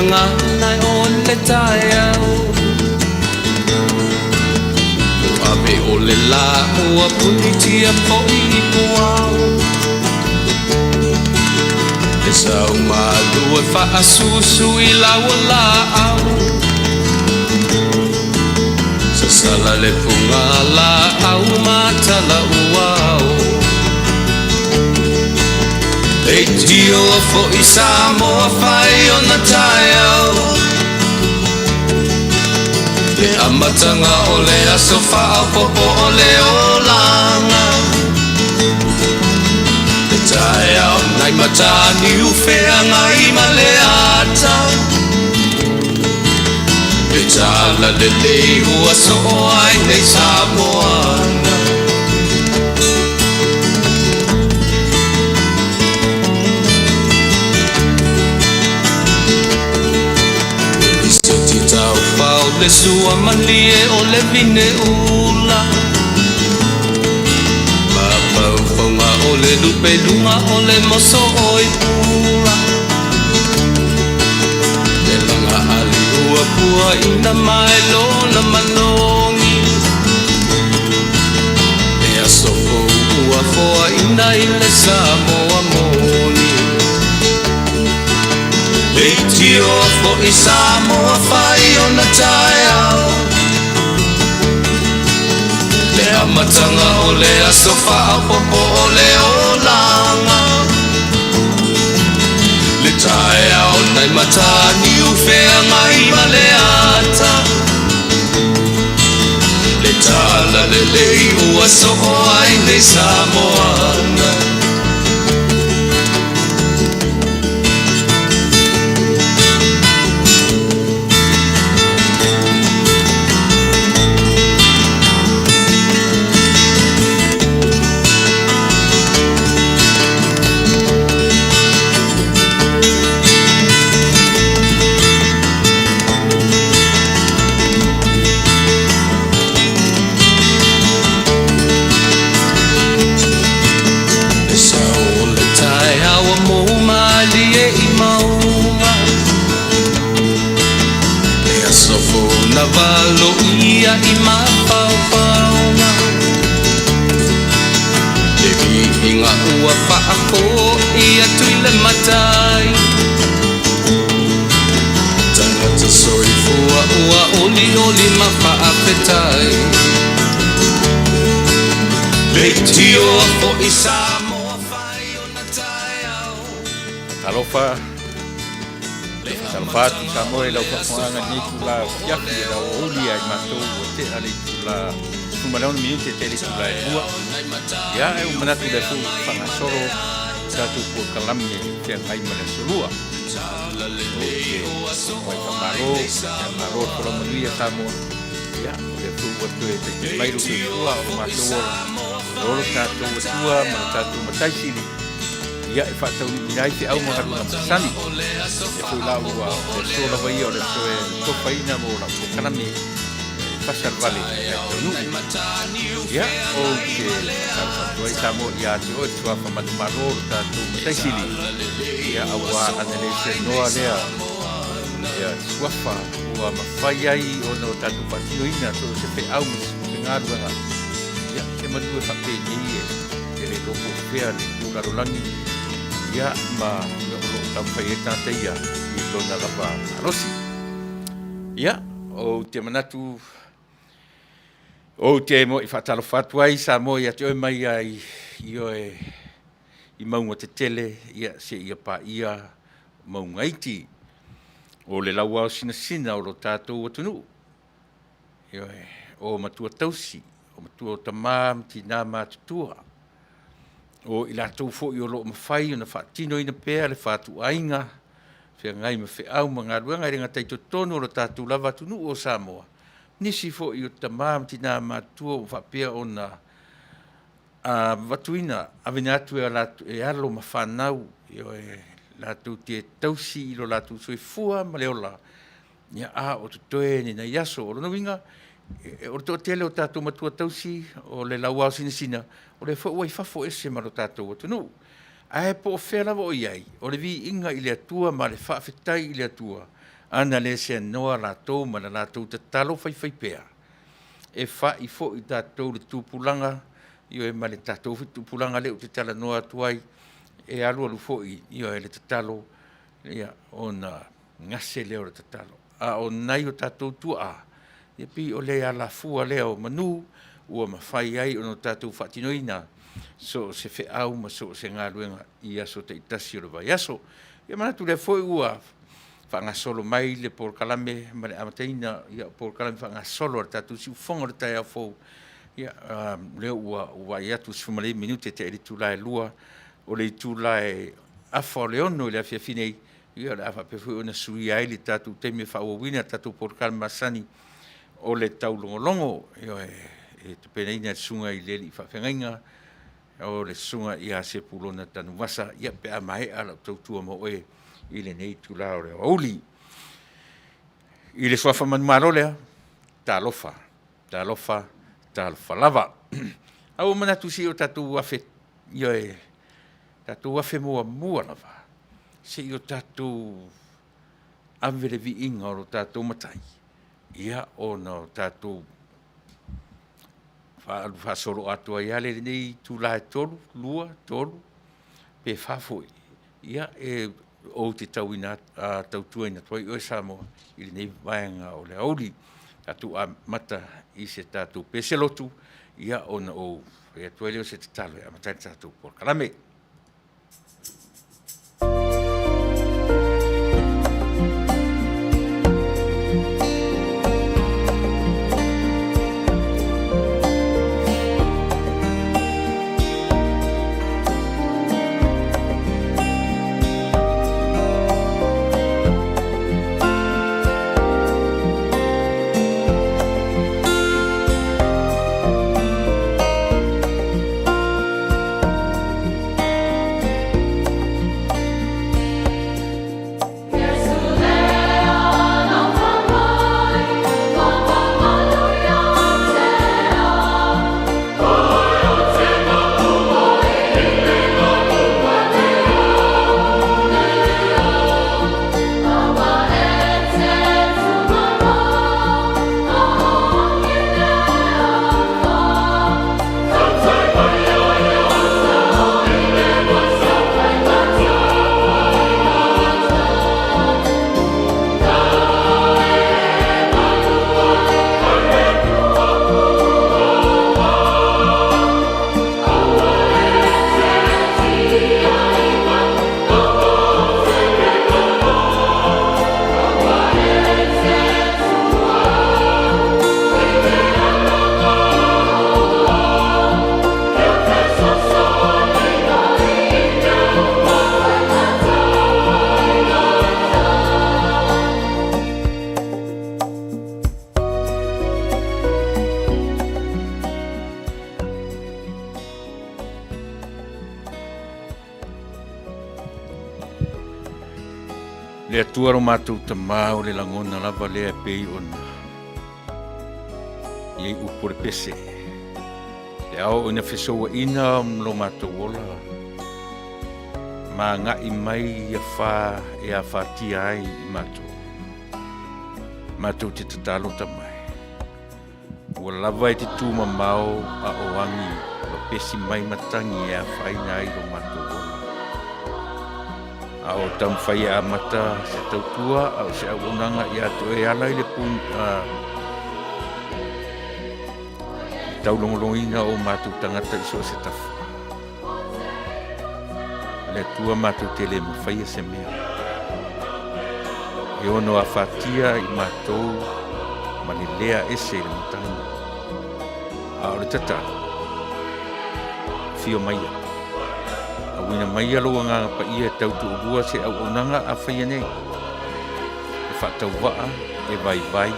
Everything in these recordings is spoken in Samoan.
gagana o le taeao Ave o le la ua punitia fo'i i puao Le sau malu e faasusu i lau laau Sasala le fuga laau ma tala uao Leitio fo'i Samoa fai ona taeao Le amataga o le aso faaopoopo o le olaga Le taeao nai Mataniu Feagai ma le ata Le tala lelei ua soo ai nei Samoana Seti taufao le sua malie o le vine ula Mafaufauga o le lupe luga o le moso oi pula Le laga ali ua puaina mai lona manogi Le aso fou ua foaina i le Samoa moni Leitioa fo'i Samoa fai ona taeao Le amataga o le aso faaopoopo o le olaga Le taeao nai Mataniu Feagai ma le ata Le tala lelei ua soo ai nei Samoana. Le sao o le taeao ua mou malie i mauga Le aso fou na valoia i mafaufauga Le viiga ua faafoi atu i le matai Tagata soifua ua olioli ma faafetai Leitioa fo'i Samoa fai ona taeao. Talofa, talofa atu Samoa i lau faafofogaaga i lenei itula afiafi e lau aoauli ia i matou ua tea le itula 16 minute tea le itula e 2. Ia, e ua manatu o lea foi ua faagasolo tatou polokalame feagai ma le aso lua. Ou te muai faamalo, ia malo le folau manuia Samoa. Ia, o lea foi ua toe taitai mai lou soifua o lo matou ola. O lo tatou Atua ma lo tatou Matai Sili, ia e faataunuuina ai feau ma galuega masani. Lea foi la ua o le aso lava ia o le aso e tofaina mo lau polokalame e fasa le vale ae taunuu. Ia, ou te faatalofa atu ai Samoa ia te oe le suafa manumalo o lo tatou Matai Sili, ia auā ana le seanoa lea ia suafa ua mafai ai ona o tatou faatinoina so o se feau ma se galuega. Ia, e manu e faapenei e e le iloa po o fea le itu lalolagi, ia, ma mea o lo o taumafai ai le tagata ia i lona lava malosi. Ia, ou te manatu ou te mo'i faatalofa atu ai Samoa ia te oe mai ai i oe i mauga tetele, ia seia paia mauga iti. O le lauao sinasina o lo tatou atunuu, ioe, o matua tausi, o matua o tama ma tina matutua, o i latou foi o lo o mafai ona faatinoina pea le fatuaiga, feagai ma feau ma galuega e le gata i totonu o lo tatou lava atunuu o Samoa, nisi foi o tama ma tina matutua ua faapea ona avatuina, aveina atu e latou, e alo ma fanau, ioe, latou te tausi i lo latou soifua ma le ola, ia, a o totoe ni nai aso. O lona uiga, o le toatele o tatou matua tausi, o le lauao sinasina, o lea foi ua i fafo ese ma lo tatou atunuu. Ae po o fea lava o i ai, o le viiga i le Atua ma le faafetai i le Atua. Ana le seanoa latou ma le latou tatalo faifaipea, e fa'i foi tatou le tupulaga, ioe, ma le tatou foi tupulaga lea ou te talanoa atu ai, e alualu foi, ioe, le tatalo, ia, ona gase lea o le tatalo. A o nai o tatou tuaa, ia pei o le alafua lea o manu ua mafai ai ona tatou faatinoina so o se feau ma so o se galuega i aso taitasi o le vaiaso. Ia manatu lea foi ua faagasolo mai le polokalame ma le amataina o polokalame faagasolo a le tatou siufofoga o le taeao fou, ia, lea ua ou vaai atu ua 15 minute tea i le itula e 2:00 o le itula e 5:30 i le afiafi nei, ia o le a faapea foi ona suia ai le tatou taimi e faaauauina tatou polokalame masani o le taulogologo, ioe, e tapenaina e le susuga i le alii faafeagaiga o le susuga ia Sepulona Tanuvasa, ia pe a maea lau tautua ma oe i lenei itula o le aoauli. I le suafa manumalo lea, talofa, talofa, talofa lava. Ae ua ou manatu se i o tatou afe, ioe, tatou afe muamua lava se i o tatou ave le viiga o lo tatou Matai, ia ona o tatou faaalu faasoloatoa ai lava lea i lenei itula e 3, 2, 3 pe 4 foi, ia e ou te tautuaina atu ai oe Samoa i lenei vaega o le aoauli. Tatou amata i se tatou pese lotu, ia ona ou fai atu ai lea o se tatalo e amata ai le tatou polokalame. Le Atua lo matou Tamā, o le lagona lava lea e pei ona i ai upu o le pese. Le ao ina fesouaina lo matou ola, ma agai mai ia fa e afatia ai i matou. Matou te tatalo tamai. Ua lava e te tumamao a o agi ma pesi mai matagi e afaina ai lo matou ola. A o taumafai e amata se tautua a o se auaunaga ia te oe e ala i le pun, taulogologoina o matou tagata i so o se tafa. Le Atua matou te le mafaia se mea. E ono afatia i matou ma le lea ese i le matagi. A o le tatalo, afio maia. Auina maia lou agaga paia e tautoalua se auaunaga a faia nei. E faatauvaa, e vaivai,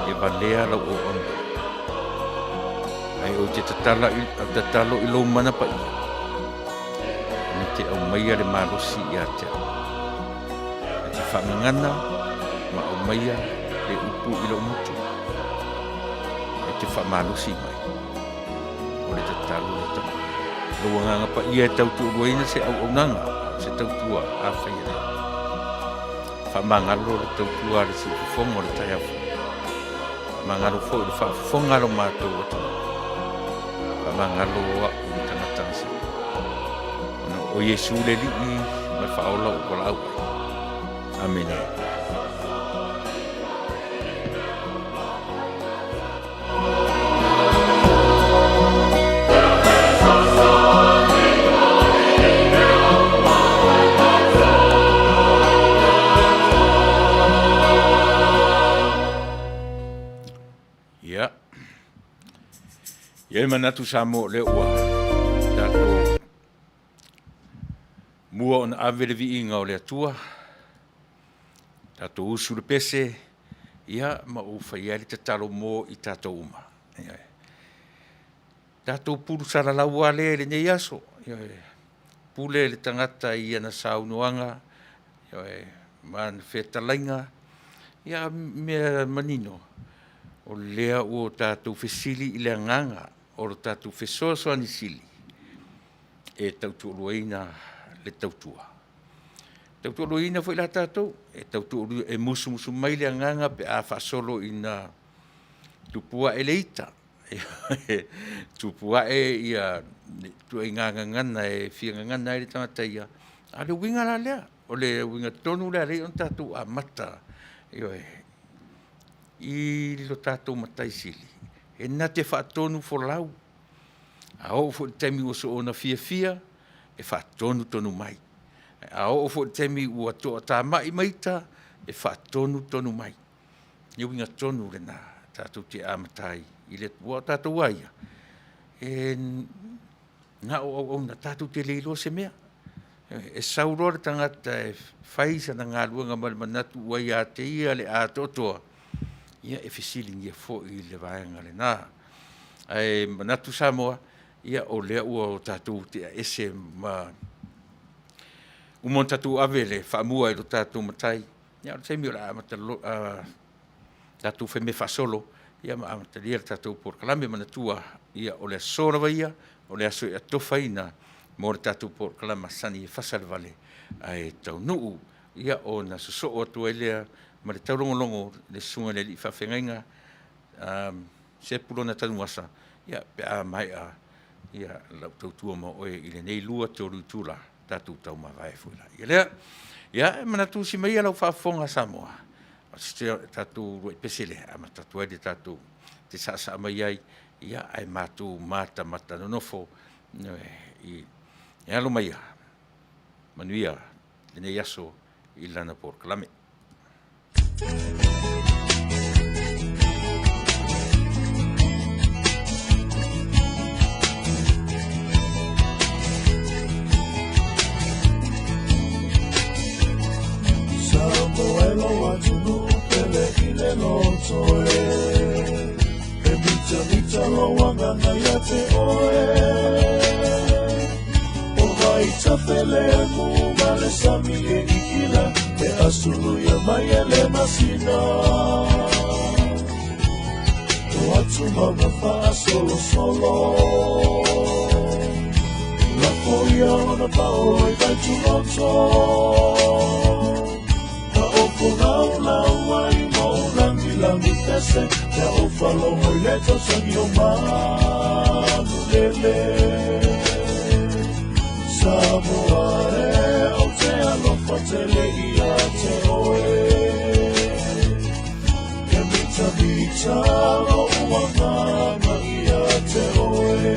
e valea lau auauna. Ae ou te tatala i, tatalo i lou mana paia, na te aumaia le malosi ia te au. E te faagagana ma aumaia le upu i lou gutu. E te faamalosi mai. O le tatalo le tama. Lou agaga paia e tautoaluaina se auaunaga, se tautua a faia nei. Faamagalo le tautua a le siufofoga o le taeao fou. Faamagalo foi le faafofoga a lo matou atunuu. Faamagalo au le tagata na sili. Ona o Iesu le Alii ma le Faaola ua valaau ai. Amene. Ia. Ia e manatu Samoa o lea ua tatou mua ona ave le viiga o le Atua, tatou usu le pese, ia ma ou faia ai le tatalo mo i tatou uma. Ioe. Tatou pulu salalau lava lea i lenei aso, ioe. Pule le tagata i ana saunoaga, ioe, ma ana fetalaiga, ia a mea manino, o lea ua tatou fesili i le agaga o le tatou fesoasoani sili e tautualuaina le tautua. E tautualuaina foi la tatou, e musumusu mai le agaga pe a faasolo ina tupu ae le ita, tupu ae ituaiga gagana e fia gagana ai le tagata ia, a o le uiga la lea, o le uiga tonu lea e ala ai ona tatou amata, ioe, i lo tatou Matai Sili, e na te faatonufolau. A oo foi i le taimi ua soona fiafia, e faatonutonu mai. A oo foi i le taimi ua toatamai ma ita, e faatonutonu mai. O le uiga tonu lena tatou te amata ai i le Atua. Aua o tatou lava ia, e na o auauna tatou te le iloa se mea. E sau loa le tagata e fai sana galuega ma le manatu ua ia te ia le atoatoa, ia e fesiligia foi le vaega lena. Ae manatu Samoa, ia o lea ua tatou tea ese ma uma ona tatou ave le faamua i lo tatou Matai, ia o le taimi o le a amata tatou faimea faasolo ma amatalia le tatou polokalame. Manatua, ia o le aso lava ia, o le aso e atofaina mo le tatou polokalame masani e fasa le vale ae taunuu. Ia ona sosoo atu ai lea ma le taulogologo i le susuga i le alii faafeagaiga Sepulona Tanuvasa pe a maea lau tautua ma oe i lenei 2, 3 itula tatou taumavae foi lea. Ia, e manatu, usi maia lau faafofoga Samoa, o si a tatou uluai pese lea e amata atu ai le tatou, e te saasaa mai ai, ae matou matamata nonofo. Ioe. Ia alo maia, manuia lenei aso i lana polokalame. Samoa e lou atunuu pele i le loto e E mitamita lou agaga ia te oe O vaitafelemu ma le sami e ikila E asulu ia mai e le masina O atu mauga faasolosolo Lafo ia ona paolo i vaituloto Ka o fogaulau ai ma o lagilagi pese Ia ou faalogo i le tausagi o manulele Samoa e ou te alofa tele ia te oe E mitamita lou agaga ia te oe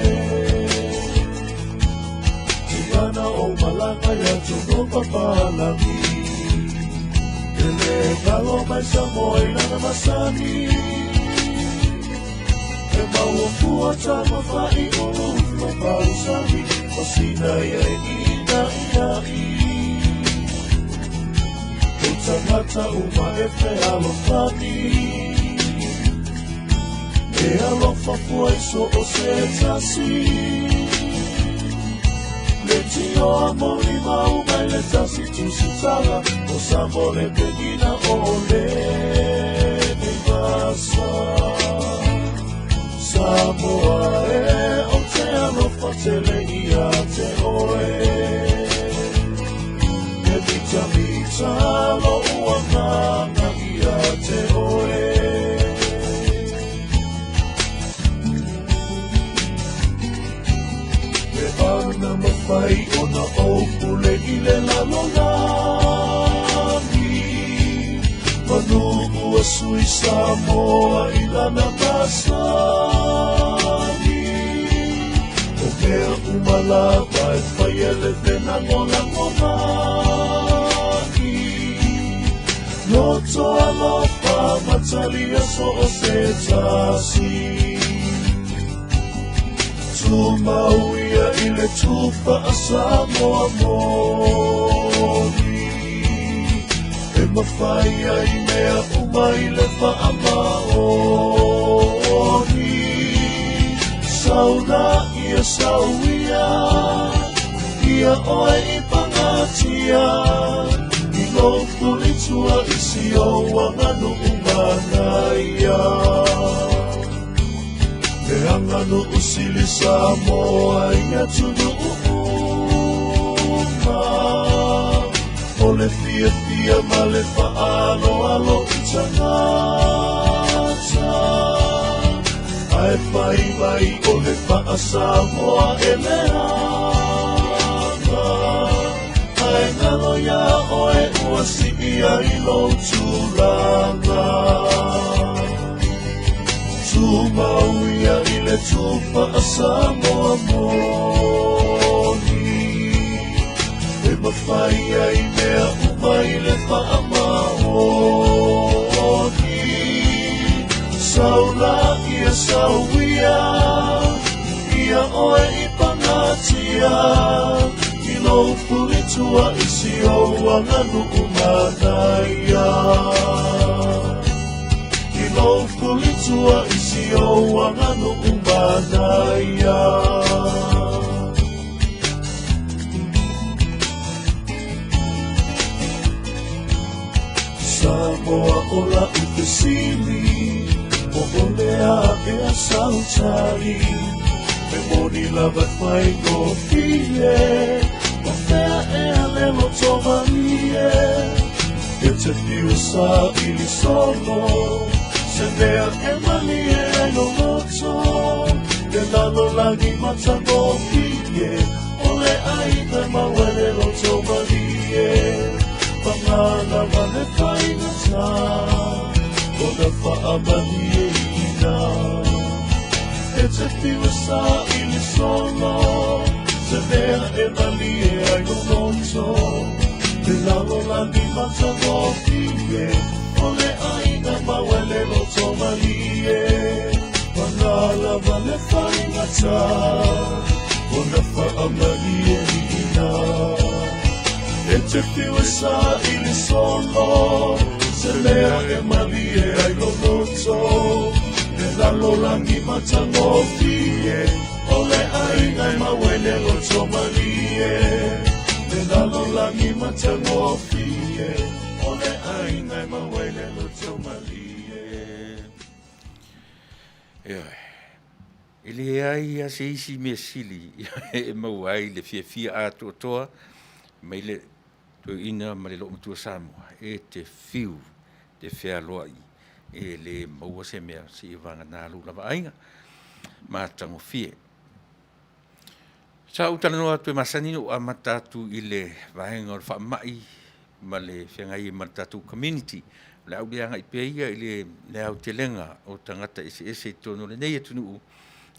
Tigana o malaga ia atunuu papalagi E le galo mai Samoa i lana masani E maua fua tamafa'i ulu ma pausani O sina ia e ina ina i O tagata uma e fealofani E alofa fua i so o se tasi Le tio a moli mau mai le tasi tusitala O Samoa le penina o le nei vasa Samoa e o te alofa tele ia te oe E mitamita lou atunuu a sui Samoa i lana masani. O mea uma lava e fai e le felagolagomai. Loto alofa ma talia so o se tasi. Tumau ia i le tufa a Samoa moni. E mafai ai mea uma i le faamaoni. Sau la ia sau ia, ia oe i pagatia. I lou fulitua i si ou aganuu manaia. Le aganuu sili Samoa i atunuu uma. O le fiafia ma le faaaloalo i tagata. Ae fai mai o le faa-Samoa e leaga. Ae galo iā oe ua sii ai lou tulaga. Tumau ia i le tufa a Samoa moni. E mafai ai mea uma i le faamaoni. Sau la ia sau ia, ia oe i pagatia. I lou fulitua i si ou aganuu manaia. I lou fulitua i si ou aganuu manaia. Samoa o lau fesili, po o le a ea sau tali? E moni lava e faigofie, o fea ea le loto malie? E te fiu e saili solo, se mea e malie ai lou loto. Le lalolagi matagofie, o le aiga e maua i le loto malie. Paga lava le faigata, ona faamalieina. E te fiu e saili solo, se mea e malie ai lou loto. Le lalolagi matagofie, o le aiga e maua i le loto malie. Paga lava le faigata, ona faamalieina. E te fiu e saili solo, se mea e malie ai lou loto. Le lalolagi matagofie, o le aiga e maua i le loto malie. Le lalolagi matagofie, o le aiga e maua i le loto malie. Ioe. E leai lava se isi mea sili e maua ai le fiafia atoatoa mai le toeaina ma le loomatua Samoa e te fiu te fealoai e le maua se mea seia vagana lou lava aiga matagofie. Sa ou talanoa atu e masani ona ou amata atu i le vaega o le faamai ma le feagai ai ma le tatou community. O le a ou le agai pea ia i le aotelega o tagata eseese i totonu o lenei atunuu,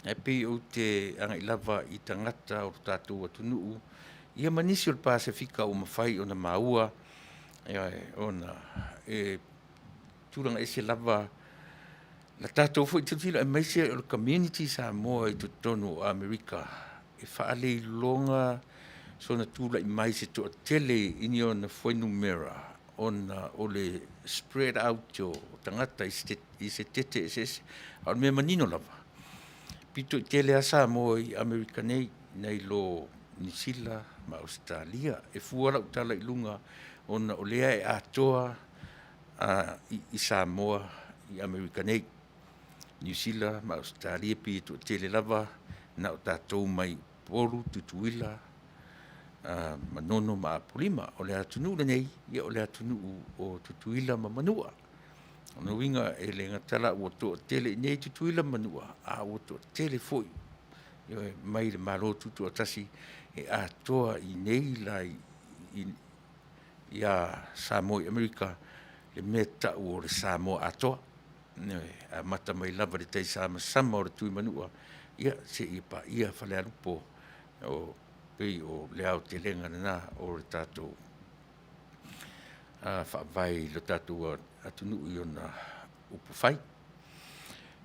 ae pei ou te agai lava i tagata o le tatou atunuu ia ma nisi o le Pasefika ua mafai ona maua ona e tulaga ese lava la tatou foi tilotilo aemaise o le community Samoa i totonu o Amerika e faaleiloga sona tulai mai se toatele i ni ona fuainumera ona o le spread out o tagata i se tete eseese. A o le mea manino lava, pito i tele lava Samoa i Amerika nei nai lo Niu Sila ma Ausetalia. E fua lau tala i luga ona o lea e atoa i Samoa i Amerika nei. Niu Sila ma Ausetalia pei e toatele lava na o tatou mai Upolu, Tutuila, Manono ma Apolima. O le atunuu lenei, ia o le atunuu o Tutuila ma Manua. O lona uiga e le gata la ua toatele i inei Tutuila ma Manua, a ua toatele foi mai le Malo Tutoatasi e atoa i inei la ia Samoa i Amerika. le mea ta'u o le Samoa atoa, ioe, amata mai lava i le taisamasama o le Tuimanua, ia seia paia Falealupo, o pei o le aotelega lena o le tatou faavae i lo tatou atunuu i ona upufai.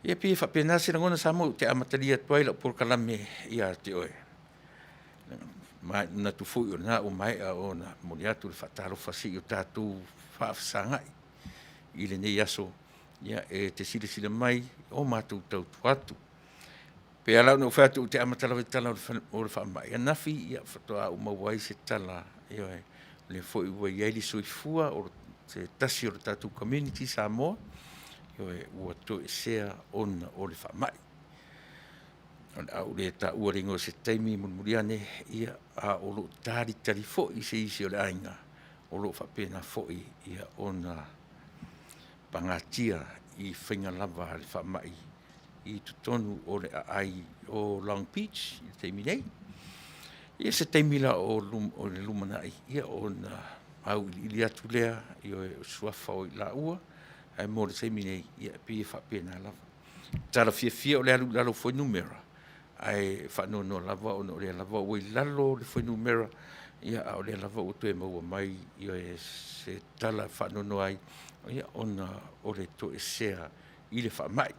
Ia pei e faapena se lagona Samoa ou te amatalia atu ai lau polokalame ia te oe. Ma e manatu foi o lena ua maea ona momoli atu le faatalofa se i o tatou faafesagai i lenei aso, ia e te silasila mai o matou tautua atu. E pei lava la ona ou fai atu ou te amata lava i tala o le faamai, ananafi faatoa ou maua ai se tala, ioe, o lea foi ua i ai le soifua o se tasi o le tatou community i Samoa, ioe, ua toesea ona o le faamai. O le a ou le taua le igoa i se taimi mulimuli ane, ia, a o lo o talitali foi se isi o le aiga o lo o faapena foi ona pagatia i faiga lava a le faamai i totonu o le aai o Long Beach i le taimi nei. Ia se taimi la o le lumanai ona auiliili atu lea, ioe, o suafa o i laua, ae mo le taimi nei, e pei e faapena lava. O le tala fiafia o le alu i lalo o fuainumera, ae faanoanoa lava ona o lea lava ua i lalo le fuainumera, a o lea lava ua toe maua mai se tala e faanoanoa ai ona o le toesea i le faamai.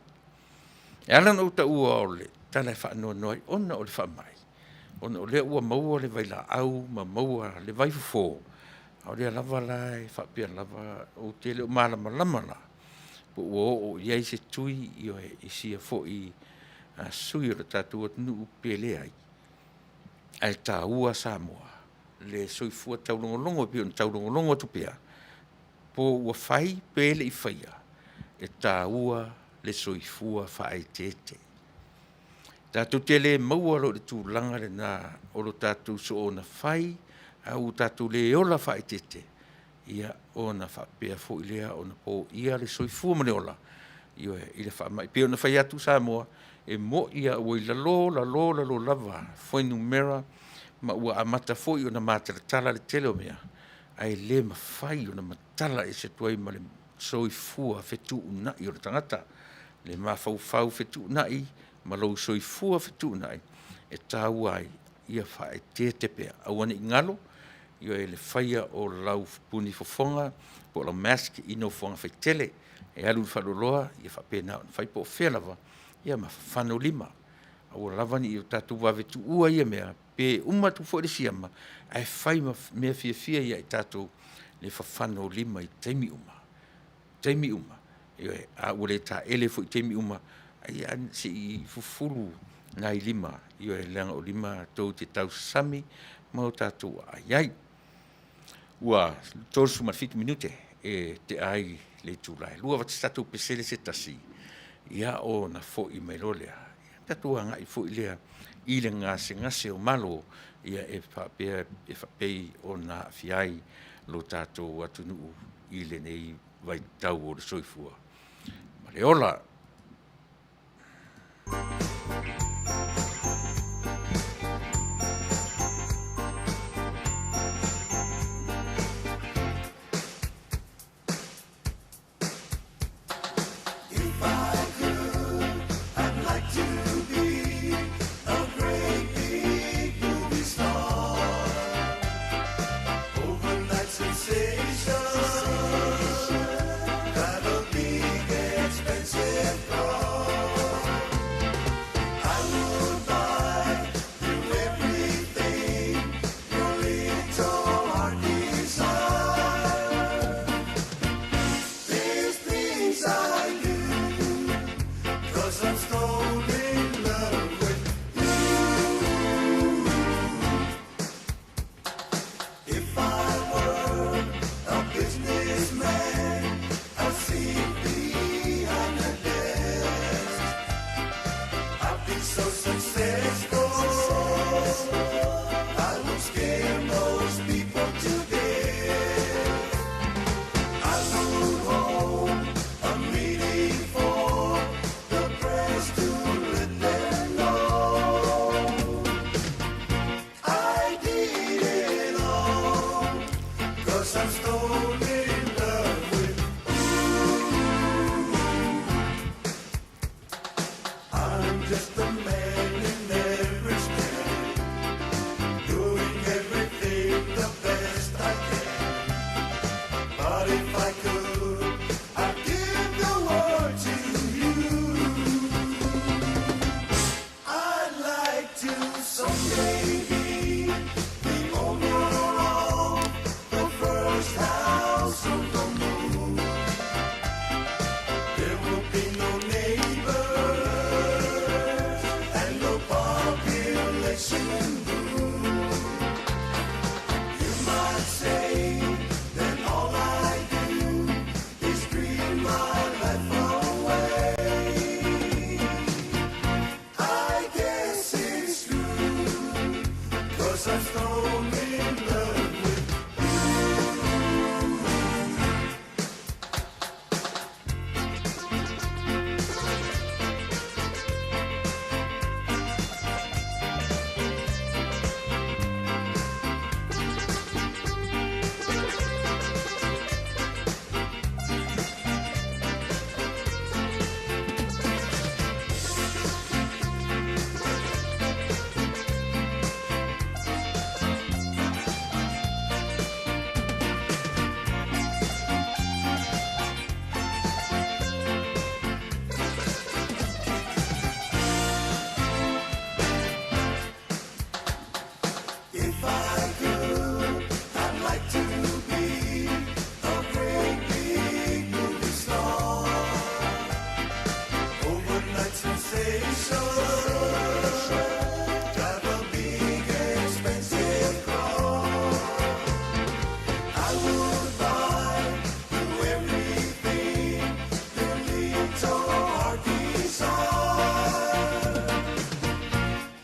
E ala ona ou taua o le tala e faanoanoa ai ona o le faamai, ona o lea ua maua le vailaau ma maua le vaifofo, a o lea lava la e faapea lava, ou te le o malamalama la po ua oo i ai se tui i sia foi sui usufono o le tatou atunuu pe leai, ae taua Samoa, le soifua taulogologo e pei ona taulogologo atu pea, po ua fai pe le i faia, e taua le soifua faaeteete. Tatou te le maua loa i le tulaga lena o lo tatou soona fai ae ua tatou le ola faaeteete, ia ona faapea foi lea ona poia le soifua ma le ola, ioe, i le faamai. E pei ona fai atu Samoa, e moni lava ua i lalo, lalo, lalo lava fuainumera ma ua amata foi ona matalatala le tele o mea, ae le mafai ona matala ese atu ai ma le soifua fetuunai o le tagata, le mafaufau fetuunai ma lou soifua fetuunai, e taua ai ia faaeteete pea, aua ne i galo le faia o lau punifofoga po o lau mask i nofoaga faitele. E alu i le faleoloa, ia faapena ona fai po o fea lava, ia ma fafano lima, aua lava ne i o tatou vave tuua ia mea, pe uma atu foi le siama, ae fai ma mea fiafia ia i tatou le fafano o lima i taimi uma, taimi uma. Ioe. A ua le taele foi i taimi uma, ia se i fufulu nai lima, ioe, leaga o lima tou te tausasami ma o tatou aai ai. Ua 37 minute e tea ai le itula e 2. Avatu se tatou pesele se tasi, ia ona foi mai loa lea, ona tatou agai foi lea i le gasegase o malo e faapea e faapei ona aafia ai lo tatou atunuu i lenei vaitau o le soifua ma le ola. just a man in every man, doing everything the best I can. But if I could, I'd give the world to you. I'd like to someday be the owner of the first house on the moon. There will be no neighbors and no population boom. You might say that all I do is dream my life away. I guess it's true, 'cause I'm stone in love with. If I could, I'd like to be a great big movie star. Overnight sensation. Drive a big expensive car. I would buy you everything your little heart desires.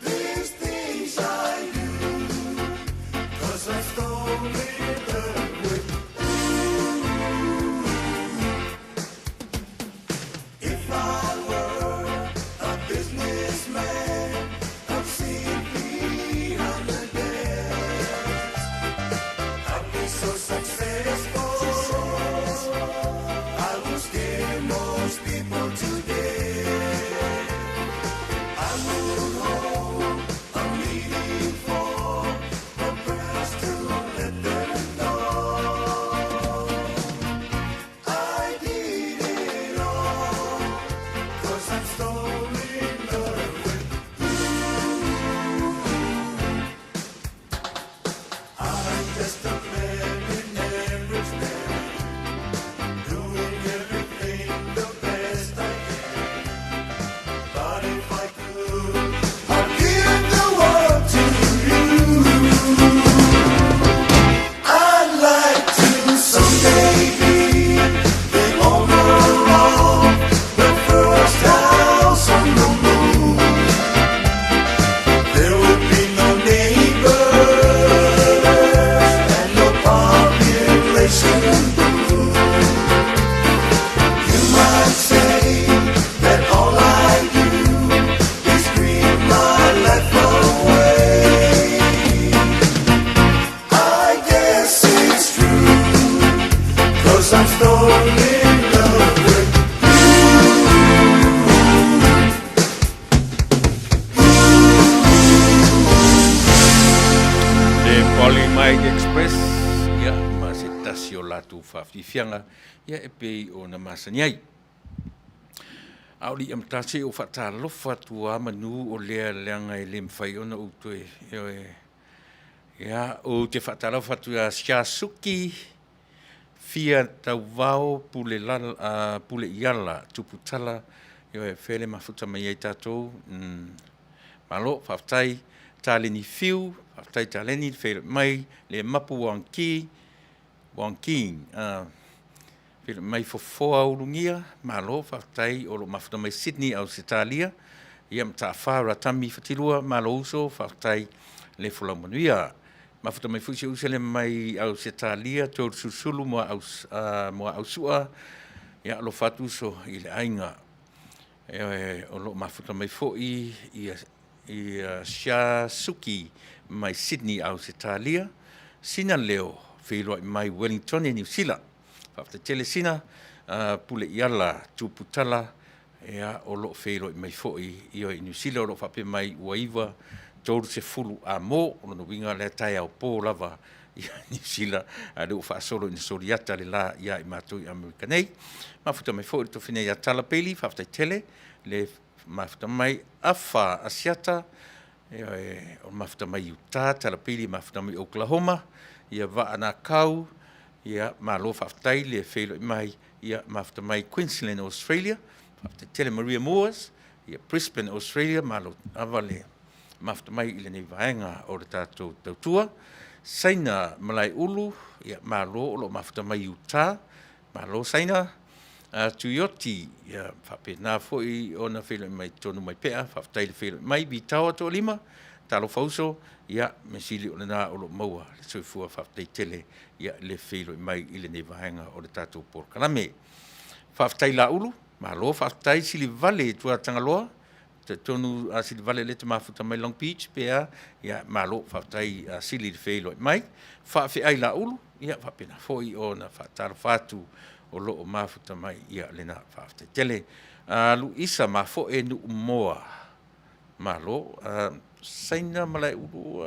These things I do, 'cause I'm stone in love with. If I were a businessman, I'd sit behind the desk. I'd be so successful. I would scare most people to death. I would hold a meeting for the press to let them know I did it all, 'cause I'm stone in love with. I'm just a man in average man, doing everything the best I can. But if I could, I'd give the world to you. I'd like to someday be the owner of the first house on the moon. There would be no neighbors and no population boom. You might say that all I do is dream my life away. I guess it's true, 'cause I'm stone in love with. Le Polly Mike Express, ia, ma se tasi o latou faafiafiaga, ia, e pei ona masani ai. A o le amata se i ou faatalofa atu lava manu o lea leaga e le mafai ona ou toe, ioe, ia, ou te faatalofa atu ia Siasuki Fia Tauvao Pule Lala, Pule Iala Tuputala, ioe, fea le mafuta mai ai tatou, malo, faafetai Taleni Fiu, faafetai Taleni le feiloai mai, le Mapu Wong Ki, Wong King, feiloai mai Fofoa Ulugia, malo, faafetai o lo o mafuta mai Sydney, Ausetalia, ia Mataafa Ratami Fatilua, malo uso, faafetai le folau manuia. Mafuta mai foi si ou uso lea mai Ausetalia, Toelusulusulu Muaausua, ia alofa atu uso i le aiga. O lo o mafuta mai foi ia Sha Suki mai Sydney, Ausetalia, Sina Leo feiloai mai Wellingtone, Niu Sila. Faafetai tele Sina, Pule Iala, Tuputala. Ia, o lo o feiloai mai foi ia i Niu Sila, o lo o faapea mai ua 9:30 amo, o lona uiga o lea e taeao po lava i Niu Sila, a o lea ua faasolo ina soliata le la ia i matou i Amerika nei. Mafuta mai foi le tofi nei ia Tala Bailey, faafetai tele le mafuta mai. Afa Asiata, ioe, o mafuta mai Utah, Tala Bailey mafuta mai Oklahoma, ia Vaa Nakau, ia malo faafetai le feiloai mai, ia mafuta mai Queensland, Australia, faafetai tele. Maria Moores, ia Brisbane, Australia, malo lava le mafuta mai i lenei vaega o le tatou tautua. Saina Malaeulu, ia malo o lo o mafuta mai Utah, malo Saina. Tuioti, ia faapena foi ona feiloai mai totonu mai pea, faafetai le feiloai mai. Vitaoa Toalima, talofa uso, ia mea sili o lena o lo o maua le soifua, faafetai tele le feiloai mai i lenei vaega o le tatou polokalame. Faafetai Laulu, malo faafetai Silivale Tuatagaloa, talitonu Silivale o lea e te mafuta mai Long Beach pe a, ia malo faafetai Sili le feiloai mai. Faafeai Laulu, ia faapena foi ona faatalofa atu o lo o mafuta mai, ia lena faafetai tele. Luisa Mafoe Nuumoa, malo. Saina Malaeulu,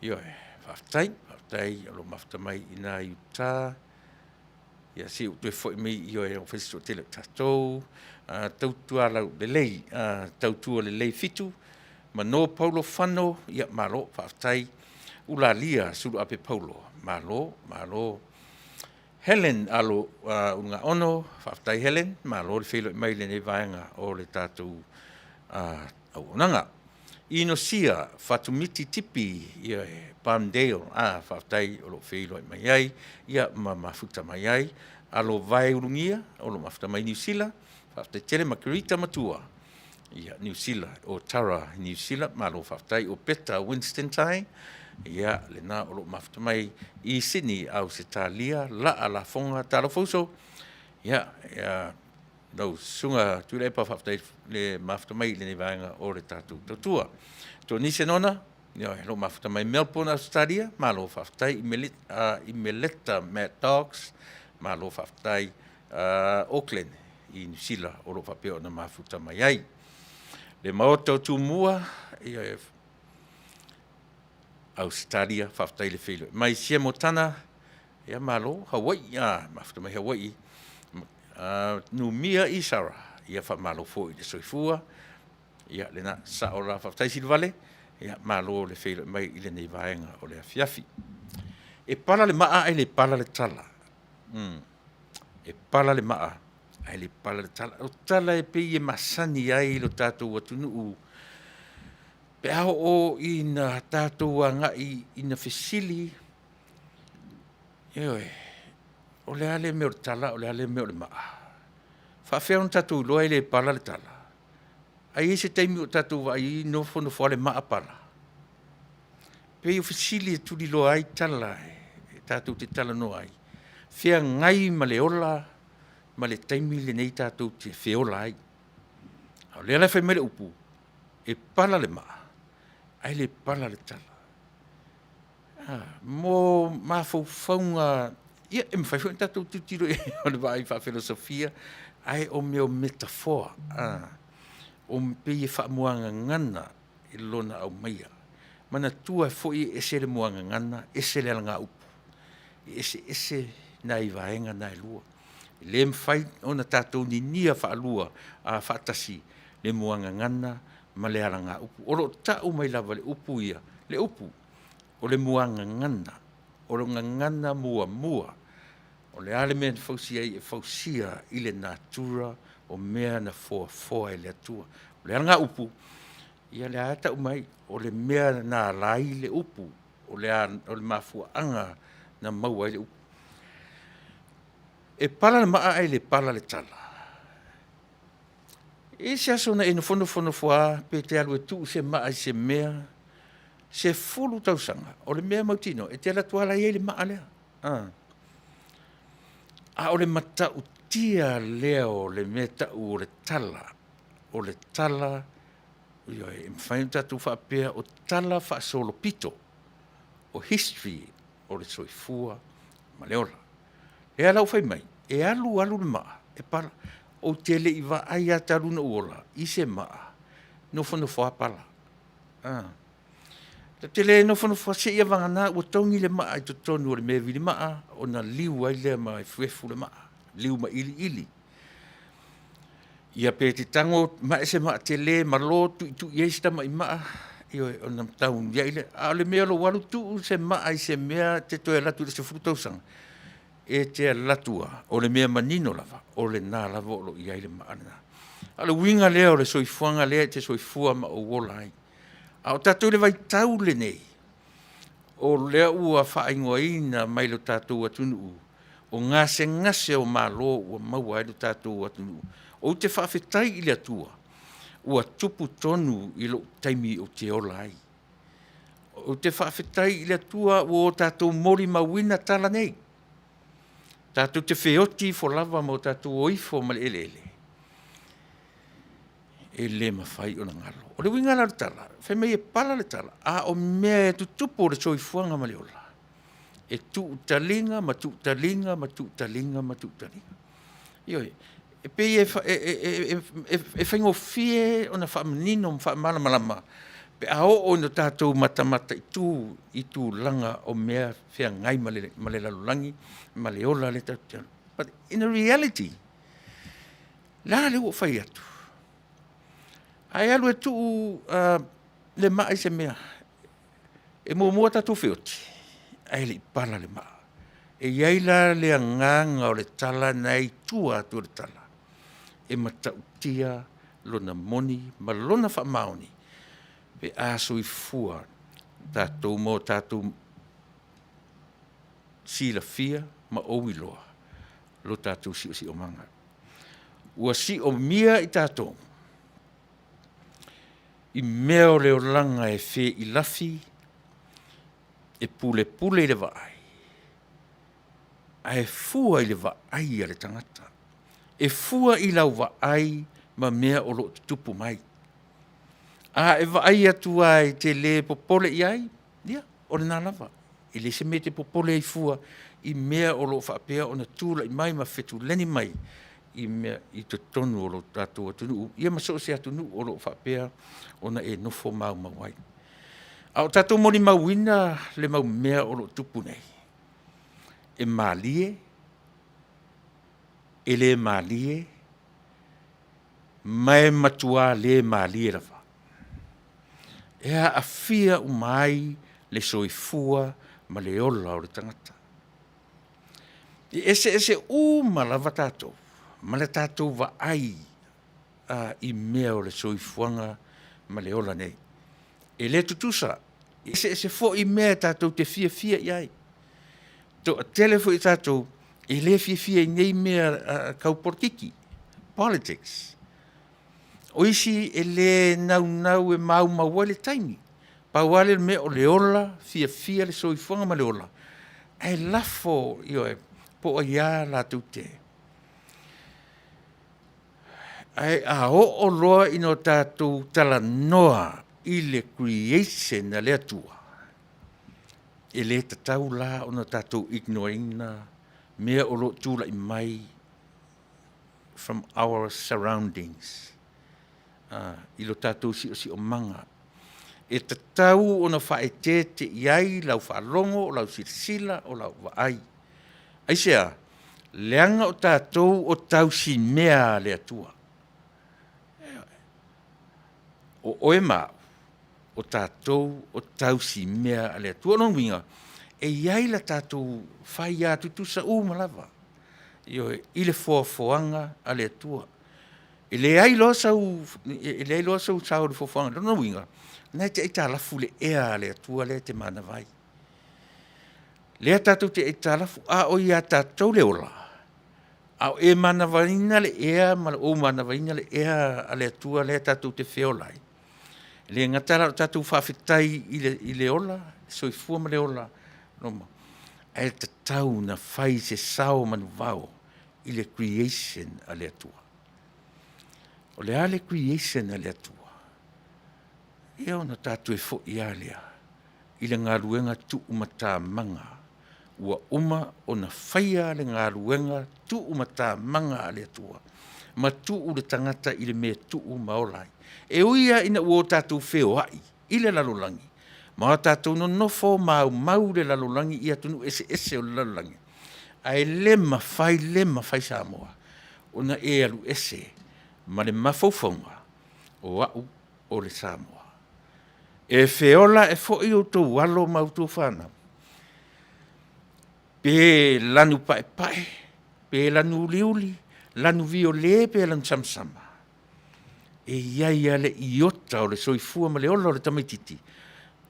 ioe, faafetai, faafetai o lo o mafuta mai i ina i Utah. Ia se i ou toe foi mai, ioe, ua fai si toatele o tatou. Tautua Lelei 7, Mano Paulo Fano, ia malo faafetai. Ulalia Suluape Paulo, malo, malo. Helen Alo Ulugaono, faafetai Helen, malo le feiloai mai i lenei vaega o le tatou auaunaga. Inosia Fatumiti Tipi, ioe, Palmdale, faafetai o lo o feiloai mai ai ma mafuta mai ai. Alovae Ulugia, o lo o mafuta mai Niu Sila, faafetai tele. Makerita Matua, ia Niu Sila, o Tara Niu Sila, malo faafetai. O Peta Winston Tai, ia lena o lo o mafuta mai i Sydney, Ausetalia. Laa Lafoga, talofa uso, ia lau Susuga Tuilaepa faafetai le mafuta mai i lenei vaega o le tatou tautua. Tonise Nona, ioe, o lo o mafuta mai Melbourne, Ausetalia, malo faafetai. Imeleta Mat Doggs, malo faafetai. Auckland i Niu Sila o lo o faapea ona mafuta mai ai. Le Maota o Tumua, ia, Ausetalia, faafetai le feiloai mai. Siemo Tana, ia malo, Hawaii, mafuta mai Hawaii. Numia Isara, ia faamalo foi le soifua. Ia lena, sao la, faafetai Silivale, ia malo le feiloai mai i lenei vaega o le afiafi. E pala le maa ae le pala le tala. E pala le maa ae le pala le tala. O tala e pei e masani ai lo tatou atunuu pe a oo ina tatou agai ina fesili, ioe, o le a le mea o le tala a o le a le mea o le maa? E faapefea ona tatou iloa e le pala le tala? Ae i ai se taimi o tatou vaai ai nofo nofo lava le maa pala? E pei o fesili e tuliloa ai tala e tatou te talanoa ai, feagai ma le ola ma le taimi lenei tatou te feola ai. A o lea la e fai mai le upu, e pala le maa ae le pala le tala. Mo mafaufauga, ia e mafai foi ona tatou tilotilo i ai i le vaai faa-filosofia, ae o mea o metafoa, pei e faamuagagana i lona aumaia. Manatua foi e ese le muagagana ese le alagaupu, e eseese nai vaega na e lua. E le mafai ona tatou ninia faalua faatasi le muagagana ma le alagaupu. O lo o tau mai lava e le upu ia, le upu, o le muagagana, o le gagana muamua. O le a le mea na fausia ai? E fausia i le natura o mea na foafoa e le Atua. O le alagaupu, ia o lea lava e tau mai, o le mea na ala ai le upu, o le mafuaaga na maua ai le upu. E pala le maa ae le pala le tala. E i ai se aso na e nofo nofo lava pe te alu e tuu se maa i se mea, 10 tausaga, o le mea mautinoa, e te alu atu lava o la e i ai le maa lea. A o le matautia lea o le mea e tau o le tala, o le tala, ioe, e mafai ona tatou faapea o tala faasolopito, o history o le soifua ma le ola. O lea la ua fai mai, e alu alu le maa e pala. Ou te le i vaai lava talu ona ou ola i se maa nofonofo lava pala. Ta te le nofonofo seia vagana ua togi le maa i totonu o le mea e vili maa ona liu ai lea ma efuefu le maa, liu ma iliili. Ia pe te tago mae se maa tele malo tuitui ai si tamai maa, ioe, ona taunuiai lea. A o le mea o lou alu tuu se maa i se mea e te toe alu atu i le 10 tausaga, e te alu atu lava o le mea manino lava, o lena lava o lo o i ai le maa lena. A o le uiga lea o le soifuaga lea e te soifua ma ou ola ai. A o tatou i le vaitau lenei, o lea ua faaigoaina mai e le tatou atunuu o gasegase o Malo ua maua ai lo tatou atunuu. Ou te faafetai i le Atua ua tupu tonu i lou taimi ou te ola ai. Ou te faafetai i le Atua ua tatou molimauina tala nei, tatou te feoti ifo lava ma o tatou o ifo ma le eleele, e le mafai ona galo. O le uiga la o le tala, fai mai e pala le tala, a o mea e tutupu o le soifuaga ma le ola, e tuu taliga ma tuu taliga ma tuu taliga ma tuu taliga. Ioe. E pei e faigofie ona faamanino ma faamalamalama pe a oo ina tatou matamataitu i tulaga o mea feagai ma le lalolagi ma le ola lea tatou te ola ai. But in a reality, la lea ua ou fai atu, a e alu e tuu le maa i se mea, e muamua tatou feoti ae le i pala le maa. E i ai la le agaga o le tala lena e i tua atu o le tala, e matautia lona moni ma lona faamaoni pe a soifua tatou ma o tatou silafia ma ou iloa lo tatou siosiomaga. Ua siomia i tatou i mea o le olaga e feilafi, e pulepule i le vaai, ae fua i le vaai a le tagata. E fua i lau vaai ma mea o lo o tutupu mai. A e vaai atu lava e te le popole i ai, ia o lena lava, e leai se mea e te popole ai fua i mea o lo o faapea ona tulai mai ma fetuleni mai i mea i totonu o lo tatou atunuu, ia ma so o se atunuu o lo o faapea ona e nofo maumau ai. A o tatou molimauina le mau mea o lo o tupu nei, e malie, e le malie, ma e matua le malie lava. E aafia uma ai le soifua ma le ola o le tagata. E eseese uma lava tatou ma le tatou vaai i mea o le soifuaga ma le ola nei. E le tutusa, e eseese foi mea tatou te fiafia i ai. E toatele foi o tatou e le fiafia i nei mea tau polokiki, politics. O isi e le naunau e maumau ai le taimi, pau lava lea o le mea o le ola, fiafia le soifuaga ma le ola, ae lafo, ioe, po o ai lava latou te. Ae a oo loa ina tatou talanoa i le creation a le Atua, e le tatau la ona tatou ignore ina mea o lo o tulai mai from our surroundings, i lo tatou siosiomaga. E tatau ona faaeteete i ai lau faalogo, o lau silasila, o lau vaai. Aisea? Leaga o tatou o tausimea a le Atua. Ioe. O oe ma au, o tatou o tausimea a le Atua. O lona uiga, e i ai la tatou faia tutusa uma lava, ioe, i le foafoaga a le Atua. E leai loa sau sao i le foafoaga, o lona uiga, o lena e te aitalafu i le ea a le Atua lea e te manava ai. Lea tatou te aitalafu, a o ia tatou le ola, a o e manavaina le ea ma ou manavaina le ea a le Atua lea tatou te feola ai, e le gata la o le tatou faafetai i le ola, le soifua ma le ola, ae tatau ona fai se sao manuvao i le creation a le Atua. O le a le creation a le Atua? Ia ona tatou toe foi lava lea i le galuega tuumatamaga. Ua uma ona faia le galuega tuumatamaga a le Atua ma tuu le tagata i le mea e tuu ma ola ai. E ui lava ina ua o tatou feoai i le lalolagi ma o tatou nonofo maumau i le lalolagi i atunuu eseese o le lalolagi, ae le mafai, le mafai Samoa ona e alu ese ma le mafaufauga o au o le Samoa. E feola ae foi outou alo ma outou fanau, pe lanu paepae, pe lanu uliuli, lanu viole pe lanu samasama, e i ai lava le iota o le soifua ma le ola o le tamaitiiti,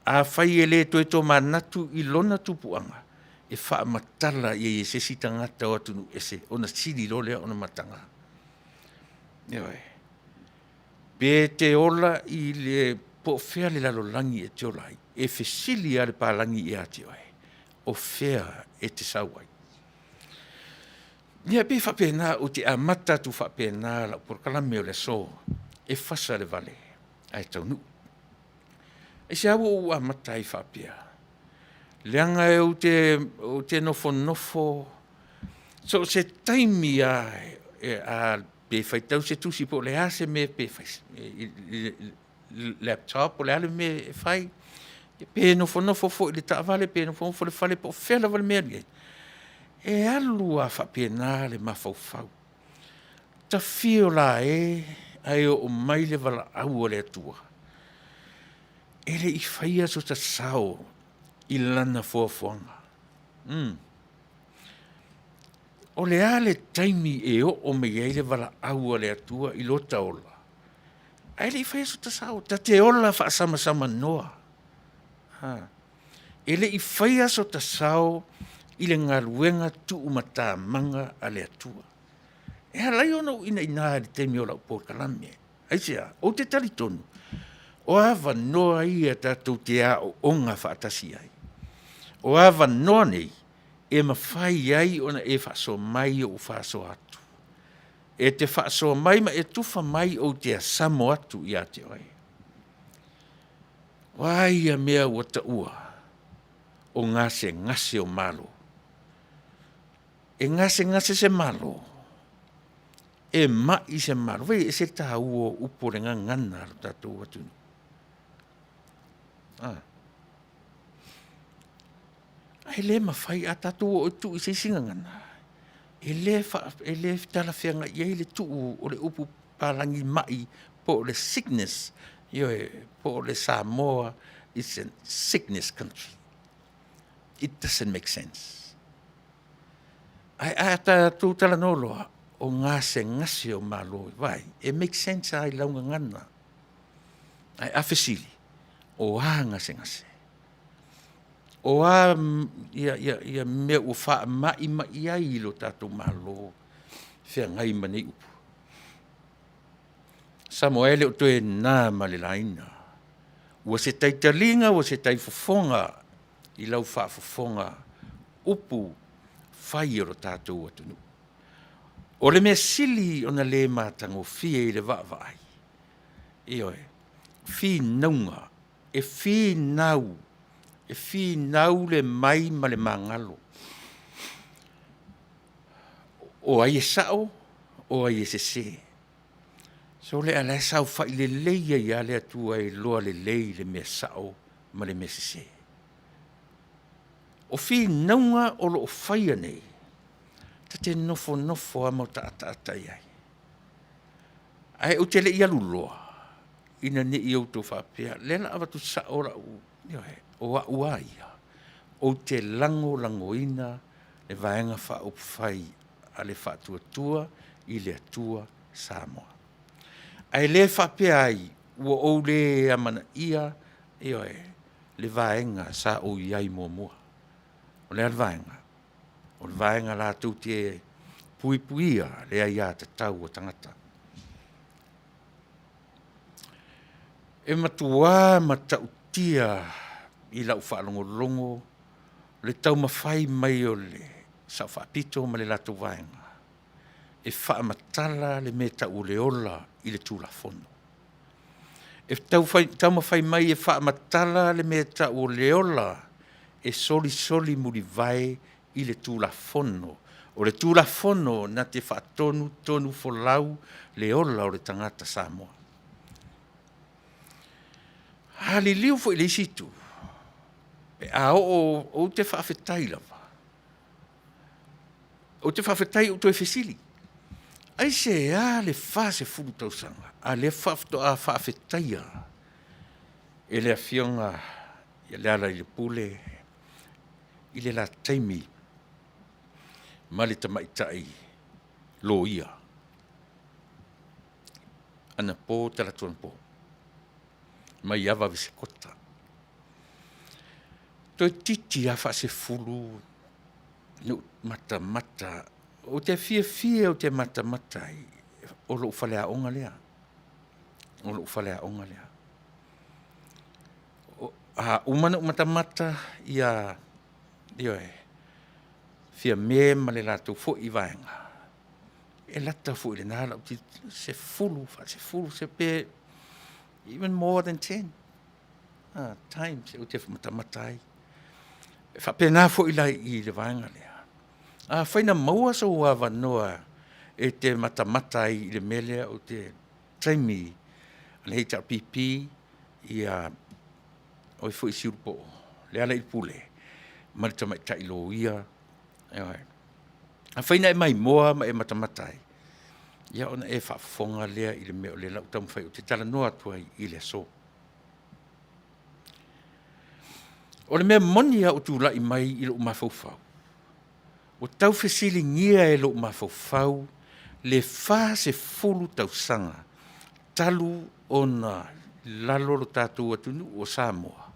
afai e le toe tomanatu i lona tupuaga, e faamatala i ai e se isi tagata o atunuu ese ona sili loa lea ona mataga. Ioe. Pe te ola i le po o fea le lalolagi e te ola ai, e fesili lava le papalagi ia te oe, o fea e te sau ai? Ia e pei e faapena, ou te amata atu faapena lau polokalame o le aso, e fasa le vale ae taunuu. Aisea ua ou amata ai faapea? Leaga ou te nofonofo so o se taimi lava pe faitau se tusi po o le a se mea pe fai i le laptop po o le a le mea e fai, pe nofonofo foi i le taavale pe nofonofo i le fale po o fea lava le mea e alu i ai, e alu lava faapena le mafaufau. Ta afio la e ae oo mai le valaau a le Atua, e le i faia sota sao i Lana foafoaga. O le a le taimi e oo mai ai le valaau a le Atua i lota ola, ae le i faia sota sao, ta te ola faasamasamanoa. E le i faia sota sao i le galuega tuumatamaga a le Atua. E ala ai ona ou inaina i le taimi o lau polokalame. Aisea? Ou te talitonu o avanoa ia tatou te aooga faatasi ai. O avanoa nei e mafai ai ona e faasoa mai, ou faasoa atu. E te faasoa mai ma e tufa mai ou te asamo atu ia te oe. O a ia mea ua taua o gasegase o Malo, e gasegase se Malo, e mai se Malo, vaai e ese le taua o upu o le gagana a lo tatou atunuu. Ae le mafai, a tatou oo e tuu i se isi gagana, e le talafeagai ai le tuu o le upu papalagi mai po o le sickness, ioe, po o le Samoa is a sickness country. It doesn't make sense. Ae a tatou talanoa loa o gasegase o Malo, vaai, e make sense lava i lau gagana. Ae a fesili, o a gasegase? O a mea ua faamaimai ai lo tatou Malo feagai ma nei upu? Samoa e, e le o toe na ma le laina, ua se tai taliga ua se tai fofoga i lau faafofoga upu fai a lo tatou atunuu. O le mea sili ona le matagofie i le vaavaai, ioe, finauga, e finau, e finau le mai ma le magalo, o ai e sao, o ai e sese. Sole a o la e saofai lelei ai lava le Atua e iloa lelei le mea sao ma le mea sese. O finauga o lo o faia nei, ta te nofonofo lava ma ota ataata i ai, ae ou te le i alu loa ina ne i outou faapea, o lea o le a avatu sao lau, ioe, o au lava ia, ou te lagolagoina le Vaega Faaupufai a le Faatuatua i le Atua Samoa. Ae le faapea ai ua ou le amanaia, ioe, le vaega sa ou i ai muamua. O le a le vaega? O le vaega latou te puipuia le aiatatau a tagata. E matua matautia i lau faalogologo le taumafai mai o le Sao Faapito ma le latou vaega e faamatala le mea e tau o le ola i le Tulafono. E taumafai mai e faamatala le mea e tau o le ola e solisoli mulivae i le Tulafono. O le Tulafono na te faatonutonu folau le ola o le tagata Samoa. A liliu foi i le isi itu, pe a oo, ou te faafetai lava, ou te faafetai ua ou toe fesili, aisea le 40 tausaga a o lea faatoa faafetaia e le Afioga ia Lealailepule i le la taimi ma le tamaitai loia anapo talaatu anapo, Maiava Vesekota. Toeitiiti lava faasefulu ona ou matamata, ou te fiafia ou te matamata ai, o lou faleaoga lea, o lou faleaoga lea. A uma ona ou matamata ia, ioe, Fiame ma le latou foi vaega, e lata foi i lena lau tilotilo, 10, faasefulu pe even more than 10 times ou te matamata ai. E faapena foi la i le vaega lea, afai na maua sou avanoa e te matamata ai i le mea lea ou te, taimi o le HRPP ia oe foi Siumu Lealailepule ma le tamaitai loia, ioe. Afai na e maimoa ma e matamata ai, ia ona e faafofoga lea i le mea o lea o le a ou taumafai ou te talanoa atu ai i le aso. O le mea moni lava ua tulai mai i lou mafaufau, ua tau fesiligia e lou mafaufau le 40 tausaga talu ona lalo lo tatou atunuu o Samoa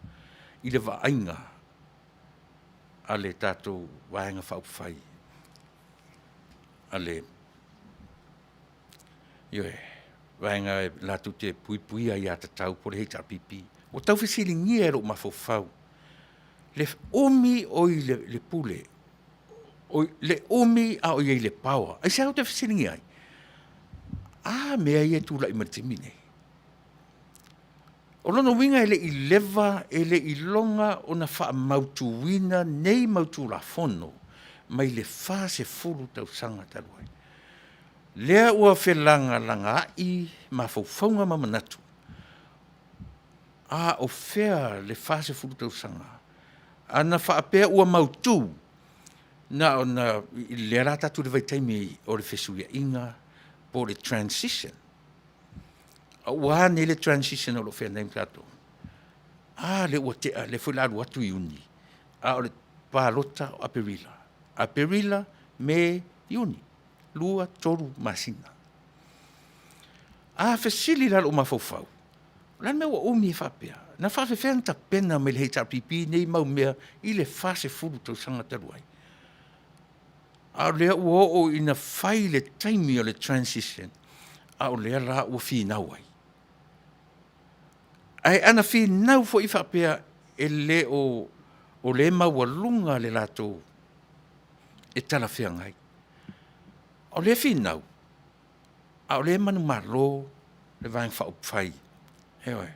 i le vaaiga a le tatou Vaega Faaupufai a le, ioe, vaega latou te puipuia aiatatau po o le HRPP. Ua tau fesiligia e lou mafaufau le umi o i le pule, le umi a o i ai i le power. Aisea ou te fesiligia ai? A mea ia e tulai mai i le taimi lenei? O lona uiga e le i leva, e le i iloga ona faamautuina nei mau Tulafono mai le 40 tausaga talu ai. Lea ua felagalagaai mafaufauga ma manatu, a o fea le 40 tausaga? Ana faapea ua mautu, na ona, lea la tatou te i le vaitaimi o le fesuiaiga po o le transition. Ua a nei le transition o lo o feagai ma tatou? A lea ua tea, lea foi o le a alu atu Iuni, a o le palota o Aperila. Aperila, Me, Iuni, 2, 3 masina. A fesili la lou mafaufau, o le a le mea ua umi ai faapea? Na faapefea ona tapena mai e le HRPP nei mau mea i le 40 tausaga talu ai? A o lea ua oo ina fai le taimi o le transition, a o lea la ua finau ai. Ae ana finau foi faapea e le o o lea e maualuga le latou e talafeagai. O lea e finau, a o lea e manumalo le Vaega Faaupufai, ioe.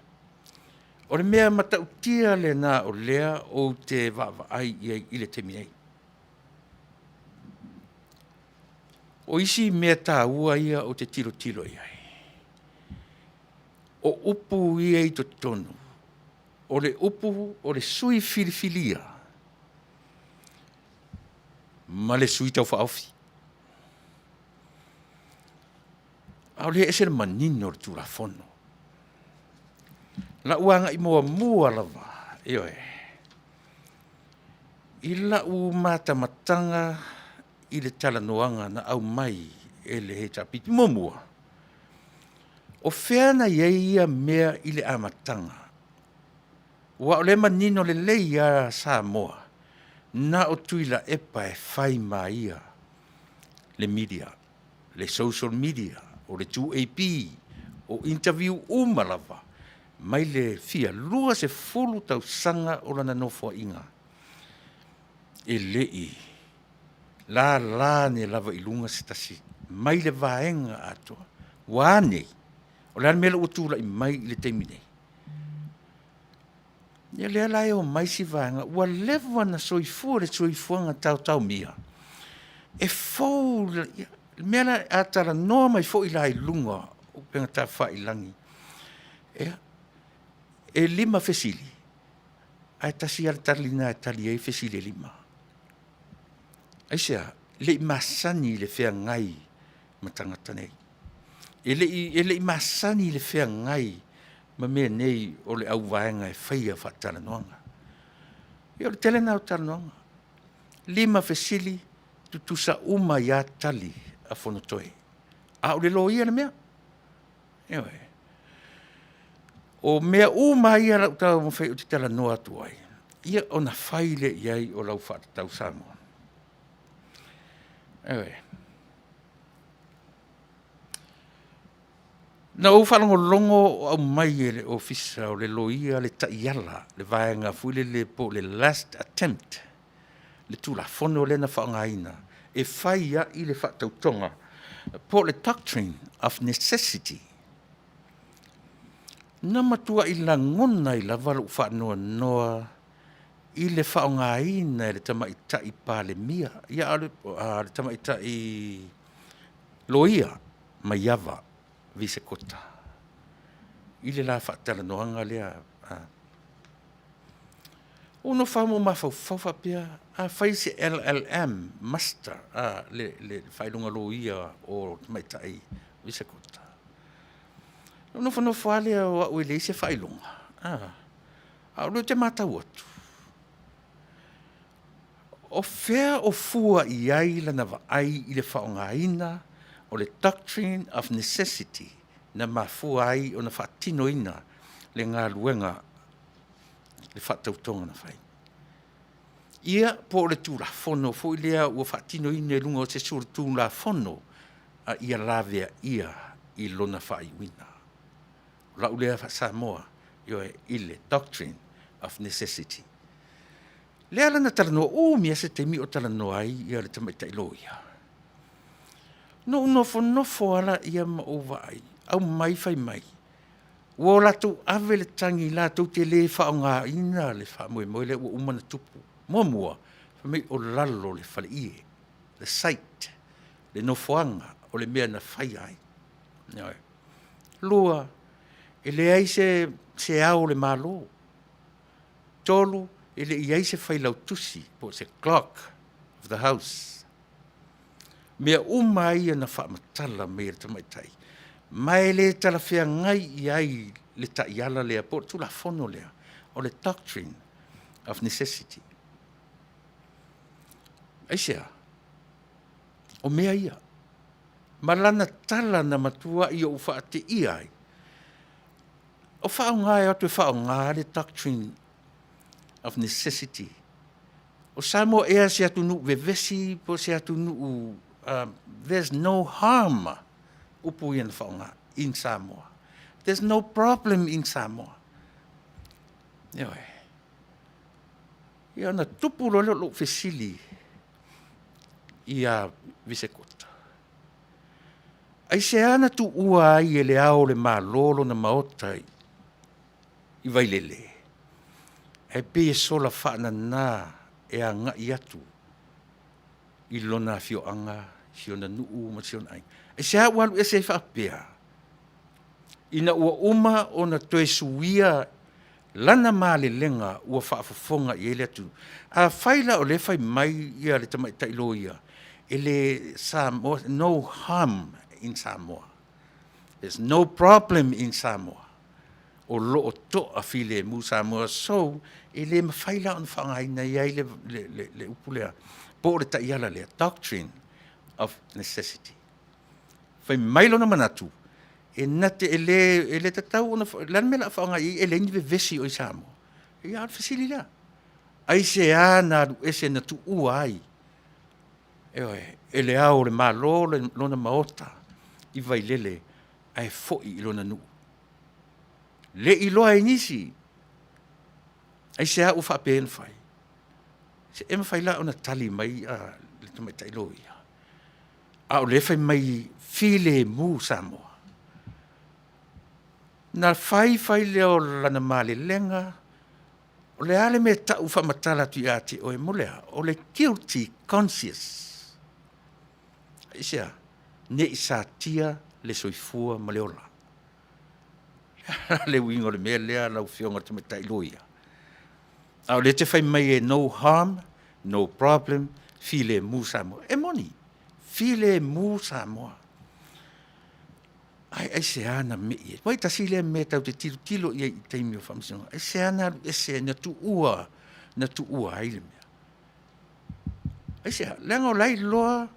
O le mea matautia lena o lea ou te vaavaai i ai i le taimi nei. O isi mea taua ia ou te tilotilo i ai, o upu ia i totonu, o le upu o le sui usufono filifilia ma le sui Tau Faaofi. A o lea e ese le manino o le Tulafono. O lau agai muamua lava, ioe, i lau matamataga i le talanoaga na aumai e le HRPP. Muamua, o fea na i ai ia mea i le amataga? Aua o lea e manino lelei lava Samoa, na o Tuilaepa e fai ma ia le media, le social media, o le 2AP, o interview uma lava, mai le fia 20 tausaga o lana nofoaiga, e le i lala ane lava i luga se tasi mai le vaega atoa. Ua a nei? O le a le mea ua tulai mai i le taimi nei? Ia lea la e omai si vaega ua leva ona soifua le soifuaga taotaomia, e fou le mea la a talanoa mai foi la i luga o upega tafailagi, ia, e 5 fesili, ae tasi lava le tali lena e tali ai fesili e 5. Aisea? E le i masani i le feagai ma tagata nei. E le i masani i le feagai ma mea nei o le auvaega e faia faatalanoaga. Ia o le tele lena o talanoaga. 5 fesili, tutusa uma ai lava tali a Fonotoe, a o le loia le mea. Ioe. O mea uma lava ia o le a ou taumafai ou te talanoa atu ai, ia ona fai lea i ai o lau faatatau Samoa. Ioe. Na ou faalogologo o aumai e le Ofisa o le Loia le taiala, le vaega foi lele po o le last attempt, le Tulafono lea na faaaogaina e fai ai le faatautoga po o le doctrine of necessity. Na matuai lagona ai lava lou faanoanoa i le faaaogaina e le Tamaitai Palemia, a o le tamaitai Loia Maiava Visekota i le la faatalanoaga lea. Ou nofo lava ma ou mafaufau faapea, a fai se LLM Master le faailoga loia o le tamaitai Visekota, ona ou nofonofo lava lea o au e leai se faailoga, a o lea ou te matau atu, o fea o fua i ai lana vaai i le faaaogaina o le doctrine of necessity na mafua ai ona faatinoina le galuega, le faatautoga na fai? Ia, po o le Tulafono foi lea ua faatinoina i luga o se solitulafono a ia laveaia i lona faaiuina. O lau lea faa-Samoa, ioe, i le doctrine of necessity. Lea la na talanoa, umi lava se taimi o talanoa ai le tamaitai loia, ona ou nofonofo lava lea ma ou vaai, aumai fai mai, ua latou ave le tagi latou te le faaaogaina le faamoemoe lea ua uma ona tupu. Muamua, fai mai o lalo o le faleie, le site, le nofoaga o le mea na faia ai. Ioe. Lua, e leai se Ao o le Malo. Tolu, e le i i ai se Failautusi po o se Clerk of the House. O mea uma lava ia na faamatala mai e le tamaitai, ma e le talafeagai i ai le taiala lea po o le Tulafono lea, o le doctrine of necessity. Aisea? O mea ia, ma lana tala na matuai ou faateia ai, o faaaoga e o atu e faaaoga le doctrine of necessity. O Samoa ea o se atunuu vevesi po o se atunuu, there's no harm, upu ia na faaaoga, in Samoa. There's no problem in Samoa. Ioe. Ia ona tupu loa lea o lou fesili ia Visekota, aisea na tuua ai e Le Ao o le Malo lona maota i Vailele, ae pei e sola faanana e agai atu i lona afioaga, si ona nuu ma si ona aiga? Aisea ua alu ese ai faapea? Ina ua uma ona toe suia lana malelega ua faafofoga i ai le atunuu. Afai la o lea e fai mai le tamaitai loia, e le Samoa, no harm in Samoa, there's no problem in Samoa, o lo o toafilemu Samoa. So, e le mafai la ona faaaogaina ai le upu lea po o le taiala lea, doctrine of necessity. Fai mai lona manatu, e na te, e le tatau ona, o le a le mea o le a faaaoga i ai e leai ni vevesi o i Samoa? Ia a o le fesili lea, aisea na alu ese na tuua ai, ioe, e Le Ao o le Malo lona maota i Vailele ae foi i lona nuu? Le iloa e nisi. Aisea ua faapea ai ona fai? E mafai la ona tali mai le tamaitai loia, a o lea e fai mai e filemu Samoa? Na fai fai lea o lana malelega. O le a le mea e tau faamatala atu ia te oe mo le a? O le guilty conscious. Aisea? Ne i satia le soifua ma le ola. Le uiga o le mea lea lau Afioga i le Tamaitai Loia, a o lea e te fai mai e no harm, no problem, filemu Samoa. E moni, filemu Samoa. Ae aisea na me i ai? Aua e tasi lea mea tatou te tilotilo i ai i taimi o faamasinoga, aisea na alu ese ai, na tuua, na tuua ai le mea? Aisea? Leaga o la e iloa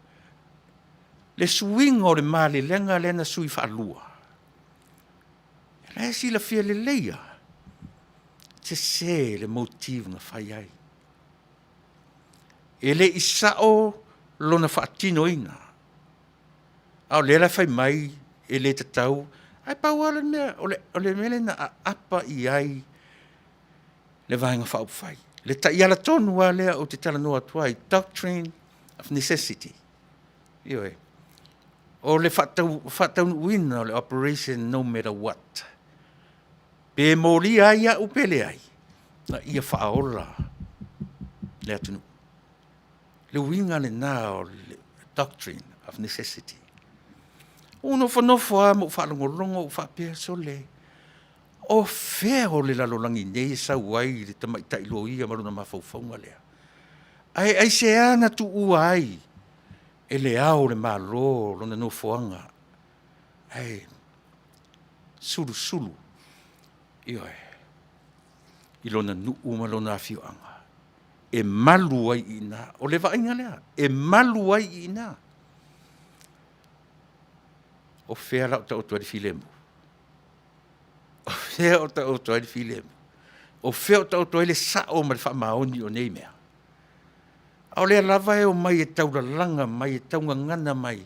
le suiga o le malelega lea na sui faalua, o la e silafia lelei lava, sese le motive na fai ai. E le i sao lona faatinoina, a o lea la e fai mai e le tatau, ae pau lava le mea, o le mea lea na aapa i ai le Vaega Faaupufai. Le taiala tonu lava lea ou te talanoa atu ai, doctrine of necessity. Ioe. O le faataunuuina o le operation no matter what. Pe molia ai au pe leai, a ia faaola le atunuu. Le uiga lena o le doctrine of necessity. Ua ou nofonofo lava ma ou faalogologo ma ou faapea, sole, o fea o le lalolagi nei e sau ai le tamaitai loia ma lona mafaufauga lea? Ae aisea na tuua ai e Le Ao o le Malo lona nofoaga ae sulusulu, ioe, i lona nuu ma lona afioaga e malu ai i ina. O le vaaiga lea, e malu ai i ina. O fea la o taoto ai le filemu? O fea o taoto ai le filemu? O fea o taoto ai le sao ma le faamaoni o nei mea? A o lea lava e omai e taulalaga mai, e taugagana mai,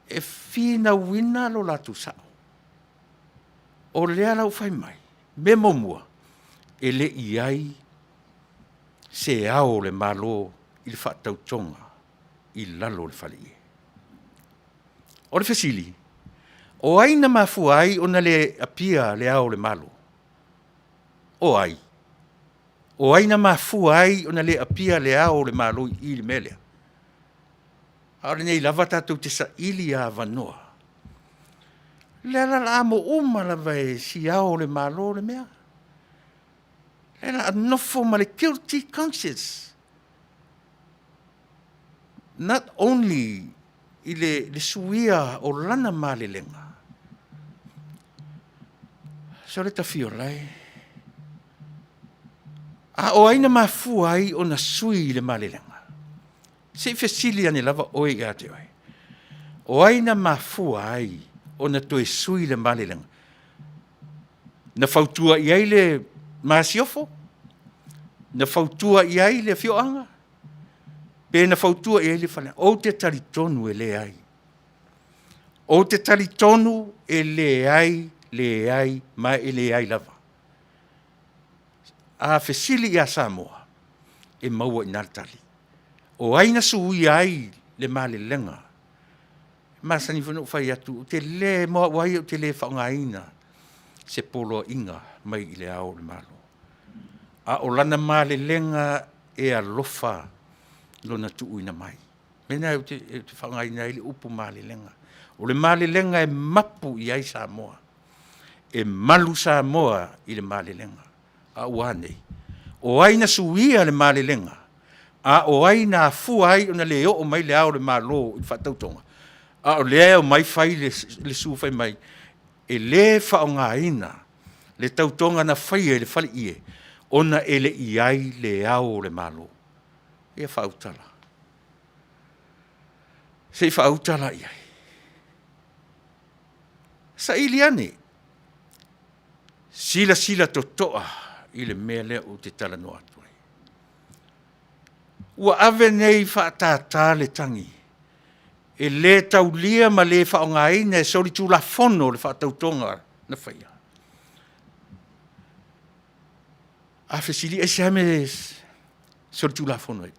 e finauina lo latou sao. O lea la ua fai mai, mea muamua, e le i i ai se Ao o le Malo i le faatautoga i lalo o le faleie. O le fesili, o ai na mafua ai ona le appear le Ao o le Malo? O ai? O ai na mafua ai ona le appear le Ao o le Malo i i i le mea lea? A o lenei lava tatou te saili avanoa. O lea la o le a amo uma lava e si Ao o le Malo le mea. O lea o le a nofo ma le guilty conscious. Not only i le suia o lana malelega, sole Tafiolae, a o ai na mafua ai ona sui le malelega? Se i fesili ane lava oe ia te oe, o ai na mafua ai ona toe sui le malelega? Na fautua i ai le Masiofo? Na fautua i ai le afioaga? Pe na fautua i ai le faleaoga? Ou te talitonu e leai. Ou te talitonu e leai, leai ma e leai lava. A fesili ia Samoa, e maua i ina le tali. O ai na suia ai le malelega? E masani foi ona ou fai atu, ou te le, mo au lava ia ou te le faaaogaina se poloaiga mai i Le Ao o le Malo, a o lana malelega e alofa lona tuuina mai. O le mea lena ou te faaaogaina ai le upu malelega. O le malelega e mapu i ai Samoa, e malu Samoa i le malelega. A ua a nei? O ai na suia le malelega? A o ai na afua ai ona le oo mai Le Ao o le Malo i le faatautoga? A o lea e omai fai le sue fai mai e le faaaogaina le tautoga na faia i le faleie ona e le i i ai Le Ao o le Malo. Ia faautala. Se i faauta la i ai. Saili ane, silasila totoa i le mea lea ou te talanoa atu ai. Ua ave nei faatata le tagi, e le taulia ma le faaaogaina e solitulafono le faatautoga na faia. A fesili, aisea le mea e solitulafono ai?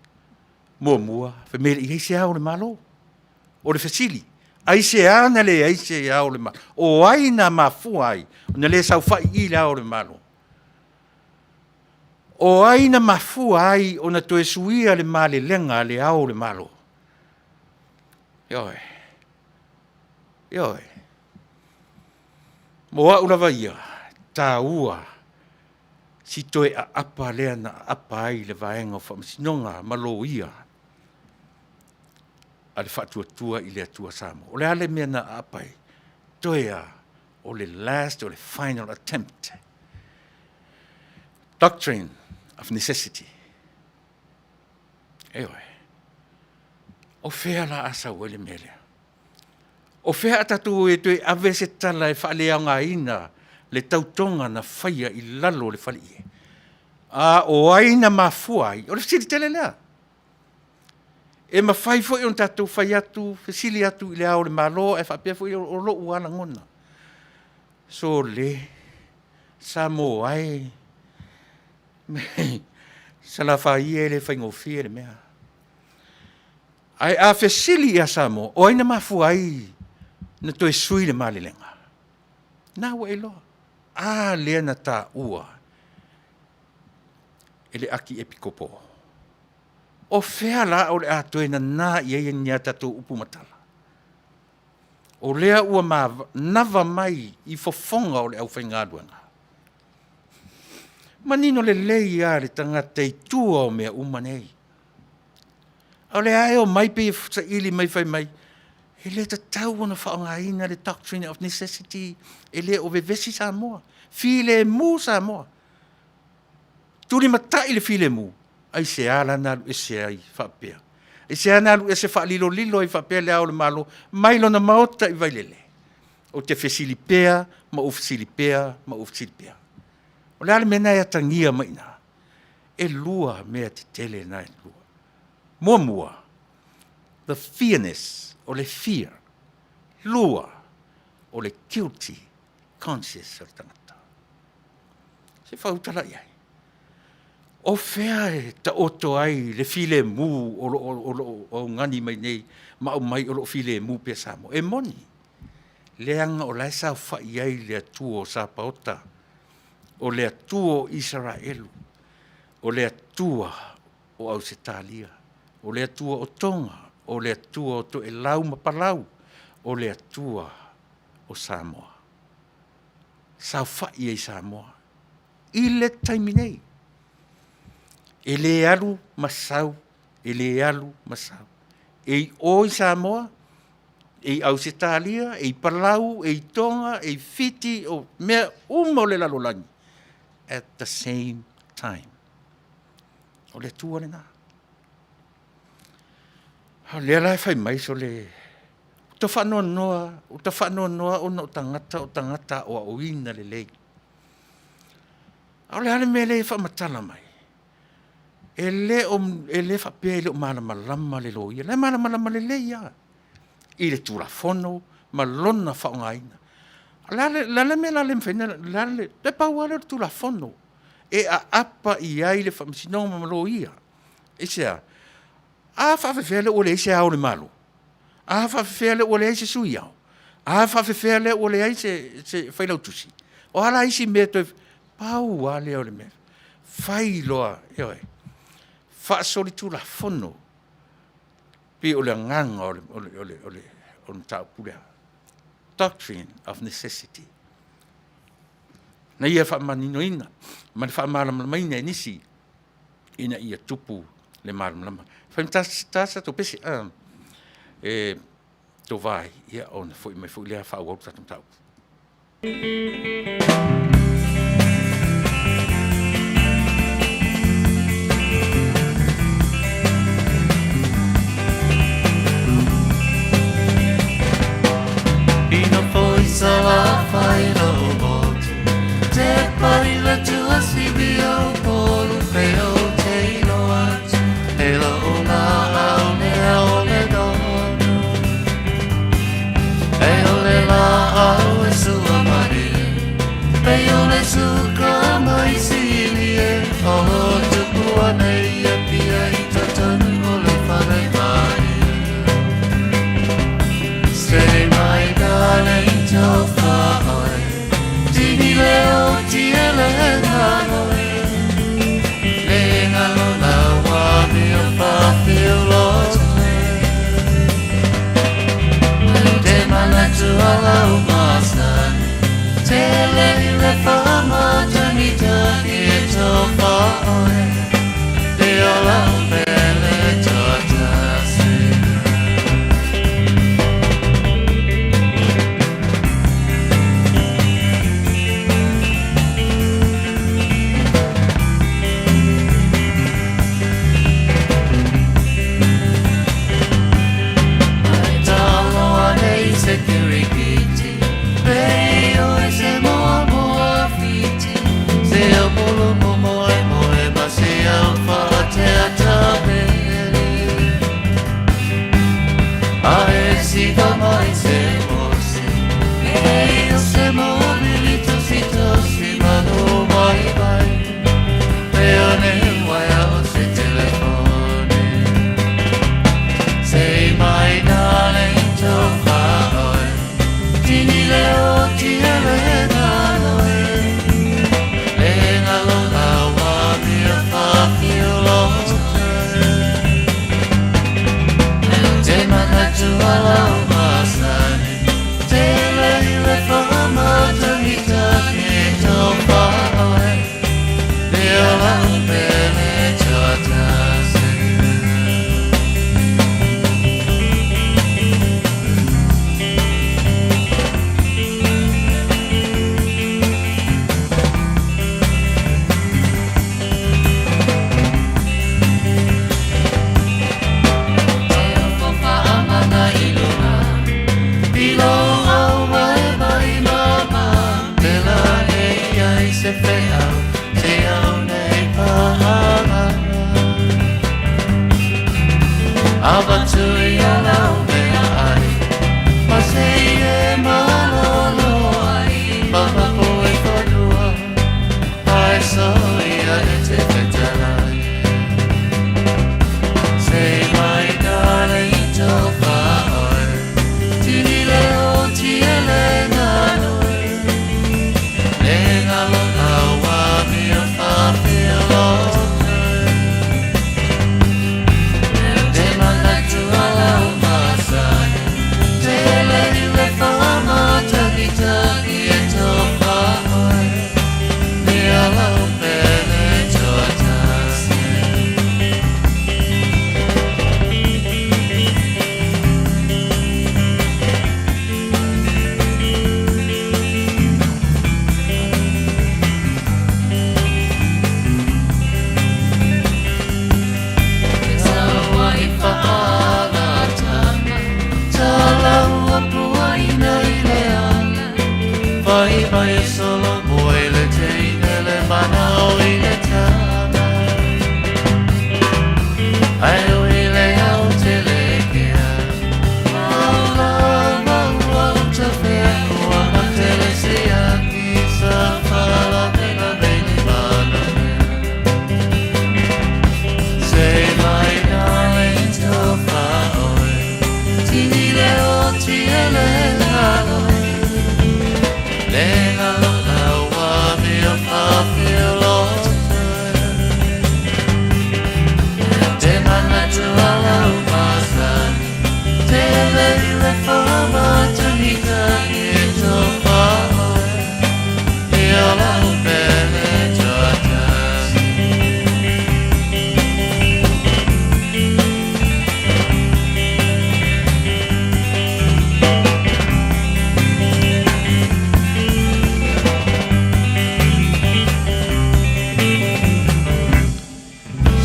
Muamua, fai mai e le i i ai se Ao o le Malo. O le fesili, aisea na leai se Ao o le Malo? O ai na mafua ai ona le saofai i i Le Ao o le Malo? O ai na mafua ai ona toe suia le malelega a le Ao o le Malo? Ioe, ioe. Mo au lava ia, e taua si toe aapa lea na aapa ai le Vaega o Faamasinoga ma Loia a le Faatuatua i le Atua Samoa. O le a le mea na aapa ai? Toe lava o le last o le final attempt, doctrine of necessity. Ioe. O fea o le a sau ai le mea lea? O fea a tatou o e toe ave se tala e faaleaogaina le tautoga na faia i lalo o le faleie? A o ai na mafua ai? O le fesili tele lea. E mafai foi ona tatou fai atu, fesili atu i Le Ao o le Malo ae faapea foi, o lou lava lagona, sole, Samoa e, Salafai e, e le faigofie le mea. Ae a fesili ia Samoa, o ai na mafua ai ona toe sui le malelega? Lena ua e iloa. A lea na taua e le Akiepikopo. O fea la o le a toe nana i ai ni a tatou upu ma tala? O lea ua manava mai i fofoga o le aufaigaluega, manino lelei lava le tagata i tua o mea uma nei. A o lea lava e omai pei e saili mai fai mai, e le tatau ona faaaogaina le doctrine of necessity, e le o vevesi Samoa, filemu Samoa. Tulimatai le filemu, aisea la na alu ese ai faapea? Aisea na alu ese faalilolilo ai faapea Le Ao o le Malo mai lona maota i Vailele? Ou te fesili pea ma ou fesili pea ma ou fesili pea. O le a le mea lena e atagia mai i ina? E 2 mea tetele na e 2. Muamua, the fearness, o le fear. Lua, o le guilty conscious o le tagata. Se i faautala i ai. O fea e taoto ai le filemu o lo o augani mai nei ma aumai o lo o filemu pea Samoa? E moni, leaga o la e saofai ai le Atua o Sapaota, o le Atua o Isaraelu, o le Atua o Ausetalia, o le Atua o Toga, o le Atua o Toelau ma Palau, o le Atua o Samoa. Saofai ai i Samoa i le taimi nei. E le alu ma sau, e le alu ma sau. E i o i Samoa, e i Ausetalia, e i Palau, e i Toga, e i Fiti, o mea uma o le lalolagi at the same time. O le Atua lena. A o lea la e fai mai sole, ua ta faanoanoa, ua ta faanoanoa ona o tagata aoaoina lelei. A o le a le mea lea e faamatala mai? E le faapea e le o malamalama le loia, o la e malamalama lelei lava i le Tulafono ma lona faaaogaina. O le a le mea o le a le mafai ona… E pau lava lea o le Tulafono e aapa i ai le Faamasinoga ma Loia. Aisea? A faapefea lea ua leai se Ao o le Malo? A faapefea lea ua leai se Sui Ao? A faapefea lea ua leai se Failautusi? O a la isi mea e toe… Pau lava lea o le mea, fai loa, ioe, faasolitulafono pei o le agaga o le mataupu lea, doctrine of necessity, ina ia faamaninoina ma le faamalamalamaina e nisi ina ia tupu le malamalama. E faigata se tatou pese e tova ai ona foi mai foi lea faaauau le tatou mataupu. Ina foi Salafai lou motu Te pai le tuasivi o Polu Pe ou te iloa atu He lou laau lea o le donu E o le laau e sua malie Pei o le suka mai sili e O tupu ana i Apia i totonu o le fale malie Say my darling tofa.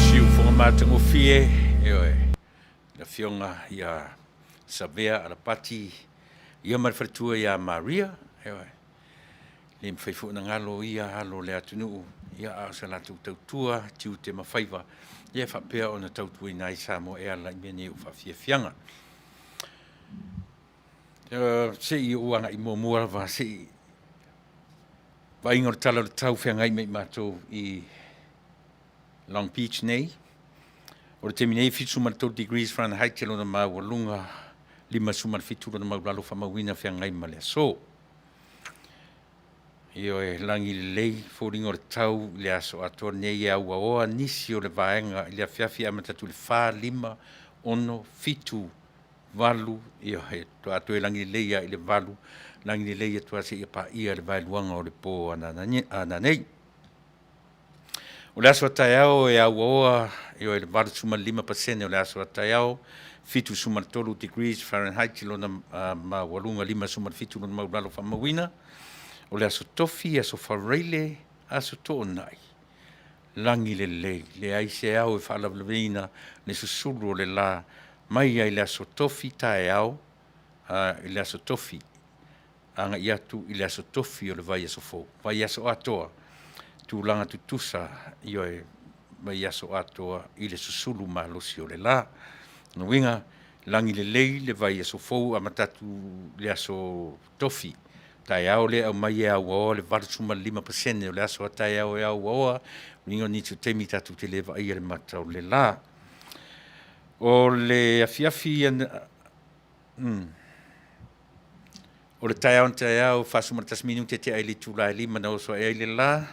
Siufoga matagofie, ioe, le Afioga ia Savea Alapati, ia ma le faletua ia Maria, ioe, le mafai foi ona galo ia alo o le atunuu, ia a o sa latou tautua, tiute ma faiva, ia e faapea ona tautuaina ai Samoa e ala i mea nei o faafiafiaga. Se i ou agai muamua lava, se i vaaiga o le tala o le tau feagai ma i matou i Long Beach nei. O le taimi nei, 73 degrees Fahrenheit lona maualuga, 57 lona maulalo faamauina feagai ma le aso. Ioe, lagi lelei, foliga o le tau i le aso atoa lenei e auaoa nisi o le vaega i le afiafi e amata atu i le 4, 5, 6, 7, 8, ioe, faatoa toe lagi lelei lava i le 8, Lagi lelei atu lava seia paia le vaeluaga o le po ananei. O le aso a taeao e auaoa ioe le 85% o le aso a taeao, 73 degrees Fahrenheit lona maualuga, 57 lona maualalo faamauina. O le aso Tofi, aso Faraile, aso Toonai, lagi lelei, leai se ao e faalavelaveina le susulu o le la mai lava i le aso Tofi taeao i le aso Tofi agai atu i le aso Tofi o le vaiaso fou, vaiaso atoa, tulaga tutusa, ioe, vaiaso atoa i le susulu malosi o le la. O lona uiga, lagi lelei le vaiaso fou amata atu i le aso Tofi, taeao lea e aumai e auaoa le 85% o le aso a taeao e auaoa, lona uiga o nisi o taimi tatou te le vaaia le mata o le la. O le afiafi o le taeao na taeao e 41 minute tea i le itula e 5 na oso ae ai le la,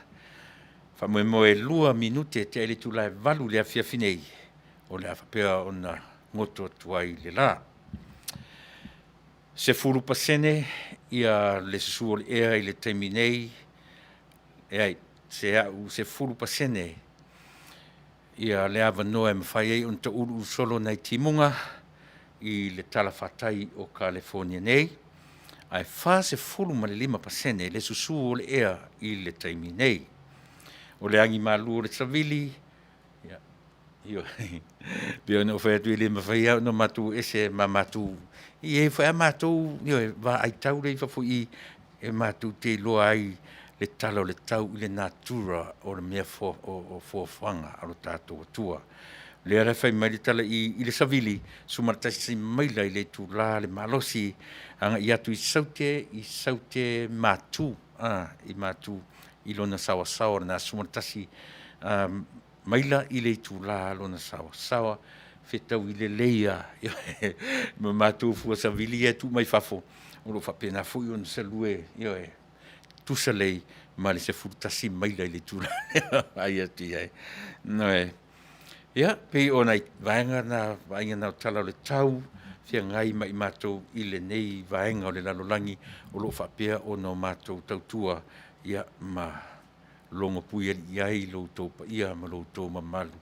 faamoemoe e 2 minute tea i le itula e 8 i le afiafi nei, o le a faapea ona goto atu ai le la. 10% le susu o le ea i le taimi nei, leai se au 10% le avanoa e mafai ai ona tauluulu solo nai timuga i le talafatai o Kalifonia nei, ae 45% le susu o le ea i le taimi nei. O le agimalu o le savili, ioe, e pei ona ou fai atu e le mafai lava ona matou o ese ma matou, e i ai foi lava matou vaai tau lea i fafo i i e matou te iloa ai le tala o le tau i le natura o mea o fuafuaga a lo tatou Atua. O lea la e fai mai le tala i i i le savili, 11 maila i le itula le malosi agai atu i Saute, i Saute Matu i Matu i lona saoasaoa lena, 11 maila i le itula lona saoasaoa, fetaui lelei lava ma matou fua savili ia e tuu mai fafo, o lo o faapena foi ona salue, ioe, tutusa lelei ma le 11 maila i le itula e vaai atu i ai. Ioe. Ia, pei o nai vaega na vaaiga na o tala o le tau feagai ma i matou i lenei vaega o le lalolagi o lo o faapea ona matou tautua ma logopuialii ai lo outou paia ma lo outou mamalu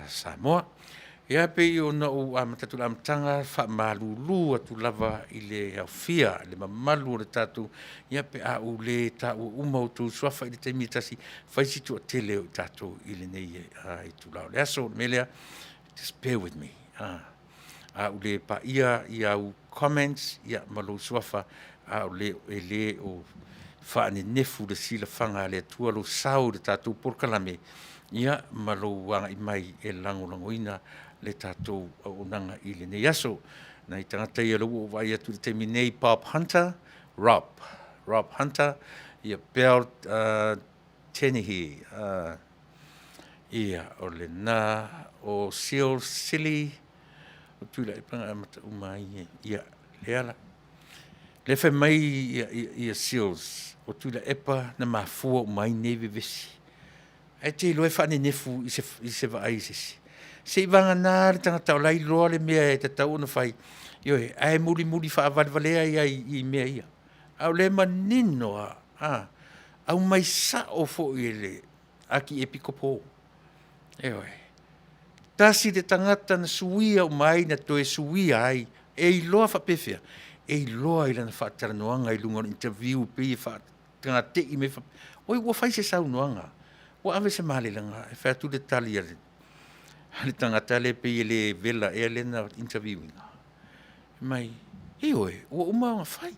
Samoa. Ia pei ona ou amata atu i le amataga, e faamalulu atu lava i le aofia i le mamalu o le tatou, ia pe a ou le taua uma outou suafa i le taimi e tasi, fai si toatele o i tatou i lenei itula o le aso. O le mea lea, just bear with me, a ou le paia au comments ma lou suafa, e le o faanenefu le silafaga a le Atua lou sao i le tatou polokalame, ia ma lou agai mai e lagolagoina le tatou auaunaga i lenei aso. Nai tagata ia lea ua ou vaai atu i le taimi nei, Bob Hunter, Rob, Rob Hunter, ia Bell Tenihi, ia o lena, o Seal Sili, o Tuilaepa na amata uma ai, ia lea la. Lea e fai mai Seals, o Tuilaepa na mafua uma ai nei vevesi. Ae te iloa e faanenefu i se vaai a se isi? Seiavagana le tagata o la e iloa le mea e tatau ona fai, ioe, ae mulimuli faavalevalea ai i mea ia. A o lea e manino lava, aumai sao foi e le Akiepikopo, ioe, tasi le tagata na suia uma ai na toe suia ai, e iloa faapefea? E iloa i lana faatalanoaga i luga o le interview pei e faatagatei mai faapea, oi ua fai se saunoaga, ua ave se malelega, ae fai atu le tali a le tagata lea pei e le vela ea lea na interview ina, fai mai, ioe, ua uma ona fai,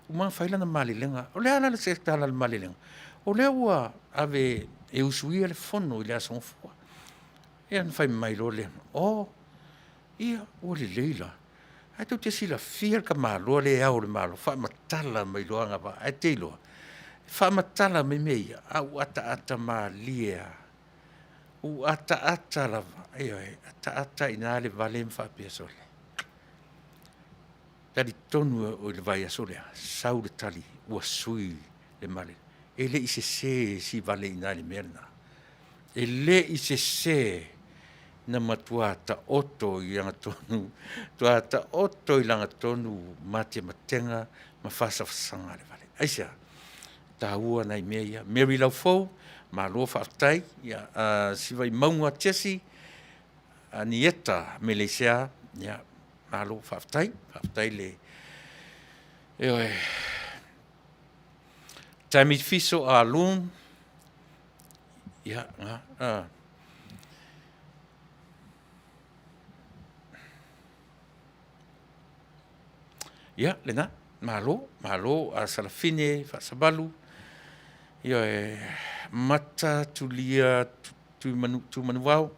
uma ona fai lana malelega. O le a la se tala o le malelega? O lea ua ave e usuia le fono i le Aso Gafua. Ia ona fai mai loa lea, oh, ia ua lelei la, ae tou te silafia le tamaloa lea e ao o le Malo, faamatala mai loa agavaa, ae e te iloa, e faamatala mai mea ia, ae ou ataata malie lava. Ou ataata lava, ioe, ataata i ina le vale ma faapea, sole, talitonu i le vaiaso lea, sau le tali ua sui le malelega. E le i sese Sivale i ina i le mea lena. E le i sese, na matua taoto i lagatonu, matua taoto i lagatonu matematega. ma fasafasaga a le fale. Aisea? Taua nai mea ia. Mary Laufou, malo faafetai. Ia, Sivaimauga Jesse, Anieta Meleisea, ia, malo faafetai. Faafetai le, ioe. Tammy Fiso Ah Lun, ia, na, Ia, lena, malo, malo Salafine Faasavalu, ioe, Mata Tulia Tumanuvao,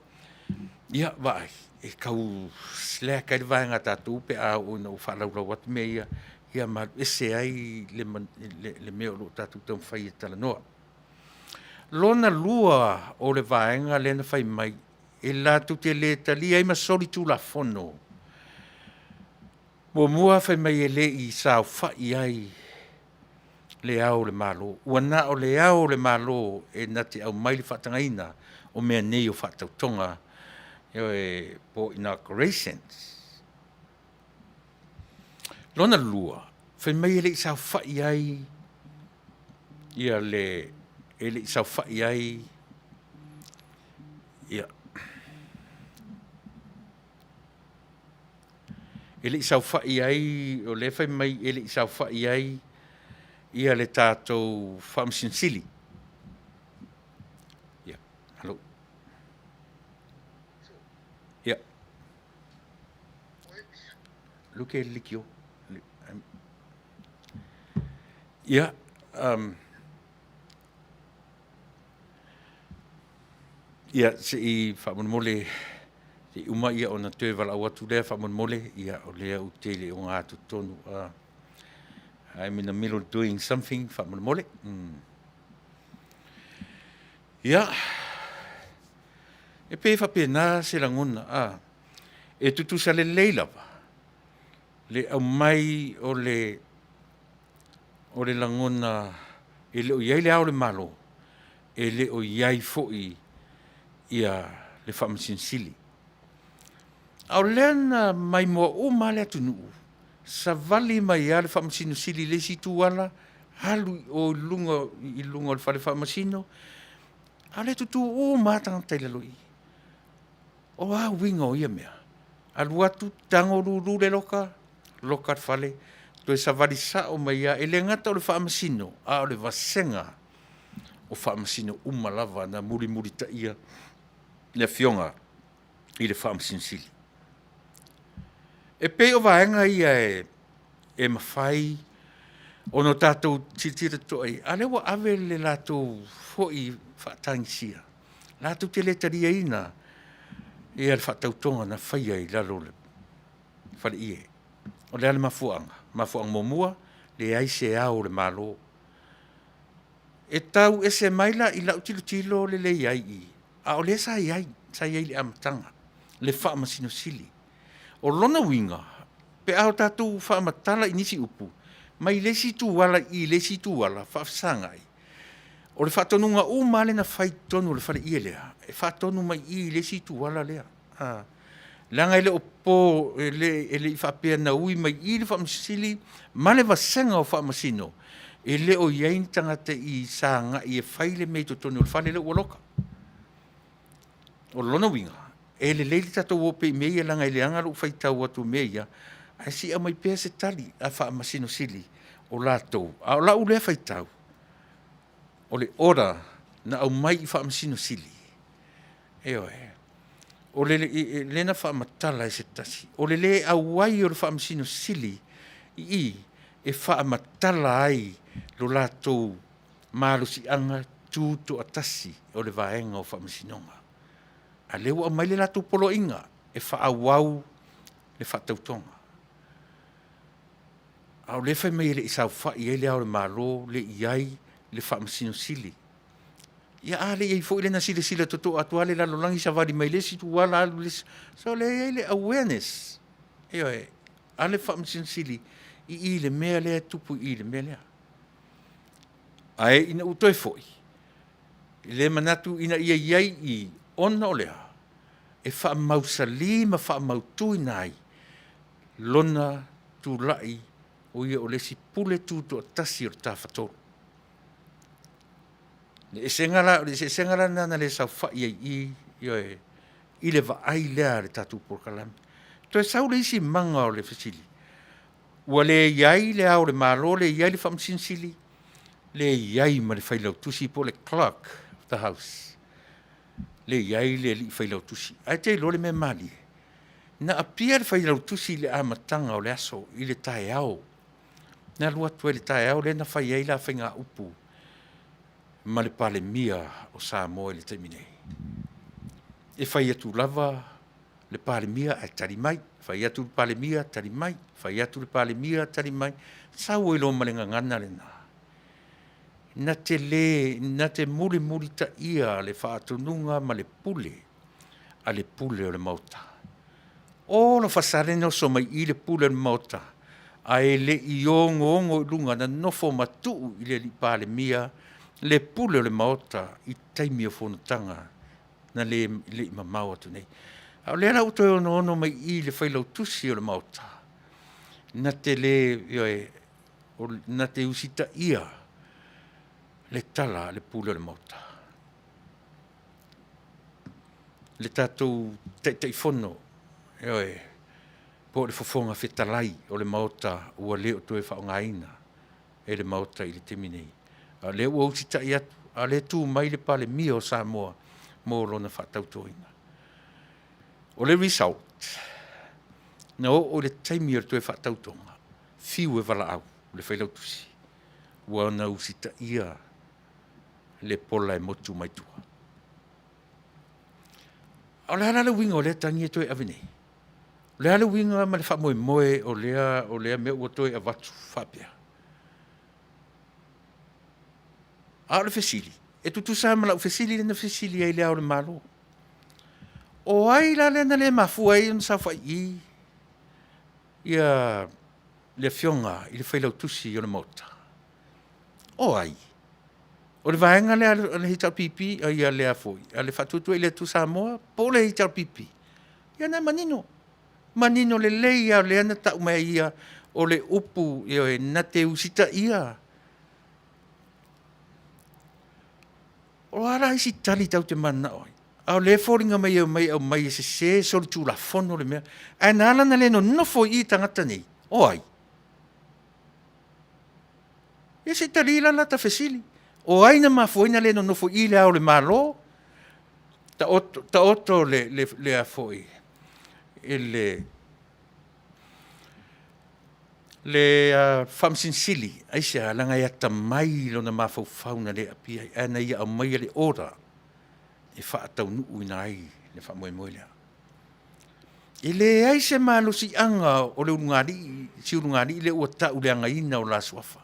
ia, vaai, e tau slack ai le vaega a tatou pe a oo ina ou faalaulau atu mea ia, ia ma alu ese ai le mea o lo o tatou taumafai e talanoa. Lona lua o le vaega lea na fai mai e latou te le talia ai ma solitulafono. Muamua fai mai e le i saofai ai Le Ao o le Malo, ua na o Le Ao o le Malo e na te aumai le faatagaina o mea nei o faatautoga, ioe, po o inaugurations. Lona lua, fai mai e le i saofai ai ia le, e le i saofai ai ia, e le i saofai ai, o lea e fai mai e le i saofai ai ia le tatou Faamasino Sili. Ia, alo, ia, luke le leitio. Ia, ia se i faamolemole, se i uma ona toe valaau atu lea faamolemole, ia o lea ou te le i ogatotonu. I'm in the middle of doing something faamolemole. Ia, e pei e faapena se lagona, e tutusa lelei lava le aumai o le lagona e le o i ai Le Ao o le Malo, e le o i ai foi le Faamasino Sili. A o lea na maimoa uma lava le atunuu, savali mai lava le Faamasino Sili i le isi itu ala, alu i o i luga o le Fale Faamasino, a o lea e tutu uma lava tagata i lalo i i. O a uiga o ia mea? Alu atu tago lulu le loka, loka le fale, toe savali sao mai lava, e le gata o le Faamasino, a o le vasega o Faamasino uma lava na mulimulitaia le Afioga i le Faamasino Sili. E pei o vaega ia e mafai ona tatou tilotilo totoa i ai, a o lea ua ave le latou foi faatagisia, latou te le taliaina le faatautoga na faia i lalo o le faleie. O le a le mafuaaga? Mafuaaga muamua, leai se Ao o le Malo. E tau ese mai la i lau tilotilo le leai i i, a o lea sa i ai, sa i ai i le amataga le Faamasino Sili. O lona uiga, pe a tatou faamatala i nisi upu, mai le isi ituala i i le isi ituala faafesagai, o le faatonuga uma lava lea na fai i totonu o le faleie lea, e faatonu mai i i le isi ituala lea, leaga e le o po, e le i faapea na ui mai i i le Faamasino Sili ma le vasega o Faamasino, e le o i ai ni tagata i i sa agai e fai le mea i totonu o le fale lea ua loka. O lona uiga, e lelei le tatou o pea i mea ia leaga e leaga lou faitau atu i mea ia, ae se i aumai pea se tali a Faamasino Sili o latou. A o lau lea faitau, o le order na aumai i Faamasino Sili, ioe, o lea na faamatala e se tasi, o le le auai o le Faamasino Sili i i e faamatala ai lo latou malosiaga tutoatasi o le vaega o Faamasinoga. A o lea ua aumai le latou poloaiga e faaauau le faatautoga. A o lea e fai mai e le i saofai ai Le Ao o le Malo, le i i ai le Faamasino Sili. Ia a le i i ai foi le na silasila totoa atu lava le lalolagi savali mai le isi ituala alu i le isi. So o lea e i ai le awareness, ioe, a le Faamasino Sili i i le mea lea e tupu i i le mea lea. Ae ina ua toe foi, i le manatu ina ia i ai i i, ona o le a? E faamausali ma faamautuina ai lona tulai O ia o le isi pule tutoatasi o le Tafatolu. Le esega la, o le eseesega la lena na le saofai ai i i, ioe, i le vaai lea a le tatou polokalame. Toe sau le isi maga o le fesili, ua le i ai le Ao o le Malo, le i ai le Faamasino Sili, le i ai ma le Failautusi po o le Clerk of the House, le i ai le Alii Failautusi. Ae e te iloa le mea malie, na apia le Failautusi i le amataga o le aso i le taeao, na alu atu ai i le taeao lea na fai ai le faigaupu ma le Palemia o Samoa i le taimi nei. E fai atu lava le Palemia ae tali mai, fai atu le Palemia tali mai, fai atu le Palemia tali mai, sau ai loa ma le gagana lena, na te le, na te mulimulitaia le faatonuga ma le pule a le pule o le Maota. All of a sudden oso mai i i le pule o le Maota, ae le i ogoogo i luga, na nofo matuu i le Palemia le pule o le Maota i taimi o fonotaga na le i mamao atu nei. A o lea la ua toe onoono mai i i le Failautusi o le Maota, na te le, ioe, na te usitaia le tala a le pule o le Maota. Le tatou Taitaifono, ioe, po o le Fofoga Fetalai o le Maota ua le o toe faaaogaina e le Maota i le taimi nei. A o lea ua usitai atu, a o lea e tu mai le Palemia o Samoa mo lona faatautoina. O le result, na oo i le taimi o le toe faatautoga, fiu e valaau le Failautusi, ua na usitaia le pola e motu mai tua. A o le a la le uiga o lea tagi e toe ave nei? O le a le uiga ma le faamoemoe o lea mea ua toe avatu faapea? A o le fesili, e tutusa lava ma lau fesili lea na fesili ai i Le Ao o le Malo. O ai la lea na le mafua ai ona saofai i i le Afioga i le Failautusi o le Maota? O ai? O le vaega lea a le HRPP, a le Faatuatua i le Atua Samoa po o le HRPP? Ia lena e manino, manino lelei lava o lea na tau mai e ia, o le upu, ioe, na te usitaia. O a la isi tali tatou te mananao ai? A o lea e foliga mai e omai e aumai e sese, e solitulafono le mea, ae na ala ona le nonofo i i tagata nei, o ai? Ia se i tali la lata fesili. O ai na mafua ai ona le nonofo i i Le Ao o le Malo? Taoto, taoto le Faamasino Sili, aisea? Leaga e atamai i lona mafaufau na le apia ai, ae na ia aumaia le order e faataunuuina ai le faamoemoe lea. E leai se malosiaga o le ulugalii, si ulugalii lea ua tauleagaina o la suafa.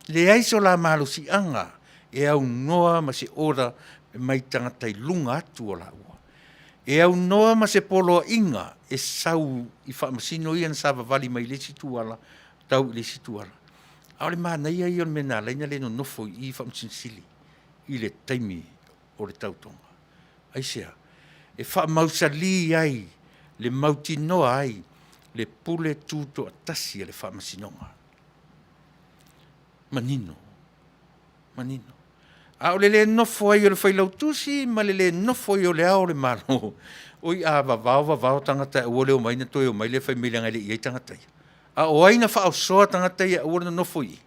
Leai so la malosiaga e aunoa ma se order mai tagata i luga atu o laua. E aunoa ma se poloaiga e sau i faamasino ia na savavali mai le isi ituala tau i le isi ituala. A o le manaia ia o le mea na ala ai ona le nonofo i i Faamasino Sili i le taimi o le tautoga. Aisea? E faamausali ai le mautinoa ai le pule tutoatasi a le Faamasinoga. Manino, manino. A o le le nofo ai o le Failautusi ma le le nofo ai o Le Ao o le Malo, oi a vavao vavao tagata e aua le omai ona toe omai lea fai mai leaga e le i i ai tagata ia. A o ai na faaosoa tagata ia e aua le nonofo i i?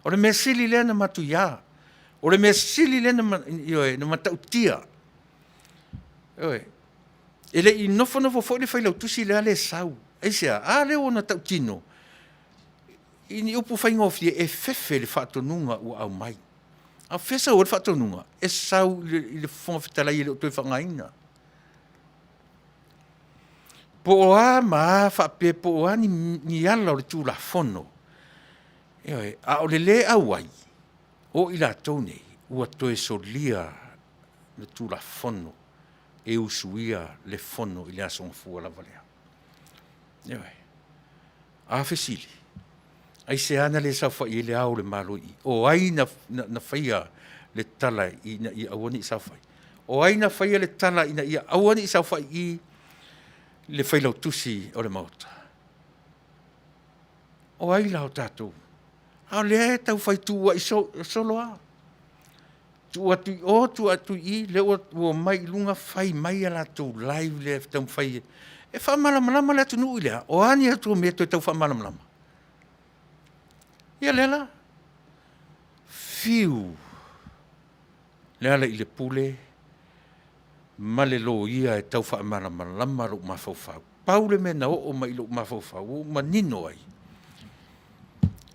O le mea sili lea na matuia. O le mea sili lea ioe, na matautia. Ioe. E le i nofonofo foi le Failautusi lea le sau. Aisea? A lea ua na tautino i ni upu faigofie, e fefe le faatonuga ua aumai. A o fea e sau ai le faatonuga? E sau i le Fofoga Fetalai e le o toe faaaogaina. Po o a ma a faapea po o a ni ala o le Tulafono, ioe, a o le le auai o i latou nei, ua toe solia le Tulafono e usuia le Fono i le Aso Gafua lava lea. Ioe. A fesili, aisea na le saofai ai Le Ao o le Malo i i? O ai na faia le tala ina ia aua ne i saofai? O ai na faia le tala ina ia aua ne i saofai i i le Failautusi o le Maota? O ai la o tatou? A o lea e tau fai tuuai solo lava. Tuu atu i o, tuu atu i i, lea ua omai i luga fai mai a latou live lea e taumafai e faamalamalama le atunuu i le a? O a ni a outou mea e toe tau faamalamalama? Ia lea la. Fiu Lealailepule ma le Loia e tau faamalamalama lou mafaufau. Pau le mea na oo mai i lou mafaufau ua ou manino ai,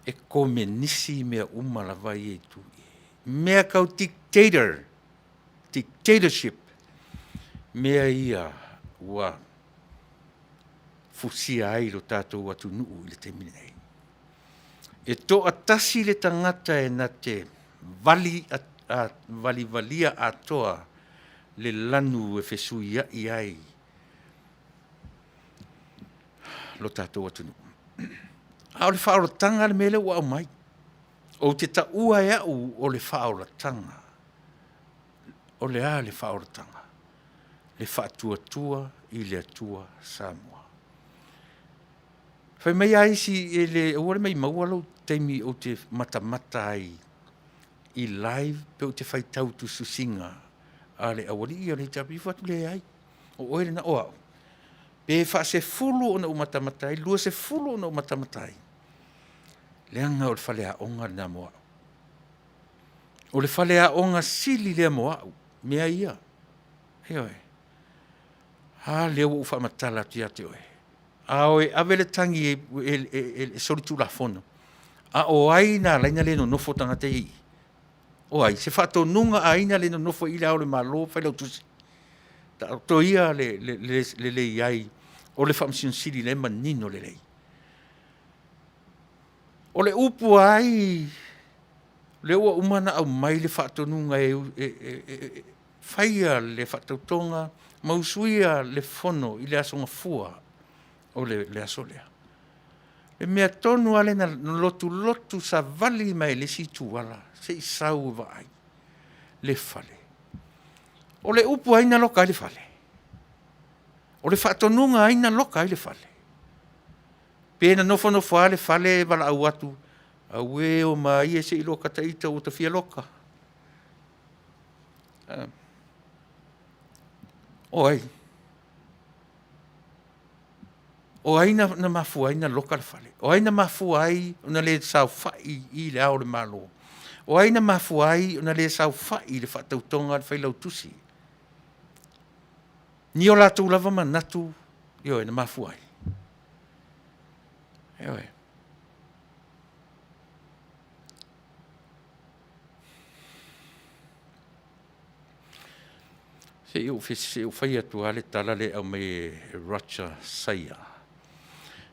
e komenisi mea uma lava ia i itu ia. Mea tau dictator, dictatorship, mea ia ua fusia ai lo tatou atunuu i le taimi lenei. E toatasi le tagata e na te valivalia atoa le lanu e fesuiai ai lo tatou atunuu. A o le faaolataga le mea lea ua aumai. Ou te taua e au o le faaolataga. O le a le faaolataga? Le faatuatua i le Atua Samoa. Fai mai lava isi, aua le maumauina lou taimi ou te matamata ai i live pe ou te faitau i tusitusiga a le aualii ia o le HRPP, ou fai atu, leai, o oe lena, o au, pe faasefulu ona ou matamata ai, 20 ona ou matamata ai, leaga o le faleaoga lena mo au. O le faleaoga sili lea mo au mea ia, ioe. A lea ua ou faamatala atu ia te oe, a o e ave le tagi e solitulafono, a o ai na ala ai ona le nonofo tagata ia i i? O ai? Se faatonuga a ai na le nonofo ai i i Le Ao o le Malo ma Failautusi? Taoto ia le leai o le Faamasino Sili o la e manino lelei. O le upu a ai lea ua uma ona aumai le faatonuga e faia le faatautoga ma usuia le fono i le Aso Gafua o le aso lea. O le mea tonu lava lea na lotulotu savali mai ai i le isi ituala se i sau e vaai le fale. O le upu a ai na loka ai le fale? O le faatonuga a ai na loka ai le fale? Pe na nofonofo lava le fale valaau atu, auē omaie se i loka ita ua ta fia loka. O ai? O ai na mafua ai ona loka le fale? O ai na mafua ai ona le saofai i Le Ao o le Malo? O ai na mafua ai ona le saofai i le faatautoga a le Failautusi? Ni o latou lava manatu, ioe, na mafua ai. Ioe. Se i ou fai atu lava le tala lea e aumai e Roger Saia.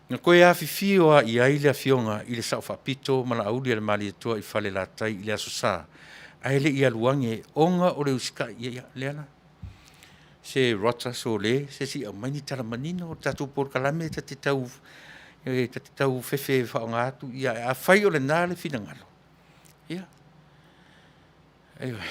Na toe afifio lava i ai le afioga i le Sao Faapito ma Laaulialemalietoa i Falelatai i le Aso Sa ae le i alu ane ona o le usitai, ia lea la. Se Roger sole, se se i aumai ni tala manino, o le tatou polokalame ta te tau fefe e faaaoga atu, ae afai o lena le finagalo, ia, ioe.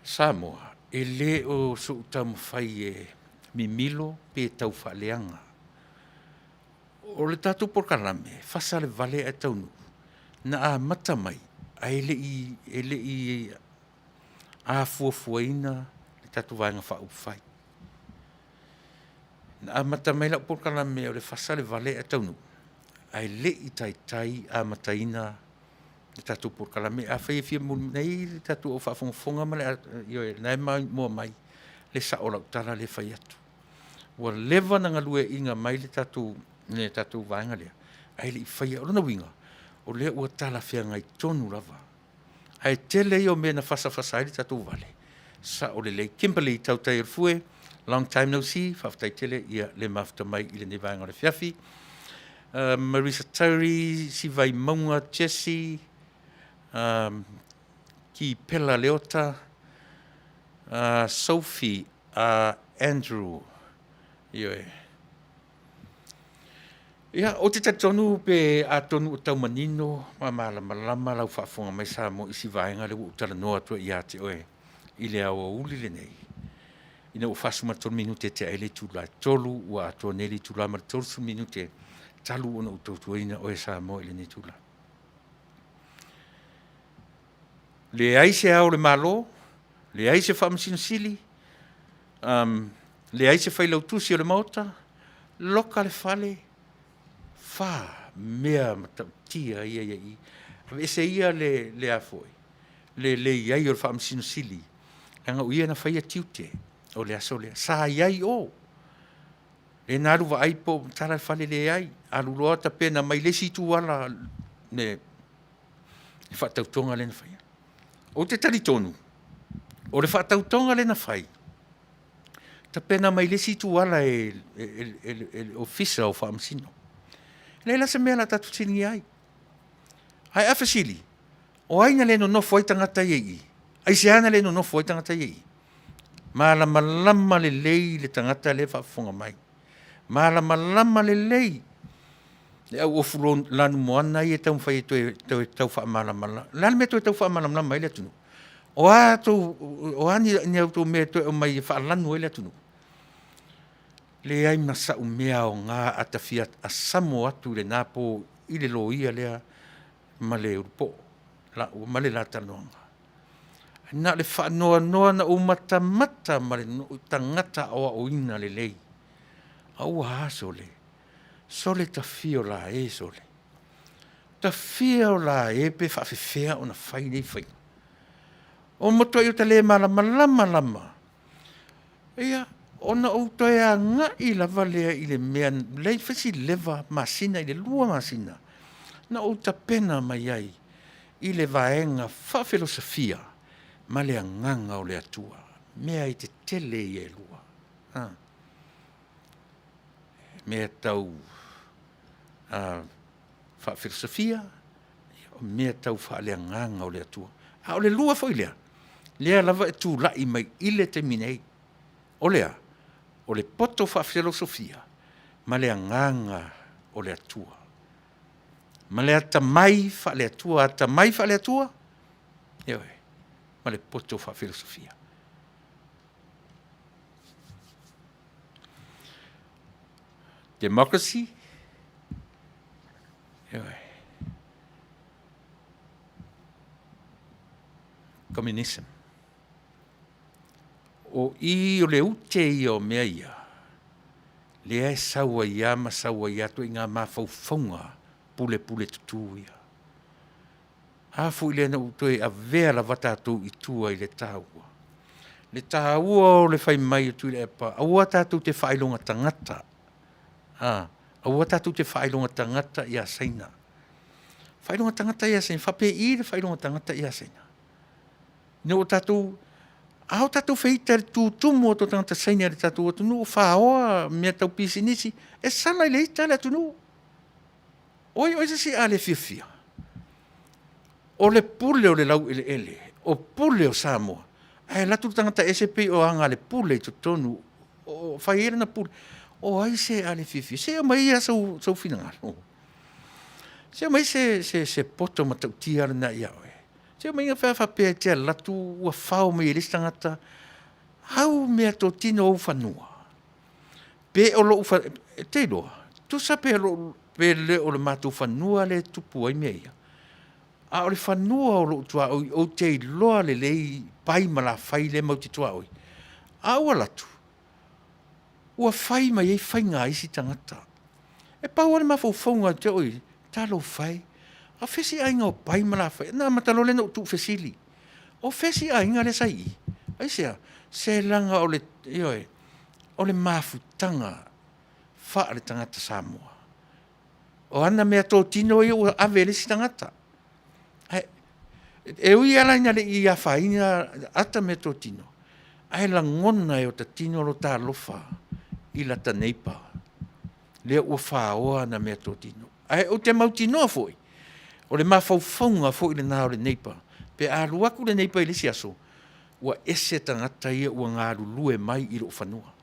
Samoa, e le o sou taumafai e mimilo pe tau faaleaga. O le tatou polokalame, e fasa le vale ae taunuu, na amata mai ae le i afuafuaina le tatou Vaega Faaupufai. Na amata mai lau polokalame o le fasa le vale ae taunuu, ae le i taitai amataina le tatou polokalame. Afai e fia mulimuli, o la e i le tatou au faafogafoga ma le, ioe o lena e maimoa mai le sao o lau tala lea e fai atu. Ua leva ona galueaiina mai le tatou vaega lea, ae le i faia. O lona uiga, o lea ua talafeagai tonu lava, ae tele ia o mea na fasafasa ai le tatou vale, sao lelei. Kimberly Tautaiiolefue, long time no see, faafetai tele le mafuta mai i lenei vaega o le afiafi. Marisa Terry, Sivaimauga Jesse, Kipela Leota, Sophie Andrew, ioe. Ia, ou te talitonu pe atonu ua tau manino ma malamalama lau faafofoga mai Samoa i si vaega lea ua ou talanoa atu ai ia te oe i le aoauli lenei. Ina ua 43 minute tea ai le itula e 3, ua atoa nei le itula ma le 30 minute talu ona ou tautuaina oe Samoa i lenei itula. Leai se ao o le Malo, leai se Faamasino Sili, leai se Failautusi o le Maota, loka le fale, fa mea matautia ia ia i. Aveese ia le, le a foi, le leai o le Faamasino Sili, leaga o ia na faia tiute o le aso lea. Sa i ai i o, lea na alu vaai po o matala le fale, leai. Alu loa tapena mai le isi itu ala le faatautoga lea na faia. Ou te talitonu, o le faatautoga lea na fai, tapena mai le isi itu ala e le Ofisa o Faamasino. E leai la se mea o le a tatou fesiligia ai. Ae a fesili, o ai na le nonofo ai tagata ia i i? Aisea na le nonofo ai tagata ia i i? Malamalama lelei le tagata lea e faafofoga mai, malamalama lelei le au ofu lanumoana ia e taumafai e toe tau faamalamalama. O le a le mea e toe tau faamalamalama ai le atunuu? O a ni a outou mea e toe aumai e faalanu ai le atunuu? Leai ma sau mea aoga a ta fia asamo atu i lena po i le loia lea ma le ulupo ma le la talanoaga. Na o le faanoanoa na ou matamata ma le tagata aoaoina lelei, a ua a sole? Sole ta fia o la e sole, ta fia o la e pe faapefea ona fai nei faiga? Ua matuai ou le malamalama lava. Ia, ona ou toe agai lava lea i le mea lea e fai si leva masina i le 2 masina na ou tapena mai ai i le vaega faafilosofia ma le agaga o le Atua, mea e tetele ia e lua. Mea tau faafilosofia, o mea tau faaleagaga o le Atua. A o le lua foi lea, lea lava e tulai mai i le taimi nei. O le a? O le poto faafilosofia ma le agaga o le Atua, ma le atamai faale-Atua, atamai faale-Atua, ioe, ma le poto faafilosofia. Democracy, ioe, Communism. O i o le ute ia o mea ia, lea e sau ai lava ma sau ai lava ituaiga mafaufauga pulepuletutu ia. A foi lea na ou toe avea lava tatou i tua i le taua, le taua o le fai mai o Tuilaepa, aua tatou te faailoga tagata, aua tatou te faailoga tagata ia Saina. Faailoga tagata ia Saina, e faapei le faailoga tagata ia Saina? Ina ua tatou, a o tatou feita i le tutumu atu o tagata Saina i le tatou atunuu, faoa mea tau pisinisi, e sala i le ita le atunuu. Oi o ai se isi a le fiafia? O le pule o le laueleele, o pule o Samoa, ae alu atu le tagata ese pei o agalepule i totonu, o fai ai lana pule. O ai se a le fiafia? Se aumai ia sou finagalo. Se aumai se poto matautia lena ia oe. Se aumai pe a faapea e te alu atu ua fao mai e le isi tagata au meatotino o ou fanua, pe o lou e te iloa, tusa pe le o le matou fanua lea e tupu ai mea ia, a o le fanua o lou tuaoi ou te iloa lelei pai ma lafai lea matou te tuaoi, a ou alu atu ua fai mai ai faiga a isi tagata. E pau lava le mafaufauga ia te au ia, talofa e, a o fea isi aiga o pai ma lafai? Ona amata loa lea ona ou tuufesili, o fea si aiga lea sa i i? Aisea? Se leaga o le, ioe, o le mafutaga faaletagata Samoa. O ana meatotino ia ua ave e le isi tagata. Ae e ui lava la ina le i afaina ata meatotino, ae lagona e ota tino lota alofa i lata neighbour lea ua faoa ana meatotino. Ae ou te mautinoa foi, o le mafaufauga foi lena o le neighbour pe a alu atu le neighbour i le isi aso, ua ese tagata ia ua galulue mai i lou fanua.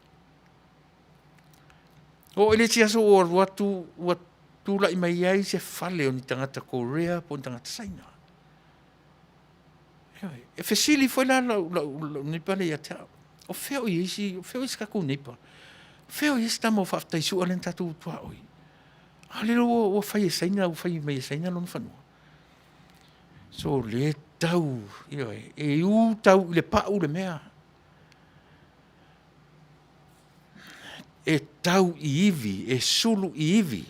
Oo i le isi aso ua alu atu ua tulai mai ai se fale o ni tagata Korea po o ni tagata Saina. Ioe. E fesili foi la lou neighbour lea ia te au. O fea o i ai isi, o fea o i ai si tatou neighbour? O fea o i ai si tama o Faafetai-sua lea na tatou tuaoi? A lea ua fai e Saina, ua fai mai e Saina lona fanua. So lea e tau, ioe, e u tau i le pau le mea. E tau i ivi, e sulu i ivi. O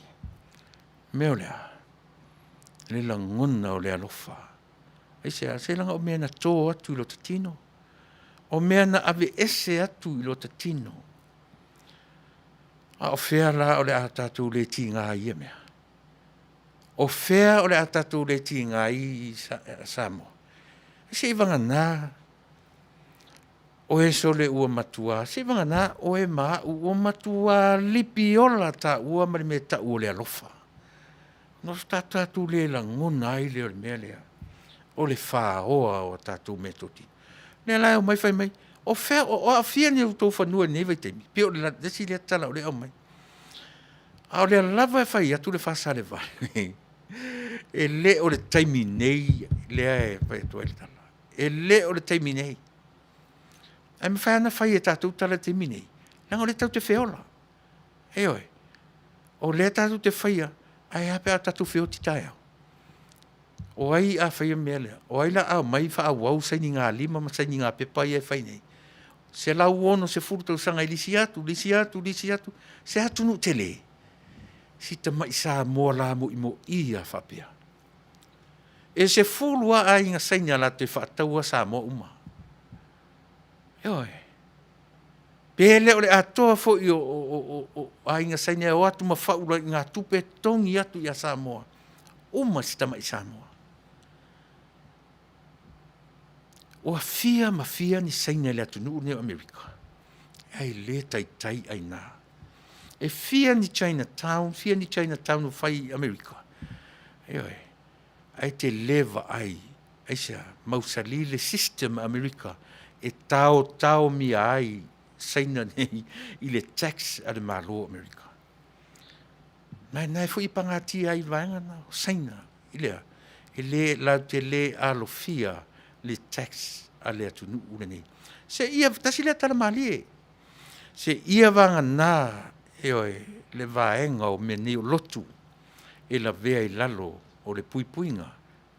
le mea o le a? Le lagona o le alofa. Aisea? Se leaga o mea na to atu i lota tino, o mea na aveese atu i lota tino. A o fea la o le a tatou le tiga ai i ia mea? O fea o le a tatou le tiga ai Samoa? Seivagana oe sole ua matua, seivagana oe ma au ua matua lipiola taua ma le mea e tau o le alofa, ona faatoa tatou le lagona ai lea o le mea lea o le faoa o tatou meatotino. O lea la e omai fai mai, o fea, o aafia ni outou fanua i lenei vaitaimi? E pei o le isi lea tala o lea e aumai. A o lea lava e fai atu le Faasalevale, e le o le taimi nei lea e fai atu ai le tala. E le o le taimi nei. Ae mafai lava ona fai e tatou tala i le taimi lenei, leaga o lea tatou te feola. Ioe, o lea tatou te faia, ae a pe a tatou feoti taeao? O ai a faia le mea lea? O ai o le a omai faaauau sainigalima ma sainigapepa ia e fai nei? 160 tausaga i le isi atu, le isi atu, le isi atu, se atunuu tele, si tamai Samoa lamoimoi lava faapea. E 10 lava aiga Saina latou te faataua Samoa uma. Ioe. Pe le o le atoa foi o aiga Saina e o atu ma fau laigatupe e totogi atu ia Samoa, uma si tamai Samoa. Ua fia ma fia ni Saina i le atunuu lenei o Amerika, ae le taitai aina. E fia ni China Town, fia ni China Town ua fai i Amerika? Ioe, ae te le vaai, aisea? Mausali le system a Amerika e taotaomia ai Saina nei i le tax a le Malo o Amerika. Ma o lena foi e pagatia ai i le vaega lena o Saina, i le a? E le, latou te le alofia le tax a le atunuu lenei. Seia, tasi lea tala malie, seia vagana, ioe, le vaega o mea nei o lotu e lavea i lalo o le puipuiga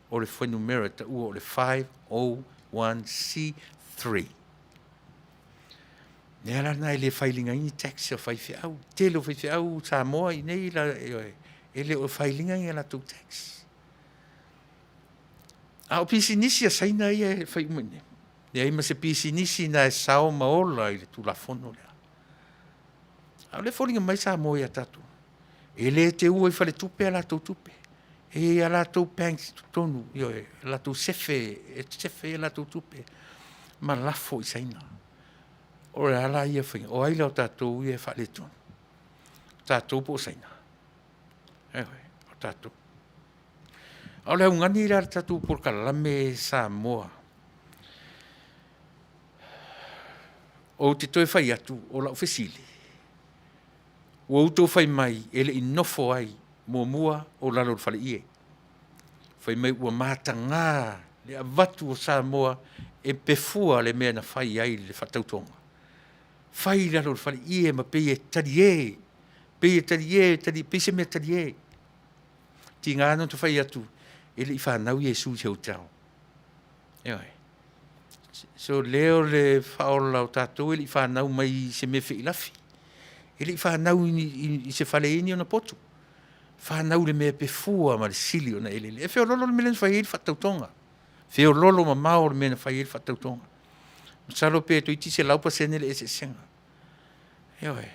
o le fuainumera e taua o le 501c3. O le mea la lena e le file ina ai ni tax a faifeau. Tele o faifeau Samoa i inei, ioe, e le o file ina ni a latou tax. A o pisinisi a Saina ia e fai uma i inei. Leai ma se pisinisi na e sao ma ola i le Tulafono lea. A o lea e foliga mai Samoa ia tatou, e le teua i faletupe a latou tupe. E i ai a latou banks i totonu, ioe, latou sefe e sefe ai a latou tupe ma lafo i Saina. O le a la ia faiga? O ai la o tatou ia e faaletonu? O tatou po o Saina? Ioe, o tatou. A o le augani la i le tatou polokalame Samoa, ou te toe fai atu, o lau fesili, ua outou fai mai e le i nofo ai muamua o lalo o le faleie, fai mai ua mataga le avatu o Samoa e pefua le mea na fai ai le faatautoga. Fai i lalo o le faleie ma pei e talie, pei e talie, pei se mea talie. Tiga lava ona fai atu e le i fanau Iesu i se hotel. Ioe. So lea o le faaola o tatou e le i fanau mai i se mea feilafi. E le i fanau i se fale e i ai ni ona potu. Fanau i le mea e pefua ma le sili ona eleele. E feoloolo le mea lea na fai ai le faatautoga. Feoloolo mamao le mea na fai ai le faatautoga. Masalo pe toeitiiti 100% le eseesega. Ioe.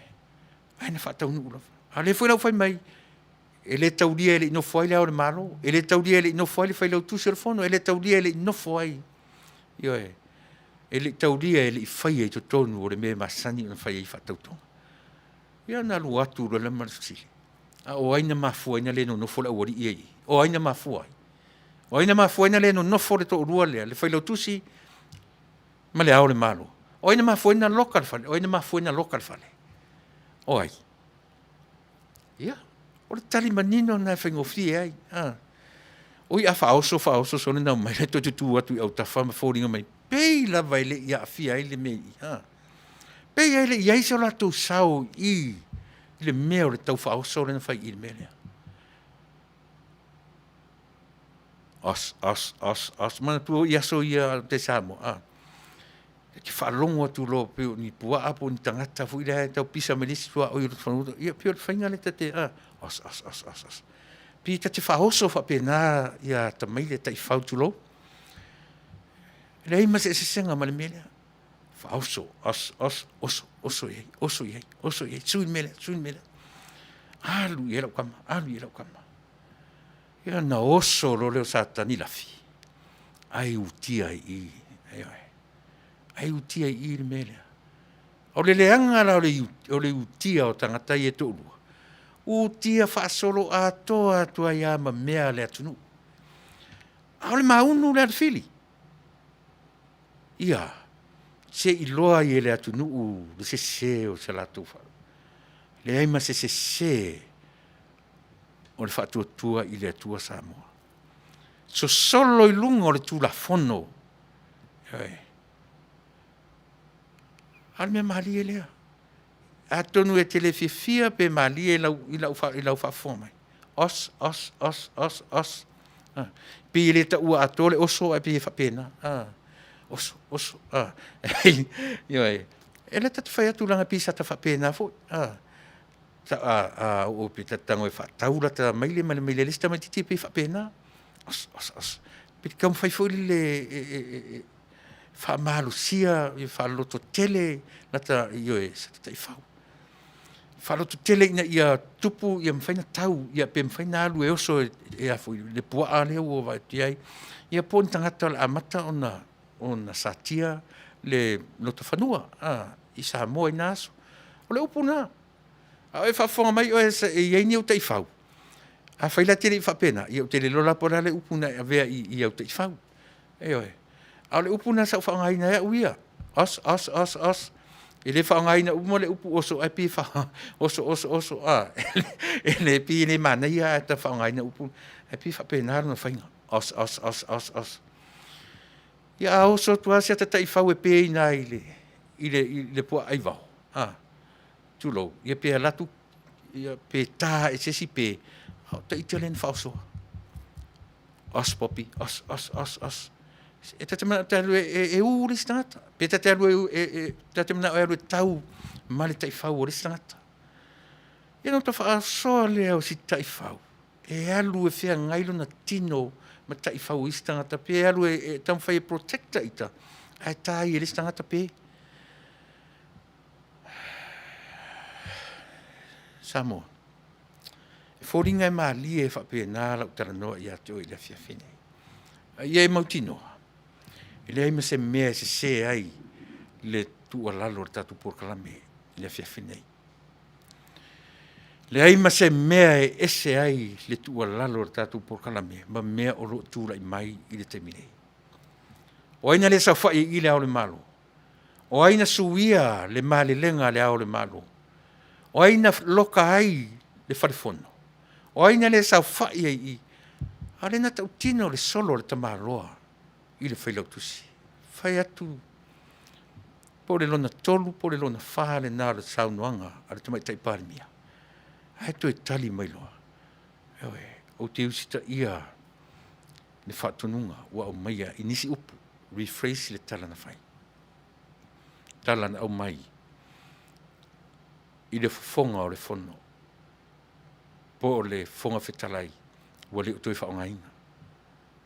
Ae na faataunuu lava. A o lea foi la ua fai mai, e le taulia e le i nofo ai Le Ao o le Malo, e le taulia e le i nofo ai le Failautusi o le Fono, e le taulia e le i nofo ai, ioe, e le i taulia e le i faia i totonu o le mea e masani ona fai ai faatautoga. Ia ona alu atu loa lea ma le fesili, a o ai na mafua ai ona le nonofo le aualii ia i i? O ai na mafua ai? O ai na mafua ai ona le nonofo le toalua lea, le Failautusi ma Le Ao o le Malo? O ai na mafua ai ona loka le fale? O ai na mafua ai ona loka le fale? O ai? Ia, o le tali manino lena e faigofie ai. A, oi a faaoso faaoso sole ona omai lea toe tutu atu i autafa ma foliga mai pei lava e le i aafia ai le mea i i. Pei e le i ai so latou sao i i le mea o le tau faaoso lea na fai i le mea lea. Os, os, os, os. Manatua foi aso ia a o i Samoa, a, e te faalogo atu loa pei o ni puaa po o ni tagata foi lea e tau pisa mai le isi tuaoi o le fanua, ia pei o le faiga lea ta te, a, os, os, os, os, os. Pei ta te faaoso faapena ia tamaile taifau tulou. E leai ma se eseesega ma le mea lea. Faaoso, os, os, oso, oso i ai, oso i ai, oso i ai, sui le mea lea, sui le mea lea. Alu i ai lau tama, alu i ai lau tama. Ia ona oso loa lea o Satani lafi, ai utia i i, ioe, ai utia i i le mea lea. O le leaga la o le utia o tagata ia e toalua, utia faasoloatoa atu ai lava ma mea a le atunuu. A o le maunu lea a le fili, ia, se i iloa ai e le atunuu le sese o se latou leai ma se sese o le Faatuatua i le Atua Samoa. Sosolo i luga o le Tulafono, ioe. A o le mea malie lea, atonu e te le fiafia pe malie i lau faafofoga mai, os, os, os, os, os. E pei e le taua atoa le oso ae pei e faapena, oso, oso, a. Ioe. O lea ta te fai atu leaga e pei sa ta faapena foi, a oo pe ta te tago e faatau lata maile ma le maile a le isi tamaitiiti e pei e faapena, os, os, os. Pei e taumafai foi lele e faamalosia ia faalototele lata, ioe, si ata taifau. Faalototele ina ia tupu ia mafai ona tau, pe mafai ona alu e oso e le puaa lea ua vaai atu i ai, ia po o ni tagata o le a amata ona satia le lotofanua i Samoa i na aso. O le upu lena, a o e faafofoga mai oe e i ai ni ou taifau, afai la e te le i faapena, ia ou te le iloa la po o le a le upu na e avea i au taifau. Ioe. A o le upu lena sa ou faaaogaina e au ia, os, os, os, os. E le faaaogaina uma le upu oso ae pei e oso, oso, oso, a, e pei e le manaia ae ta faaaogaina upu, ae pei e faapena lona faiga, os, os, os, os, os. Ia a oso atu lava si ata taifau e pe i ina i le puaa aivao, a, tulou, ia pe alu atu pe ta ae i se isi pe, a o ita lea na faaosoa. Os Popi, os, os, os, os. E ta te mananao e te alu e u le isi tagata, pe ta te mananao e alu e tau ma le taifau a le isi tagata. Ia ona ota faasoa lea o si taifau e alu e feagai lona tino ma taifau a isi tagata, pe alu e taumafai e protect ita ae ta ai e le isi tagata pe. Samoa, e foliga e malie faapena lau talanoa ia te oe i le afiafi lenei, a ia e mautinoa, e leai ma se mea e sese ai le tuualalo o le tatou polokalame i le afiafi lenei. Leai ma se mea e ese ai le tuualalo a le tatou polokalame ma mea o lo o tulai mai i le taimi nei. O ai na le saofai i i i Le Ao o le Malo? O ai na suia le malelega a Le Ao o le Malo? O ai na loka ai le Fale Fono? O ai na le saofai ai i i? A lea na tautino le solo a le tamaloa i le Failautusi, fai atu po o le lona 3 po o le lona 4 lena o le saunoaga a le Tamaitai Palemia, ae toe tali mai loa, ioe, ou te usitaia le faatonuga ua aumaia i nisi upu, rephrase le tala na fai, tala na aumai i le fofoga o le Fono po o le Fofoga Fetalai ua le o toe faaaogaina,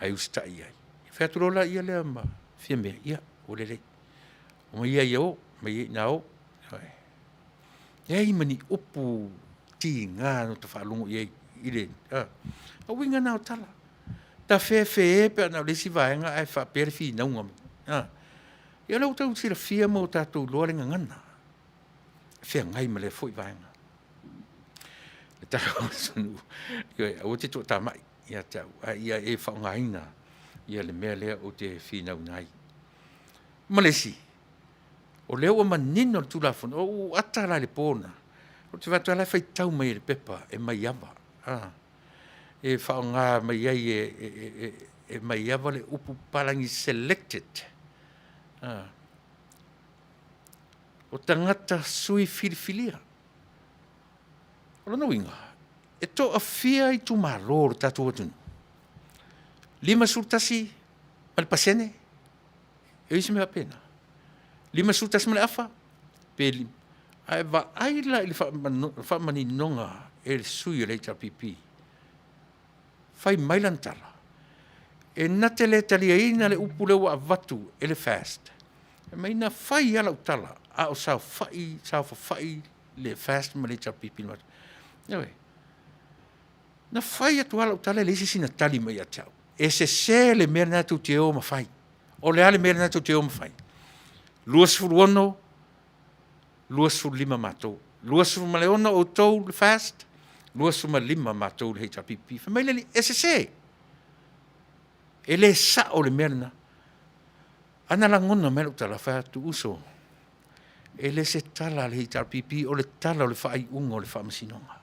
ae usitai i ai. Ona fai atu loa lea ma Fiame, ia ua lelei, omai ia ia o, omai ia ina o. E leai ma ni upu tiga na ota faalogo i ai i le… O uiga na o tala, ta fefe pe a na o le isi vaega ae faapea le finauga. Ia o lea ua outou silafia ma ua tatou iloa le gagana e feagai ma lea foi vaega. Ioe, aua e te toatamai ia te au, a ia e faaaogaina le mea lea ou te finauina ai. Ma le isi, o lea ua manino le Tulafono, na ou ata la i le po lena, ou te vaai atu lava o la e faitau mai e le pepa e Maiava, e faaaoga mai ai e Maiava le upu papalagi selected. O tagata sui filifilia. O lona uiga, e toafia itumalo o le tatou atunuu? 51 ma le pasene, e i ai se mea faapena? 51.5 pe lima, ae vaai la i le faamaninoga e le sui o le HRPP, fai mai lana tala, e na te le taliaina le upu lea ua avatu e le FAST, fai mai na fai lava lau tala a o saofafai le FAST ma le HRPP i le matou, ioe. Na fai atu lava lau tala e leai se isi na tali mai ia te au, e sese le mea lena tou te o ma fai. O le a le mea lena tou te o ma fai? 26, 25 matou, 26 outou le FAST, 25 matou le HRPP. Fai mai le alii, e sese, e le sao le mea lena. Ae na lagona mai lau tala, fai atu, uso, e le o se tala a le HRPP o le tala o le faaiuga o le Faamasinoga.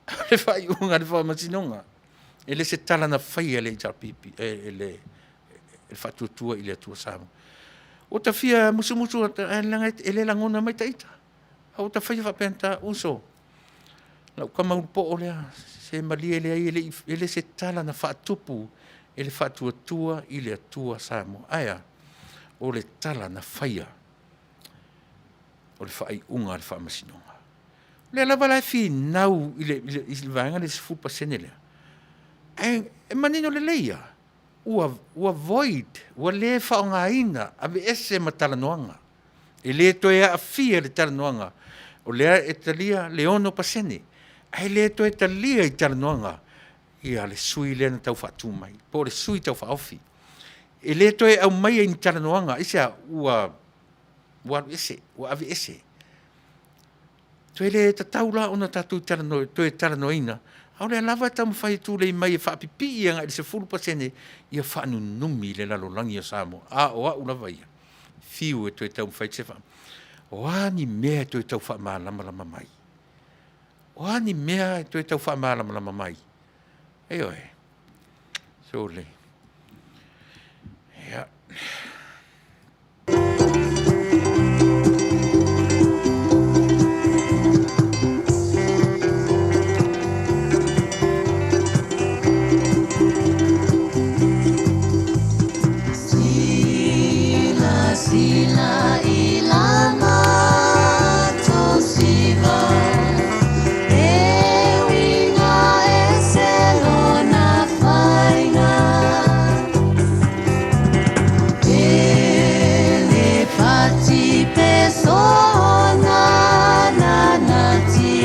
O le faaiuga a le Faamasinoga, e le o se tala na faia e le HRPP, e le Faatuatua i le Atua Samoa. Ua ta fia musumusu atu, ae leaga e le lagona mai ta ita. Ae ua ta faia faapena, uso, lau tama ulupoo lea, se malie leai e le o se tala na faatupu e le Faatuatua i le Atua Samoa. Ae a? O le tala na faia o le faaiuga a le Faamasinoga. O lea lava la e finau i le vaega lea i le 10% lea, ae e manino lelei lava, ua void, ua le faaaogaina, aveese ma talanoaga. E le toe aafia i le talanoaga, o lea e talia le 6% ae le toe talia i talanoaga le sui usufono lea na tau faatu mai po o le Sui Tau Faaofi. E le toe aumaia i ni talanoaga. Aisea? Ua alu ese, ua aveese. Toe le tatau la ona tatou toe talanoaina, a o lea lava e taumafai e tulei mai e faapipii agai i le 10% ia faanunumi le lalolagi o Samoa. A o au lava ia, fiu e toe taumafai atu se o a ni mea e toe tau faamalamalama mai? O a ni mea e toe tau faamalamalama mai? Ioe. Sole, ia. Silasila i la matou siva e uiga ese lona faiga E le pati pe soona nanati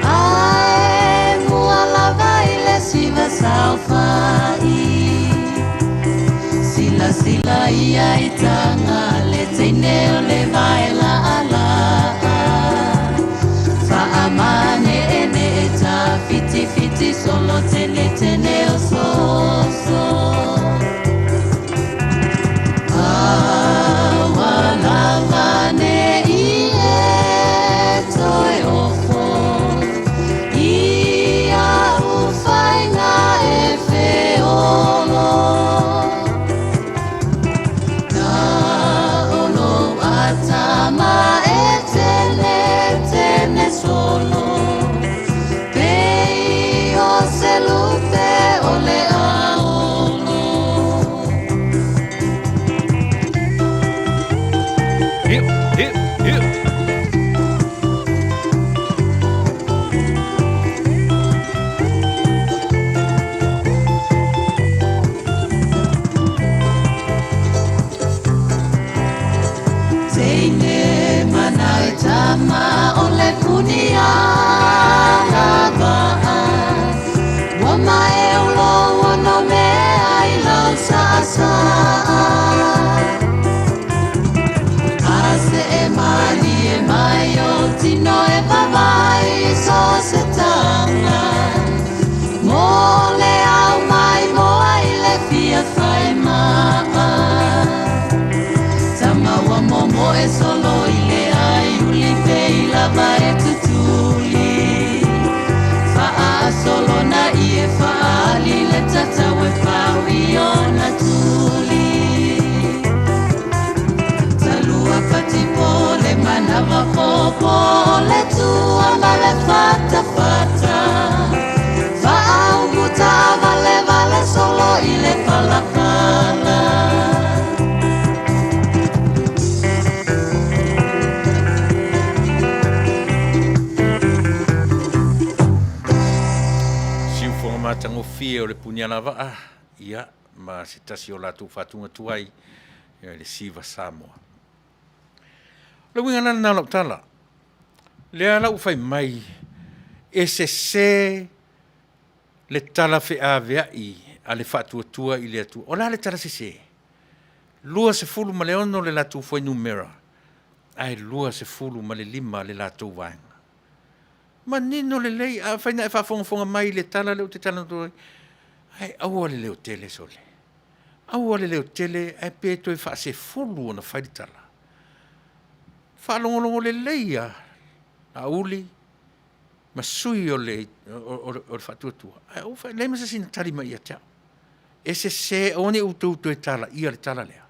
Ae mua lava i le siva saofai Silasila ia i taga le teine o le vae laalaa Faamaneenee tafitifiti solo tenetene o soso Aua lava ne i e toe ofo i a'u faiga e feolo Na o lou atama e tenetene solo Pei o se Siufoga matagofie o le Punialavaa, ia, ma se tasi o latou faatuga tuai, ia le Siva Samoa. O le uiga la lena o lau tala, lea la ua fai mai e sese le tala feaveai a le Faatuatua i le Atua. O le a le tala sese? 26 le latou fuainumera ae 25 le latou vaega. Manino lelei, afai na e faafogafoga mai i le tala lea ou te talanoa ai, ae aua le leotele sole, aua le leotele ae pe toe faasefulu ona fai le tala. Faalogologo lelei lava Laauli ma sui o le Faatuatua, ae aua leai ma se isi na tali mai ia te au. E sese aua ne i outou toe talaia le tala lea.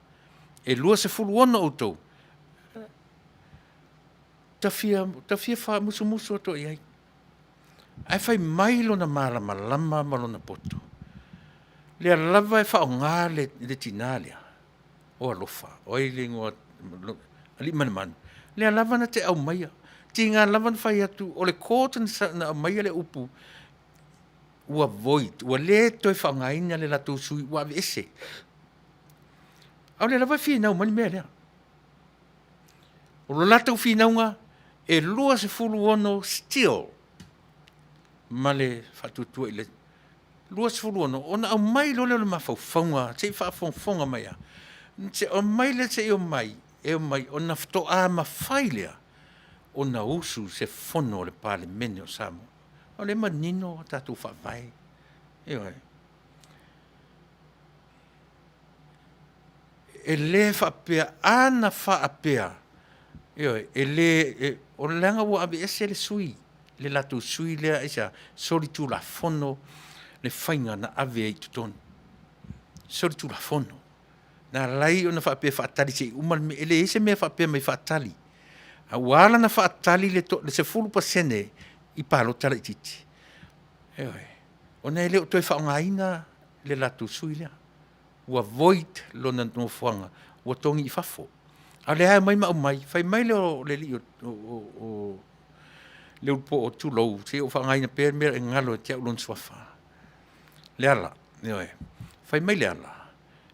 E 26 outou, ta fia faamusumusu atu i ai, ae fai mai lona malamalama ma lona poto, lea lava e faaaoga le tina lea, o alofa, o ai le igoa Aliimalemanu, lea lava na te aumaia, tiga lava ona fai atu o le court na aumaia le upu ua void, ua le toe faaaogaina le latou sui ua aveese. A o lea lava e finau mai le mea lea. O le latou finauga, e 26 still ma le Faatuatua i le 26, ona aumai loa lea o le mafaufauga, se i faafogafoga mai lava, aumai lea seia omai e omai ona faatoa mafai lea ona usu se fono a le Palemene o Samoa. O lea e manino a tatou Faavae, ioe. E le faapea, a na faapea, ioe, e le, leaga ua aveese le sui, le latou sui lea, aisea? Solitulafono le faiga na ave ai i totonu, solitulafono. Na ala ai ona faapea e faatali se i uma le mea, e leai se mea faapea mai faatali. A ua ala ona faatali le 10% i palota laitiiti, ioe, ona e le o toe faaaogaina le latou sui lea, ua void lona nofoaga ua togi i fafo. A o lea lava e omai ma aumai, fai mai lea o le alii o Leulupo'o tulou, se i ou faaaogaina pea le mea e galo ia te au lona suafa, Leala, ioe. Fai mai Leala,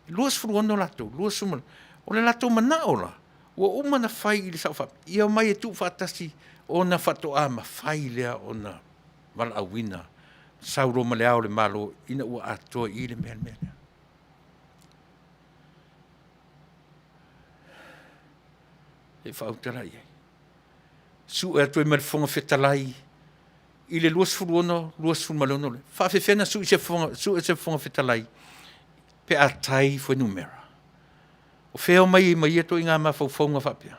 e 26 latou, o le latou manao la, ua uma ona fai i le Sao Faapito, ia omai e tuufaatasi ona faatoa mafai lea ona valaauina, sau loa ma Le Ao o le Malo ina ua atoa i i le mea lea. Se i faautala i ai. Sue atu ai ma le Fofoga Fetalai i le 26, 26, e faapefea ona sue se Fofoga Fetalai pe a tai fuainumera? O fea e omai ai ma ia ituaiga mafaufauga faapea?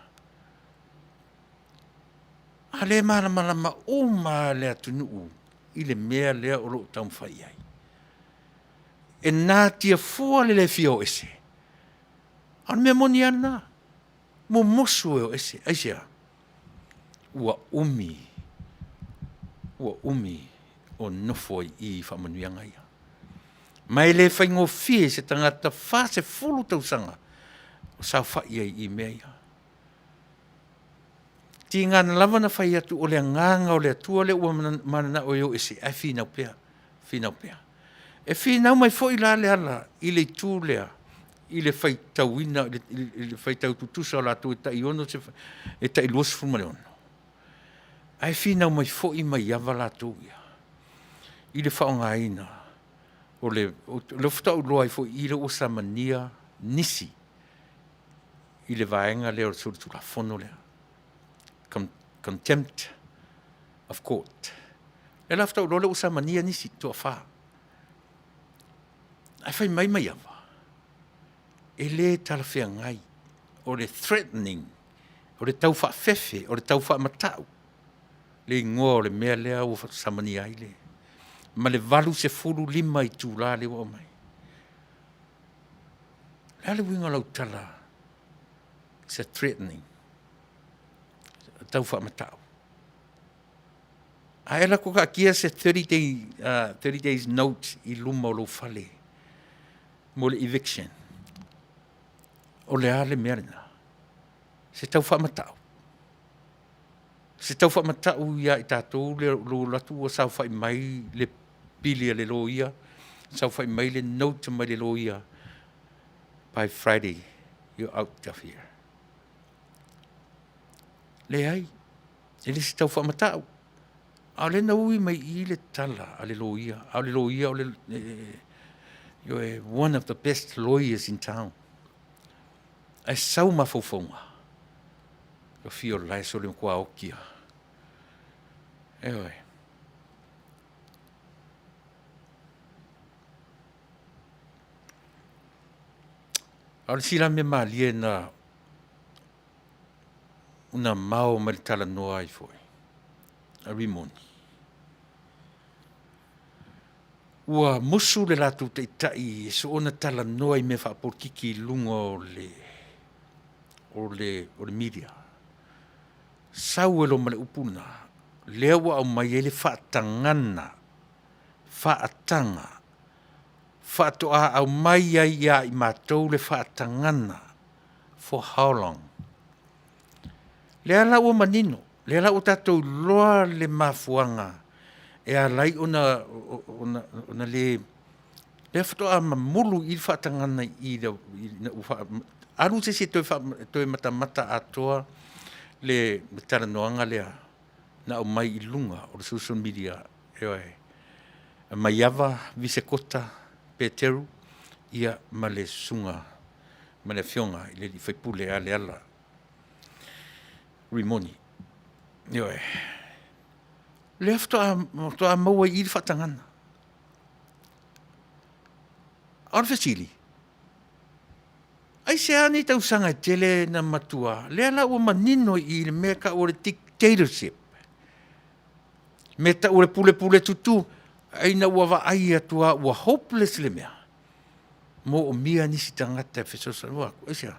A lea e malamalama uma lava le atunuu i le mea lea o lo o taumafai i ai. E natia fua le le fia o ese, a o le mea moni lava lena, mumusu e o ese. Aisea? Ua umi, ua umi o nofo ai i i i faamanuiaga ia. Ma e le faigofie i se tagata 40 tausaga o saofai ai i i mea ia. E tiga lava ona fai atu o le Agaga o le Atua lea ua mananao e o ese, ae finau pea, finau pea. E finau mai foi la Leala i le itu lea i le faitauina i le faitau tutusa o latou e tai 6 e tai 26, ae finau mai foi Maiava latou ia i le faaaogaina o le, lea faatoa ou iloa ai foi i i lea ua samania nisi i le vaega lea o le solitulafono lea, contempt of court. O lea la faatoa ou iloa lea ua samania nisi e toafa. Ae fai mai Maiava, e le talafeagai, o le threatening, o le taufaafefe, o le taufaamatau le igoa o le mea lea ua samania ai le, ma le 85 itula lea ua aumai. O le a le uiga o lau tala? It's a threatening. Tau faamatau. Ae alu atu taatia se 30 day, 30 days note i luma o lou fale mo le eviction. O le a le mea lena? Se tau faamatau. Se tau faamatau ia i tatou le lou alu atu ua saofai mai le pili a le loia, saofai mai le note mai le loia, by Friday you're out of here. Leai, e le se tau faamatau. A o lea na ui mai i i le tala a le loia, a o le loia o le one of the best lawyers in town. Ae sau mafaufauga, ua fia o la e sole matua oti lava. Ioe. A o le isi la mea malie na mao mai le talanoa ai foi a Rimoni, ua musu le latou taitai e soona talanoa i mea faapolokiki i luga o le media, sau ai loa ma le upu lena, lea ua aumai ai le faatagaga, faataga, faatoa aumai ai ia i matou le faatagaga for how long? Lea la ua manino, lea la ua tatou iloa le mafuaaga e ala ai ona le, lea faatoa mamulu i i le faatagaga i i ina ua alu se isi e toe matamata atoa le talanoaga lea na aumai i luga o le social media, ioe, Maiava Visekota Peteru ia ma le Susuga ma le Afioga i le sui usufono ia Leala Rimoni. Ioe. O lea faatoa maua i i le faatagaga. A o le fesili, aisea nei tausaga e tele na matua, lea la ua manino i i le mea e tau o le dictatorship, mea e tau o le pulepuletutu, ina ua vaai atu lava ua hopeless le mea, moomia nisi tagata e fesoasoani. Ua fai atu, aisea?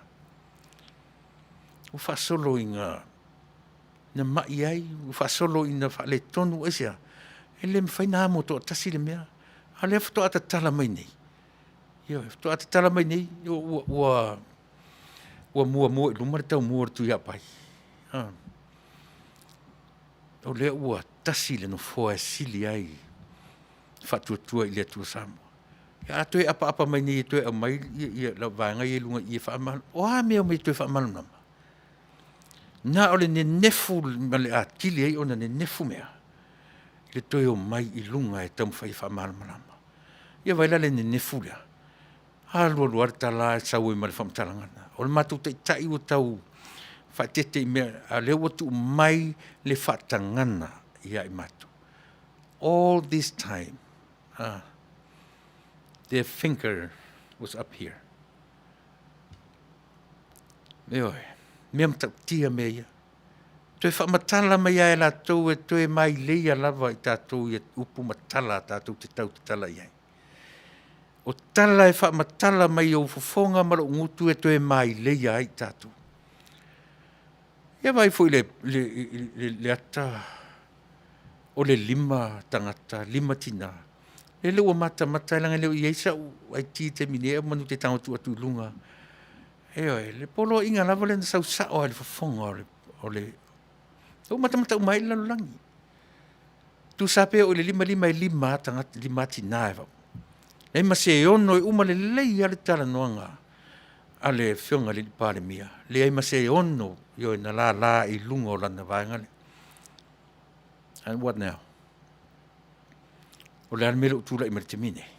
Ua faasolo ina mai ai, ua faasolo ina faaletonu, aisea? E le mafai ona amo toatasi le mea, a o lea faatoa tatala mai nei, ioe, faatoa tatala mai nei ua muamua i luma le taumua o le Tuiapai. O lea ua tasi le Nofoa e sili ai le faatuatua i le Atua Samoa. Ia a toe apaapa mai nei e toe aumai lau vaega ia i luga i i e faamalamalama. O a mea e omai e toe faamalamalama? Na o le nenefu ma le atili ai ona nenefu mea i le toe omai i luga e taumafai e faamalamalama. Ia vaai la i le nenefu lea? Alu alu lava le tala ae sau ai ma le faamatalaga lena. O le matou taitai ua tau faaeteete i mea, a o lea ua tuu mai le faatagaga ia i matou. All this time, their finger was up here. Ioe, mea matautia mea ia. Toe faamatala mai lava e latou e toe maileia lava i tatou ia upu ma tala tatou te tautatala i ai. O tala e faamatala mai i ou fofoga ma lou gutu e toe maileia ai tatou. Ia vaai foi i le ata o le 5 tagata, 5 tina, lele ua matamata leaga e le o i ai sau IT i le taimi nei semeamanu ou te tago e tuu atu i luga. Ioe, le poloaiga lava lea na sau sao lava i le fofoga o le… ua matamata uma ai le lalolagi. Tusa lava pe oo i le 55 e 5 lava tagata e 5 lava tina e leai ma se ono e uma lelei lava le talanoaga a le Afioga i le Palemia, leai ma se ono ioe na lala i luga o lana vaega lea. And what now? O le a le mea lea ua tulai mai i le taimi lenei?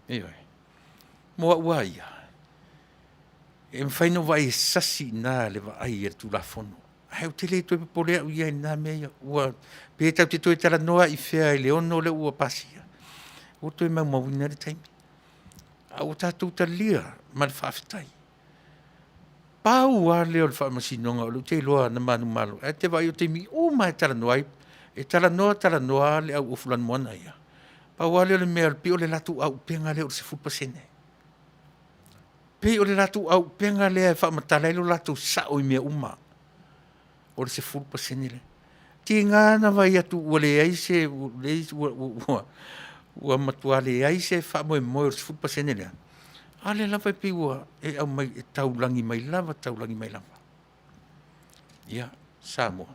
Ioe. Mo au lava ia, e mafai ona ou vaai e sasi i ina le vaai a le Tulafono, ae ou te le toe popole au ia i na mea ia. Ua, pe tatou te toe talanoa lava i fea i le 6 lea ua pasia, ua toe maumauina ai le taimi. A ua tatou talia ma le faafetai. Pau lava lea o le faamasinoga o lea ou te iloa na manumalo, ae e te vaai o taimi uma lava e talanoa ai, e talanoa talanoa lava le au ofu lanumoana ia, pau lava lea o le mea pei o le latou aupega lea o le 10%. Pei o le latou aupega lea e faamatala ai lo latou sao i mea uma. O le 10% lea. Tiga na vaai atu ua leai se ua ua matua leai se faamoemoe o le 10% lea, a o lea lava e pei ua e aumai e taulagi mai lava, taulagi mai lava. Ia, Samoa,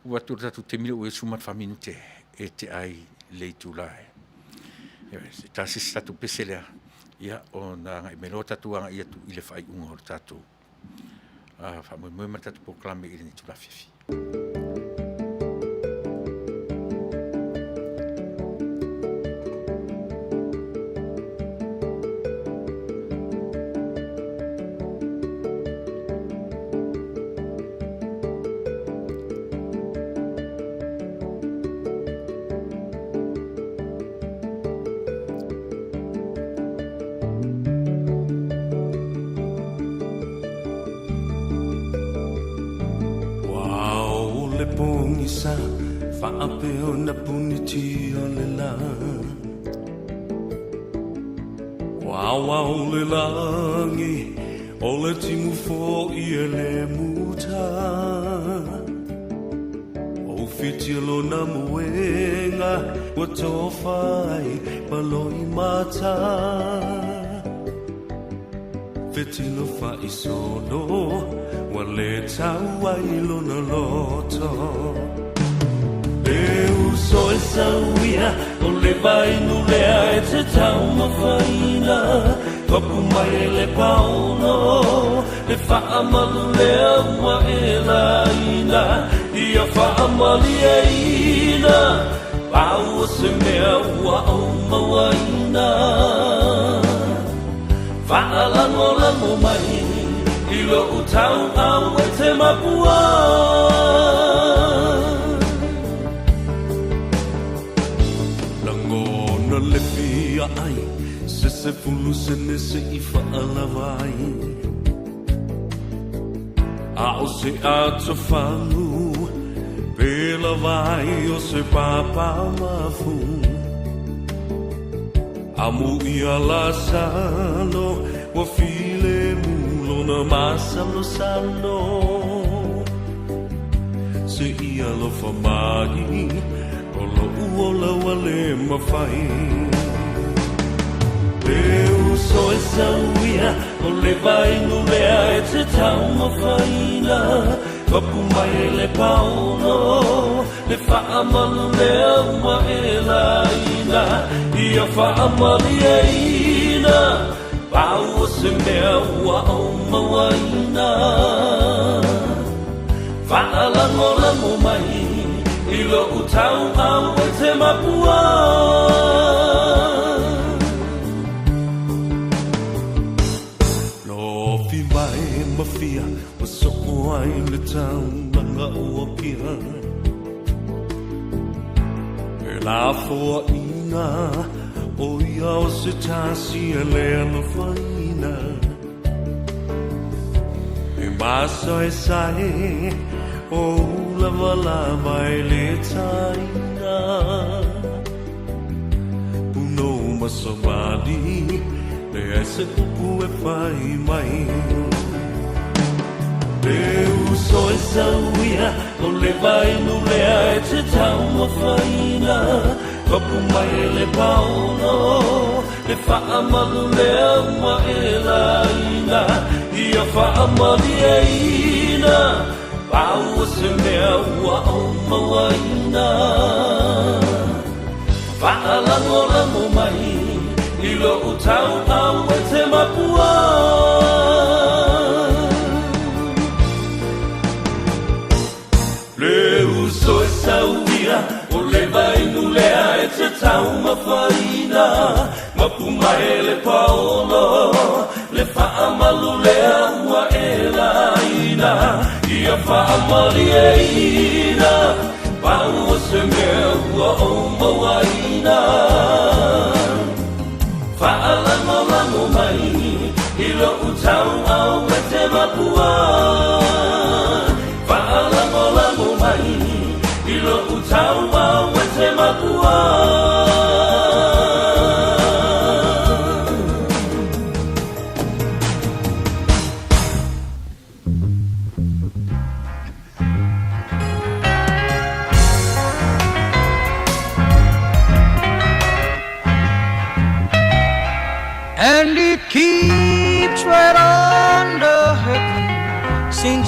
ua atu le tatou taimi lea ua i ai le 14 minute e tea ai le itula e tasi se tatou pese lea, ia ona agai mai loa tatou agai atu i le faaiuga o le tatou faamoemoe ma le tatou polokalame i lenei itula afiafi. Ua ao le pogisa faapea ona punitia le lā. Ua aoao le lagi o le timu foi e le muta. Ua ufitia lona moega ua tofa ai ma loimata. Fetilo faaisono ua le tau ai lona loto. E uso e sauia o le vainu lea e te taumafaina. Papu mai e le paono le faamalu lea ua e laina. Ia faamalieina pau o se mea ua ou mauaina. Faalagolago mai i lou tauau e te mapua. Lagona le fia ai se 10 sene se i faalava ai. A o se atofagu pe lava ai o se papa mafu. Amu ia Lasalo ua filemu lona masalosalo. Se i alofa mai o lo'u ola ua le mafai. E uso e sauia o le vainu lea e te taumafaina. Papu mai e le paono le faamalu lea ua e laina. Ia faamalieina pau o se mea ua ou mauaina. Faalagolago mai i lou tauau e te mapua. Lofi mai ma fia ua soo ai le taulaga o Apia. E lafoaiga o ia o se tasi e le alofaina. E masaesae o ulavalava e le taina. Punou ma savali leai se upu e fai mai. E uso e sauia o le vainu lea e te taumafaina. Papu mai e le paono le faamalu lea ua e laina. Ia faamalieina pau o se mea ua ou mauaina. Faalagolago mai i lou tauau e te mapua. Le uso e sauia o le vainu lea e te taumafaina. Mapu mai e le paolo le faamalu lea ua e laina. Ia faamalieina pau o se mea ua ou mauaina. Faalagolago mai i lou tauau e te mapua. Faalagolago mai i lou tauau e te mapua.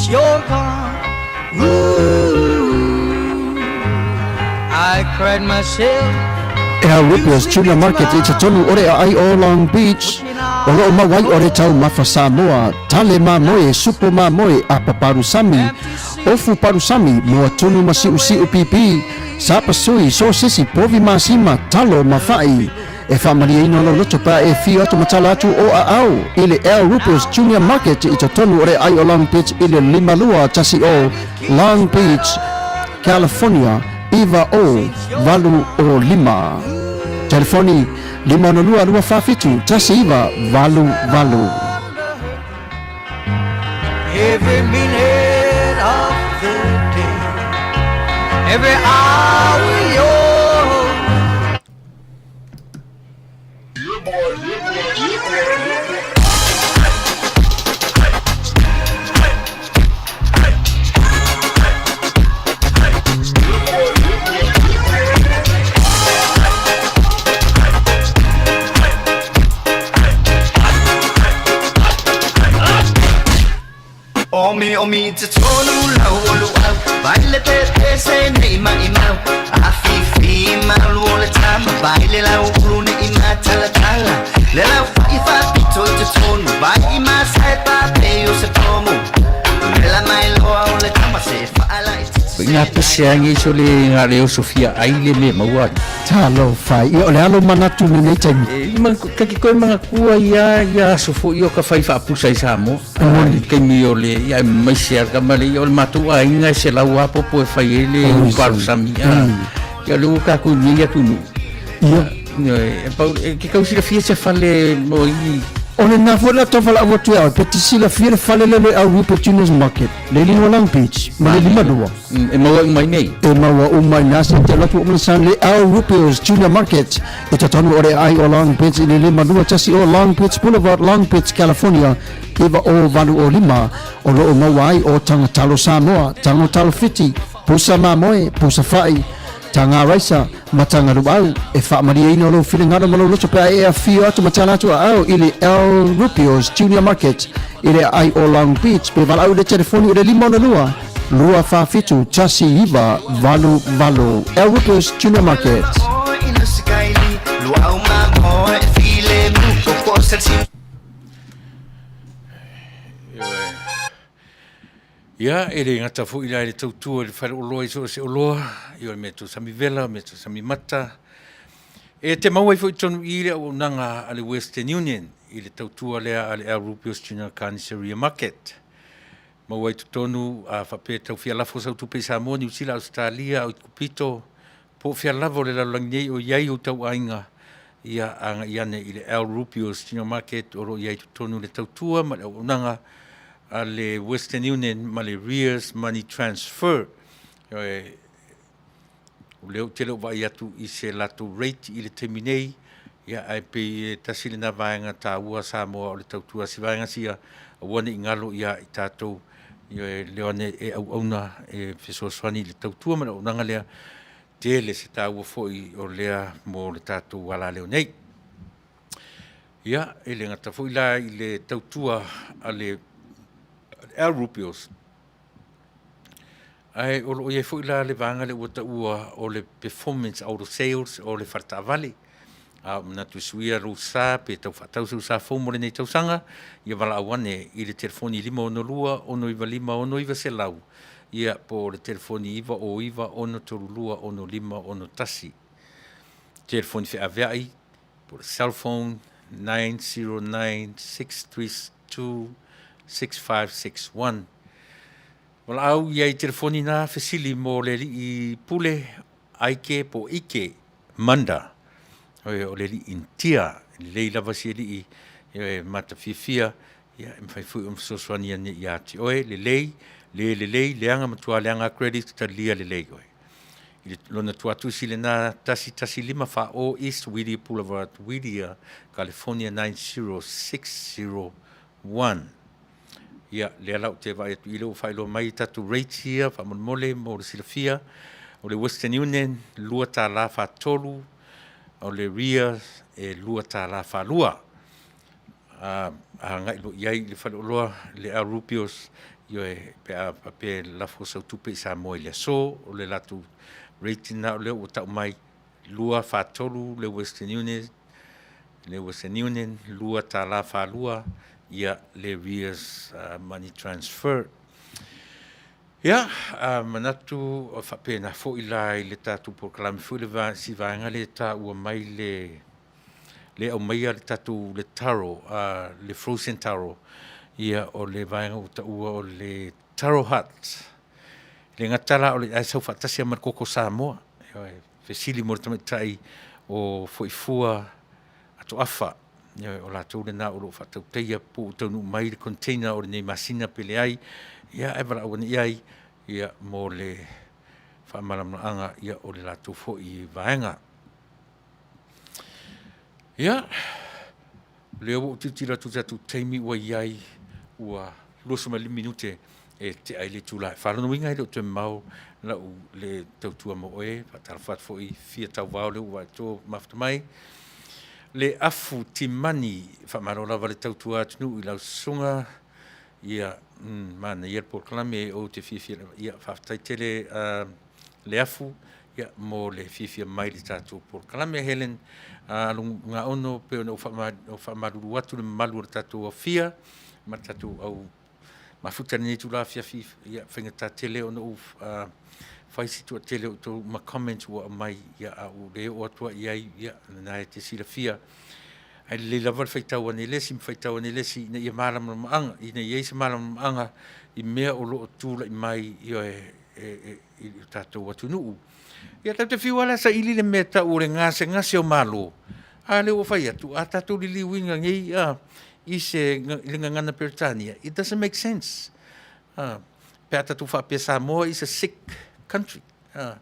Since you're gone, ooh, I cried myself. E au Rupios Junior Market i totonu o le aai o Long Beach, o loo mau ai o le taumafa Samoa, tale mamoe, supo mamoe, apa palusami, ofu palusami, moa tunu ma siusiu pipi, sapasui, sosisi, povi masima, talo ma fa'i. E faamalieina lou loto pe a e afio atu ma tala atu o aao i le Al Rupert's Junior Market i totonu o le aai o Long Beach i le 5210 Long Beach, California 90805. Telefoni 562 247 1988. Every minute of the day, every hour you're Omi omi te tonu lau o luau Vai le pe pe se nei mai mau A fi fi malu o le tama Vai le lau ulu ne i ma tala tala Le lau fa i fa pito i te tonu Vai i ma sai pa pe o se pomu Le la mai loa o le tama se fa ala i te Ina pese angi so le nga le o Sofia ai le me maua. Talofa, ia o le alo manatu i lenei taimi. E ma ka ki koe mga kua ia ia aso foi o ka fai faapusa i Samoa. I taimi o le ia mai se ka male ia o le matou aiga e se lau apopo e fai ai le palusami. Ia le ua ka ku ni atu nu. Ia. E pau e ke kau silafia se fale mo i O lena foi la tau valaau atu ia oe, pe te silafia le fale lea o le Au Rupe Juniors Market, le lima Long Beach, ma le 52. E maua uma i nei. E maua uma i nā se te alu atu o Malisan le Au Rupe's Junior Market i totonu o le aai o Long Beach i le 52 o Long Beach Boulevard, Long Beach, California 90805. O lo o maua ai o taga talo Samoa, tago talo Fiti, pusa mamoe, pusa fa'i, taga raisa, ma taga luau. E faamalieina lou finagalo ma lou loto pe a e afio atu ma tala atu aao i le El Rubio's Junior Market i le aai o Long Beach pe valaau i le telefoni i le 562 247 1988. El Rubio's Junior Market. Ia, e le gata foi la i le tautua i le fale oloa i so o se oloa, ia o le mea tausami vela, mea tausami mata. E te maua ai foi tonu i le auaunaga a le Western Union i le tautua lea a le El Rubios Junior Carniceria Market. Maua ai totonu a faapea tau fia lafo sau tupe i Samoa, Niu Sila, Ausetalia, au i Kupito, po o fea lava o le lalolagi nei o i ai ou tauaiga, ia agai ane i le El Rubios Junior Market o lo o i ai totonu le tautua ma le auaunaga a le Western Union ma le Rears Money Transfer. O lea ou te le o vaai atu i se latou rate i le taimi nei, ia ae pei e tasi lena vaega taua Samoa o le tautua si vaega sia, aua ne i galo ia i tatou, ia e leo ane e auauna e fesoasoani i le tautua ma le auaunaga lea, tele se taua foi o lea mo le tatou alaleo nei. Ia, e le gata foi la i le tautua a le Al Rubios, Ae o lo o i ai foi la le vaega lea ua taua o le performance auto sales o le fale taavale. A o manatu e suia lou sa pe tau faatau sou sa fou mo lenei tausaga, ia valaau ane i le telefoni 562 695 6900, ia po o le telefoni 909 632 6561. Telefoni feaveai po o le cell phone 909 632 6561. Valaau i ai telefoni na fesili mo le alii pule Aike po Ike Manda. Oi, o le alii Initia, lelei lava si alii e matafiafia, ia e mafai foi ona fesoasoani ane ia te oe, lelei, le lelei, leaga matua leaga credit, talia lelei oe. I le lona tuatusi lena 115 4 East Whittier Boulevard, Whittier, California 90601. Ia, lea la ou te vaai atu i lea ua faailoa mai tatou rates ia faamolemole mo le silafia. O le Western Union $2 43, o le RIA e $2 42. A agai loa i ai i le faleoloa le Al Rubios, Ioe, pe a faapea e lafo sau tupe i Samoa i le aso, o le latou rate lena o lea ua tau mai, 2.43 le Western Union, le Western Union $2.42 ia le Ria Money Transfer. Ia, manatu faapena foi la i le tatou polokalame foi le si vaega lea e taua mai le le aumaia le tatou le taro, le frozen taro, ia o le vaega ua taua o le taro hut. E le gata la o le, ae sau faatasi lava ma le koko Samoa. Ioe, fesili mo le tamaitai o Fuaifua Atoafa, ioe, o latou lena o lo o faatautaia po ua taunuu mai le container o lenei masina pe leai, ia ae valaau ane i ai ia mo le faamalamalamaga o le latou foi vaega. Ia, o lea ua ou tilotilo atu i le tatou taimi ua i ai, ua 25 minute e tea ai le itula e 4. O lona uiga e le o toe mamao lau le tautua mo oe. E faatalofa atu foi i Fia Tauvao o lea ua e mafuta mai. Le Afu Timani, faamalo lava le tautua atunuu i lau susuga. Ia, manaia le polokalame ou te fiafia lava. Ia, faafetai tele le Afu mo le fiafia mai i le tatou polokalame. Helen Lugaono, pei ona ou faamalulu atu i le mamalu o le tatou aofia ma le tatou au mafuta i lenei itula afiafi, ia, e faigata tele ona ou fai se toatele o outou ma comments ua aumai, a ua le oo atu lava i ai, ia, o lena e te silafia. Ae lelei lava le faitau ane e le isi ma faitau ane e le isi ina ia malamalamaaga, ina ia i ai se malamalamaaga i mea o lo o tulai mai, ioe, i le tatou atunuu. Ia tatou te fiu lava la e saili le mea e tau o le gasegase o Malo, a lea ua fai atu, a tatou liliuina nei i se i le gagana Peretania, it doesn't make sense. Pe a tatou faapea Samoa is a sick country. O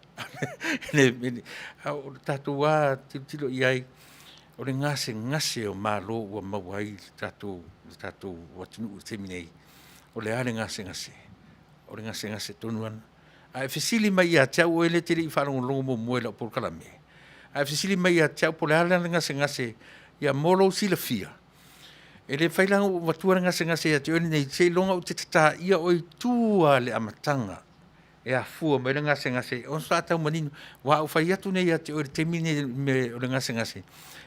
le tatou lava tilotilo i ai, o le gasegase o Malo ua maua ai le tatou atunuu i le taimi nei, o le a le gasegase? O le gasegase tonu lava lena. A e fesili mai ia te au, oe lea e te le i faalogologo muamua i lau polokalame, a e fesili mai ia te au po o le a le gasegase, ia mo lou silafia, e le mafai la ona ou avatua le gasegase ia te oe lenei seiloga ou te tataia oe i tua i le amataga e afua mai ai le gasegase ona faatoa tau manino. Aua a ou fai atu nei ia te oe i le taimi lenei i le mea o le gasegase,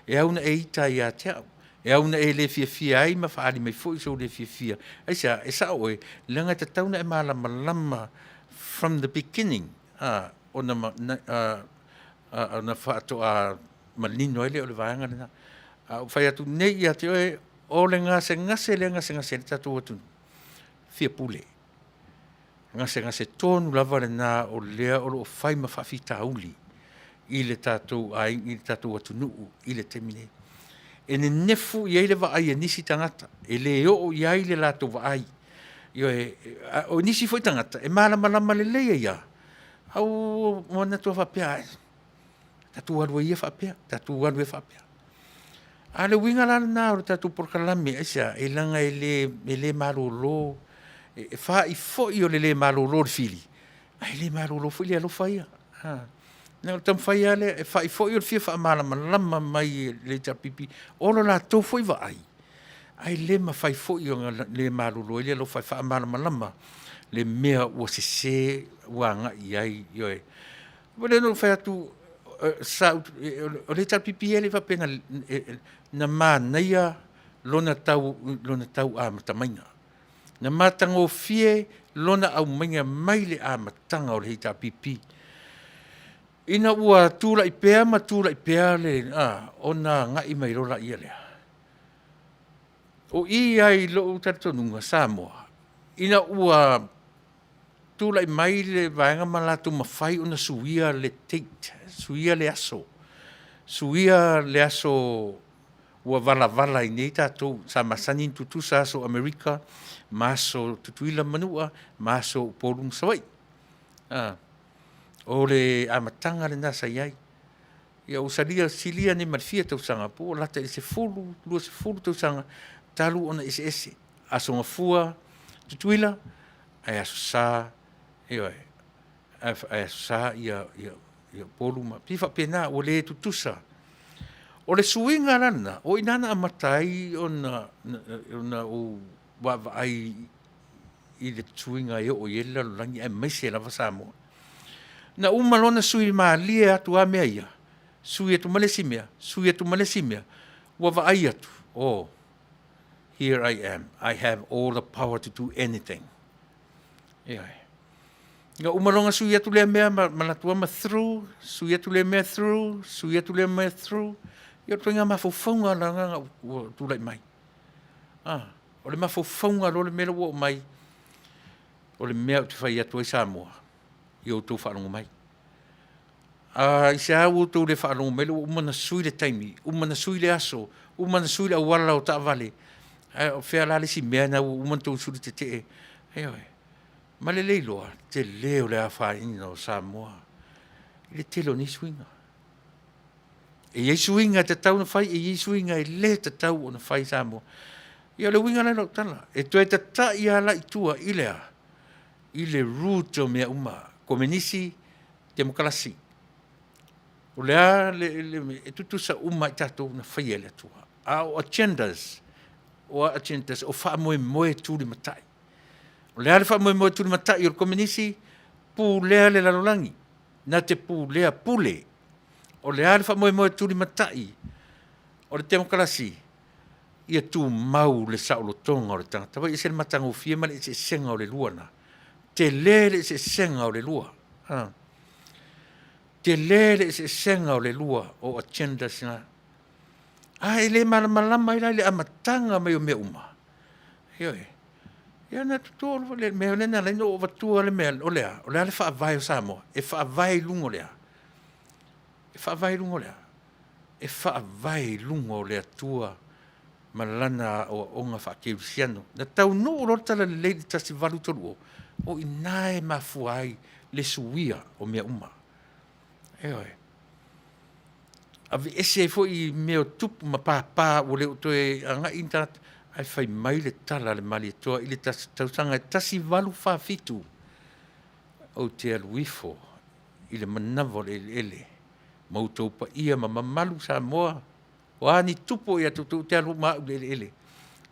e au ina e ita ai ia te au, e au ina e le fiafia ai ma faaali mai foi sou le fiafia. Aisea? E sao oe, leaga e tatau ona e malamalama from the beginning ona faatoa manino ai lea o le vaega lena. A ou fai atu nei ia te oe, o le gasegase lea e gasegase ai le tatou atunuu, fia pule. Gasegase tonu lava lena o lea o lo o fai ma faafitauli i le tatou aiga, i le tatou atunuu i le taimi nei. E nenefu i ai le vaai a nisi tagata, e le oo i ai le latou vaai. Ioe, o nisi foi tagata e malamalama lelei ai lava, a ua manatu lava faapea, tatou alu ai ia faapea, tatou alu ai faapea. A o le uiga la lena o le tatou polokalame, aisea? E leaga e le malolo, e fa'i foi o le le malolo o le fili, ae le malolo foi le alofa ia. O le taumafai lava lea, e fa'i foi o le fia faamalamalama mai e le HRPP o le latou foi vaai, ae le mafai foi ona le malolo ai le alofa e faamalamalama le mea ua sese ua agai i ai, ioe. Ua leva ona ou fai atu, sa ou, o le HRPP e le i faapea na manaia lona tau amata maiga. Na matagofie lona aumaiga mai le amataga o le HRPP. Ina ua tulai pea ma tulai pea le, ona agai mai loa lea. O i lava i lou talitonuga Samoa, ina ua tulai mai le vaega ma latou mafai ona suia le date, suia le aso, suia le aso ua valavala ai nei tatou, sa masani ona tutusa aso o Amerika ma aso o Tutuila ma Manua ma aso o Upolu ma Savaii. O le amataga lena sa i ai. Ia ua salia silia nei ma le fia tausaga po ua lata i le 10, 20 tausaga talu ona eseese Aso Gafua Tutuila ae Aso Sa, ioe, ae Aso Sa Upolu ma, e pei e faapena ua le tutusa. O le suiga la lena, o i ina na amata ai ona ou vaavaai i le suiga e oo i ai le lalolagi aemaise lava Samoa. Na uma loa ona sui malie atu lava mea ia, sui atu ma le isi mea, sui atu ma le isi mea, ua vaai atu, oh, here I am, I have all the power to do anything. Ioe. Na uma loa ona sui atu lea mea ma manatu lava ma through, sui atu lea mea through, sui atu lea mea through. Ia o le ituaiga mafaufauga lena ua tulai mai. Ah, o le mafaufauga loa le mea lea ua oo mai, o le mea ou te fai atu ai Samoa, ia outou faalogo mai. A i se a ua outou le faalogo mai lea ua uma ona sui le taimi, uma ona sui le aso, uma ona sui le auala o taavale, ae o fea la le isi mea lena ua uma ona outou suli tetee? Ioe. Ma le le iloa, tele o le afaina o Samoa i le tele o nei suiga. E i ai suiga e tatau ona fai, e i ai suiga e le tatau ona fai Samoa. Ia o le uiga la i lau tala, e toe tatai lava la i tua i le a? I le root o mea uma, Komenisi, Temokarasi. O le a le, le, e tutusa uma i tatou na faia e le Atua. A o agendas, o a agendas, o faamoemoe tulimatai. O le a le faamoemoe tulimatai o le Komenisi? Pulea le lalolagi, na te pulea, pule. O le a le faamoemoe tulimatai o le Temokarasi? Ia tumau le saolotoga o le tagata. Vaai e ese le matagofie ma le eseesega o le lua na. Tele le eseesega o le lua. Ha. Tele le eseesega o le lua o agendas na. A e le malamalama ai la i le amataga mai o mea uma. Ioe. Ia na toto le mea lea na ala ai ona ou avatua le mea, o le a? O le a le faavae o Samoa? E faavae i luga o le a? E faavae i luga o le a? E faavae i luga o le Atua ma Lana aoaoga faakerisiano. Na taunuu loa le Talalelei i le 1830, o i ina e mafua ai le suia o mea uma. Ioe. Aveese ai foi mea o tupu ma papa ua le o toe agai ni tagata, ae fai mai le tala a le Malietoa i le tausaga e 1847, Ou te alu ifo i le manava o le eleele ma outou paia ma mamalu Samoa, o a ni tupu o ia te outou, ou te alu ma au i le eleele,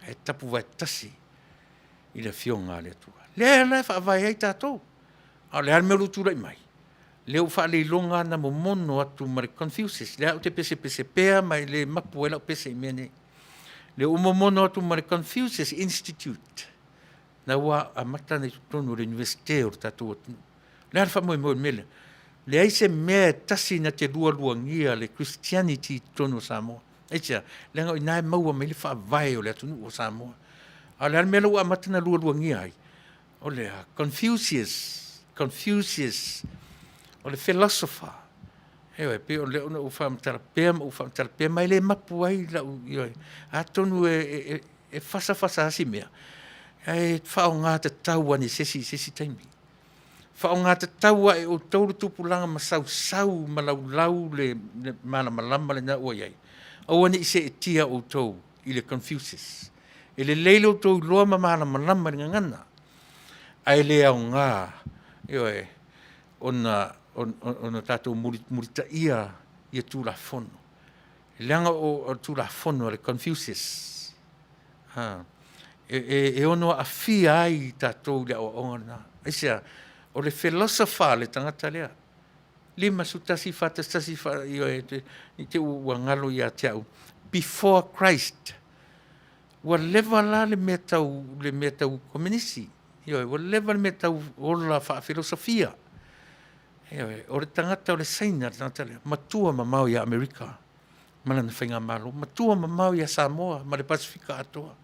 ae tapuvae tasi i le Afioga a le Atua. Lea la e faavae ai tatou. A o le a le mea ua tulai mai? Lea ua faaleiloga na momono atu ma le Confucius. Lea ou te pesepese pea ma e le mapu ai lau pese i mea nei. Lea ua momono atu ma le Confucius Institute, na ua amata ona i totonu o le Iunivesite o le tatou atunuu. O le a le faamoemoe o le mea lea? Leai se mea e tasi na te lualuagia le Christianity i totonu o Samoa. Aisea? Leaga o i ina e maua mai ai le faavae o le atunuu o Samoa. A o le a le mea la ua amata ona lualuagia ai? O le a? Confucius, Confucius, o le philosopher. Ioe, pei o lea na ou faamatala pea ma ou faamatala pea, ma e le mapu ai lau, ioe. Atonu e, e fasafasa lava si mea, ae faaaoga tatau ane i se isi, i se isi taimi. Faaaoga tatau lava e outou le tupulaga ma sausau ma laulau le, le malamalama lena ua i ai. Aua ne i seetia outou i le Confucius. E lelei lo outou iloa ma malamalama i le gagana, ae le aoga, ioe, ona, ona tatou mulitaia ia Tulafono. Leaga o le Tulafono a le Confucius, ha, e, e, e ono aafia ai tatou i le aoaoga lena. Aisea? O le philosopher le tagata lea. 51, 41, fa, ioe, i te ua galo ia te au. Before Christ. Ua leva la le mea tau, le mea tau komenisi. Ioe, ua leva le mea tau ola faafilosofia. Ioe, o le tagata o le Saina le tagata lea, matua mamao ia Amerika ma lana faigamalo, matua mamao ia Samoa ma le Pasefika atoa.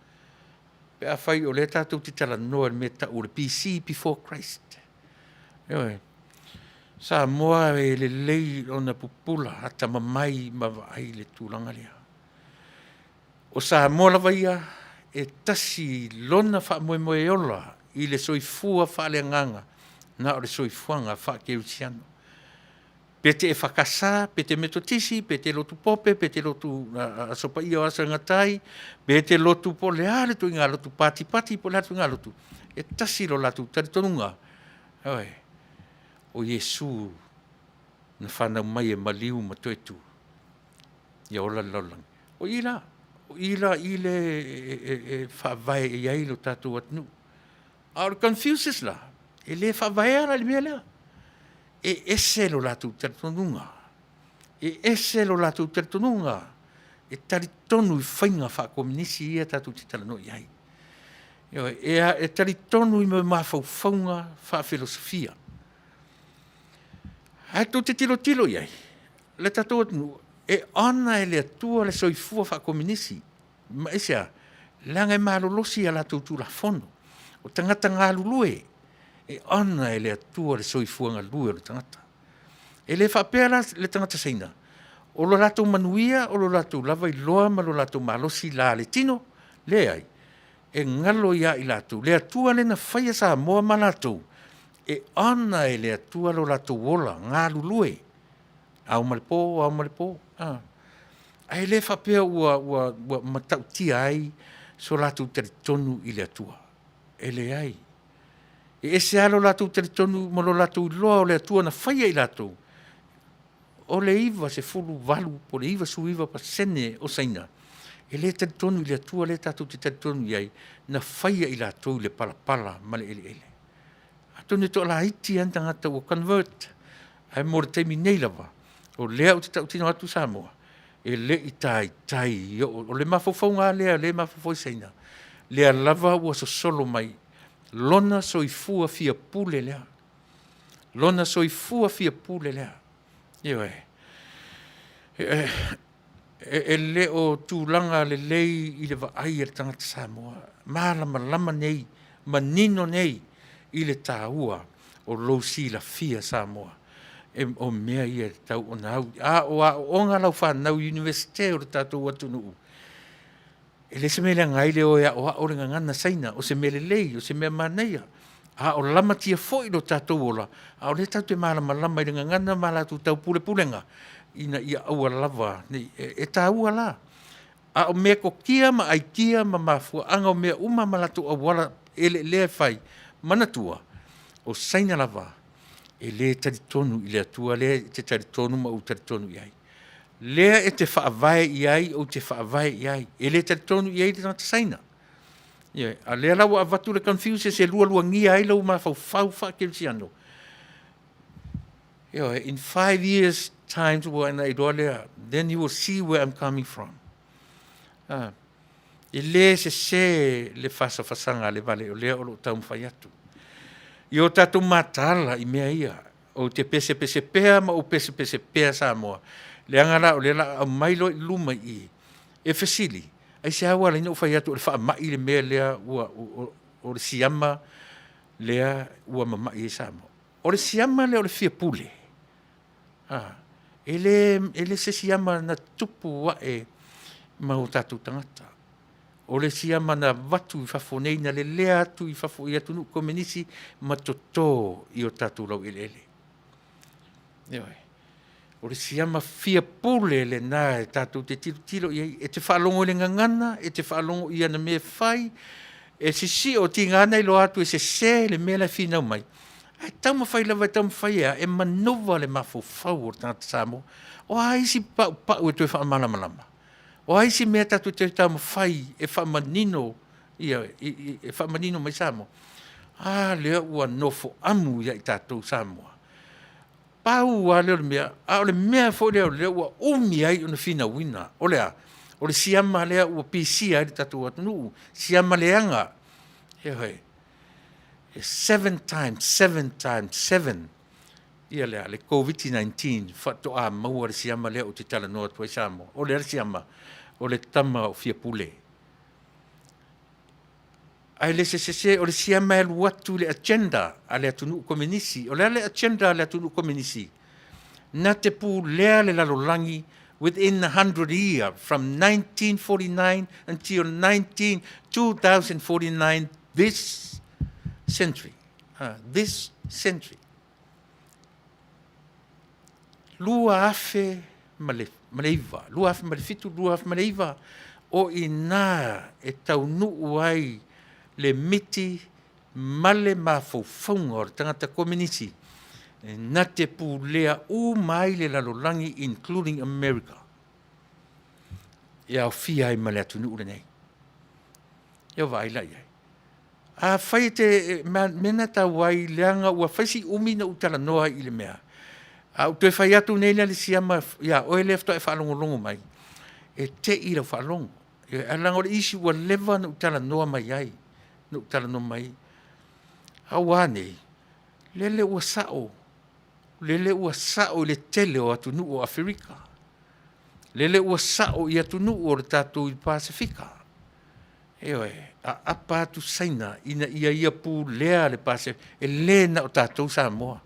Pe afai o lea tatou te talanoa i le mea tau o le BC, before Christ. Ioe, Samoa e lelei ona pupula, atamamai ma vaai le tulaga lea. O Samoa lava ia e tasi lona faamoemoe ola i le soifua faaleagaga na o le soifuaga faakerisiano. Pe te EFKS, pe te Metotisi, pe te lotu Pope, pe te lotu Aso Paia o Aso e Gata ai, pe te lotu po o le a le ituaiga lotu patipati po o le a le ituaiga lotu, e tasi lo latou talitonuga, ioe, o Iesu na fanau mai e maliu ma toe tu. Ia ola le lalolagi. O i la, o i la i le e faavae i ai lo tatou atunuu. A o le Confucius la, e le faavaea la i le mea lea. E ese lo latou talitonuga. E ese lo latou talitonuga e talitonu i faiga faakominisi ia tatou te talanoa i ai. Ioe, e talitonu i mafaufauga faafilosofia. Ae tou te tilotilo i ai, le tatou atunuu, e honor e le Atua le soifua faakominisi. Ma aisea? Leaga e malolosi a latou Tulafono. O tagata galulue, e honor e le Atua le soifua galue o le tagata. E le faapea la le tagata Saina, o lo latou manuia o lo latou lava iloa ma lo latou malosi la le tino, leai, e galo ia i latou le Atua lea na faia Samoa ma latou, e honor e le Atua lo latou ola galulue, ao ma le po, ao ma le po, a. Ae le faapea ua matautia ai so latou talitonu i le Atua. E leai. E ese lava lo latou talitonu ma lo latou iloa o le Atua na faia i latou, o le 98 po o le 99% o Saina, e le talitonu i le Atua lea tatou te talitonu i ai, na faia i latou i le palapala ma le eleele. Atonu e toalaiti lava ni tagata ua convert, ae mo le taimi nei lava, o lea ou te tautino atu Samoa, e le i taitai oo, o le mafaufauga lava lea o lea e mafaufau ai Saina, lea lava ua sosolo mai lona soifua fia pule lea, lona soifua fia pule lea. Ioe. E le o tulaga lelei i le vaai a le tagata Samoa, malamalama nei, manino nei i le taua o lou silafia Samoa, o mea ia e tatau ona au. A o aooga lau fanau i Iunivesite o le tatou atunuu, e le o se mea e leaga ai le o e aoao le gagana Saina, o se mea lelei, o se mea manaia, a o lamatia foi lo tatou ola, a o lea tatou te malamalama i le gagana ma latou taupulepulega, ina ia aua lava ne i… E taua la, a o metotia ma aitia ma mafuaaga o mea uma ma latou auala eleelea e fai, manatua, o Saina lava e le talitonu i le Atua lea e te talitonu ma ou talitonu i ai. Lea e te faavae i ai, ou te faavae i ai. E le talitonu i ai le tagata Saina. Ioe. A o lea la ua avatu le Confucius e lualuagia ai lou mafaufau faakerisiano, ioe, in 5 years times ua ona iloa lea, then you will see where I'm coming from. E le sese le fasafasaga a le vale, o lea o lo o taumafai atu. I o tatou mataala i mea ia, ou te pesepese pea ma ou pesepese pea Samoa, leaga la o lea o le a aumai loa i luma i i, e fesili, aisea ua ala ai ona ou fai atu o le faamai le mea lea ua, o le siama lea ua mamai ai Samoa. O le siama lea o le fia pule, e le se siama na tupu ae ma o tatou tagata. O le siama na avatu i fafo nei, na lelea atu i fafo i atunuu komenisi ma toto i o tatou laueleele. Ioe. O le siama fia pule lena e tatou te tilotilo i ai, e te faalogo i le gagana, e te faalogo i ana mea e fai, e sisio, tiga na iloa atu e sese le mea la e finau mai, ae taumafai lava e taumafai e a? E manova le mafaufau o le tagata Samoa. O a isi paupau e toe faamalamalama? O a isi mea tatou te taumafai e faamanino, ia, e faamanino mai Samoa? A lea ua nofo amu ia i tatou Samoa. Pau lava lea o le mea, a o le mea foi lea o lea ua umi ai ona finauina, o le a? O le siama lea ua pisia ai le tatou atunuu, siama leaga. Ioe. E seven times, seven times, seven ia le a? Le Koviti-19 faatoa maua le siama lea ou te talanoa atu ai Samoa. O le a le siama? O le tama o Fiapule. Ae le sese, o le siama e alu atu i le agenda a le atunuu komenisi. O le a le agenda a le atunuu komenisi? Na te pulea le lalolagi within 100 year from 1949 until 2049, this century. This century. 2009, 2007, 2009, o i ina e taunuu ai le miti ma le mafaufauga o le tagata komenisi na te pulea uma ai le lalolagi, including America, e aofia ai ma le atunuu lenei. Ia vaai la i ai. Afai e te, mea na tau ai leaga ua fai si umi na ou talanoa ai i le mea, a ou toe fai atu nei la le siama ia oe lea faatoa e faalogologo mai, e te i lau faalogo. Ae leaga o le isi ua leva ona ou talanoa mai ai, na ou talanoa mai ai. A ua a nei? Lele ua sao, lele ua sao i le tele o atunuu o Aferika, lele ua sao i atunuu o le tatou Pasefika. Ioe, aapa atu Saina ina ia ia pulea le Pasefika, e le na o tatou Samoa.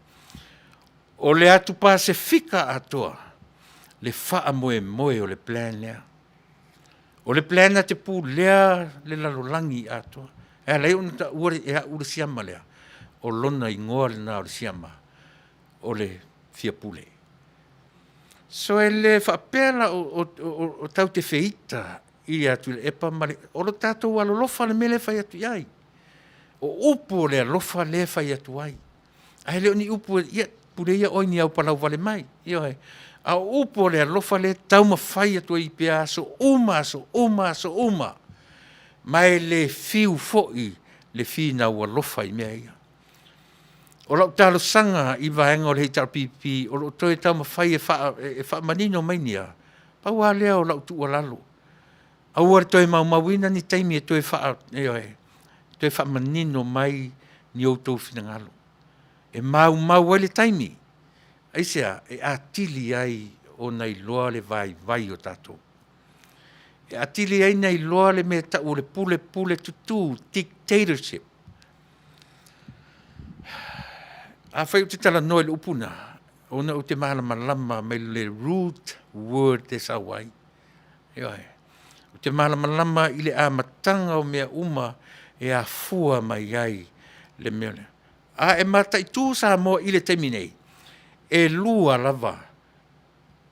O le atu Pasefika atoa le faamoemoe o le plan lea. O le plan na te pulea le lalolagi atoa. E ala ai ona taua e au le siama lea, o lona igoa lena o le siama, o le Fiapule. So e le faapea la o tatou te feita i le Tuilaepa ma le, o lo tatou alolofa le mea lea e fai atu i ai. O upu o le alofa lea e fai atu ai, ae le o ni upu, ia pule ia oe i ni au palauvale mai, ioe. A o upu o le alofa lea e taumafai atu ai pea aso uma, aso uma, aso uma, ma e le fiu foi le finau alofa i mea ia. O lau talosaga i vaega o le HRPP o lo o toe taumafai e faamanino mai ni a, pau lava lea o lau tuualalo, aua le toe maumauina ni taimi e toe ioe, toe faamanino mai ni outou finagalo. E maumau ai le taimi. Aisea? E atili ai ona iloa le vaivai o tatou. E atili ai ona iloa le mea e tau o le pulepuletutu, dictatorship. Afai ou te talanoa i le upu lena, ona ou te malamalama mai le root word e sau ai. Ioe. Ou te malamalama i le amataga o mea uma e afua mai ai le mea lea. A e mataitu Samoa i le taimi nei, e lua lava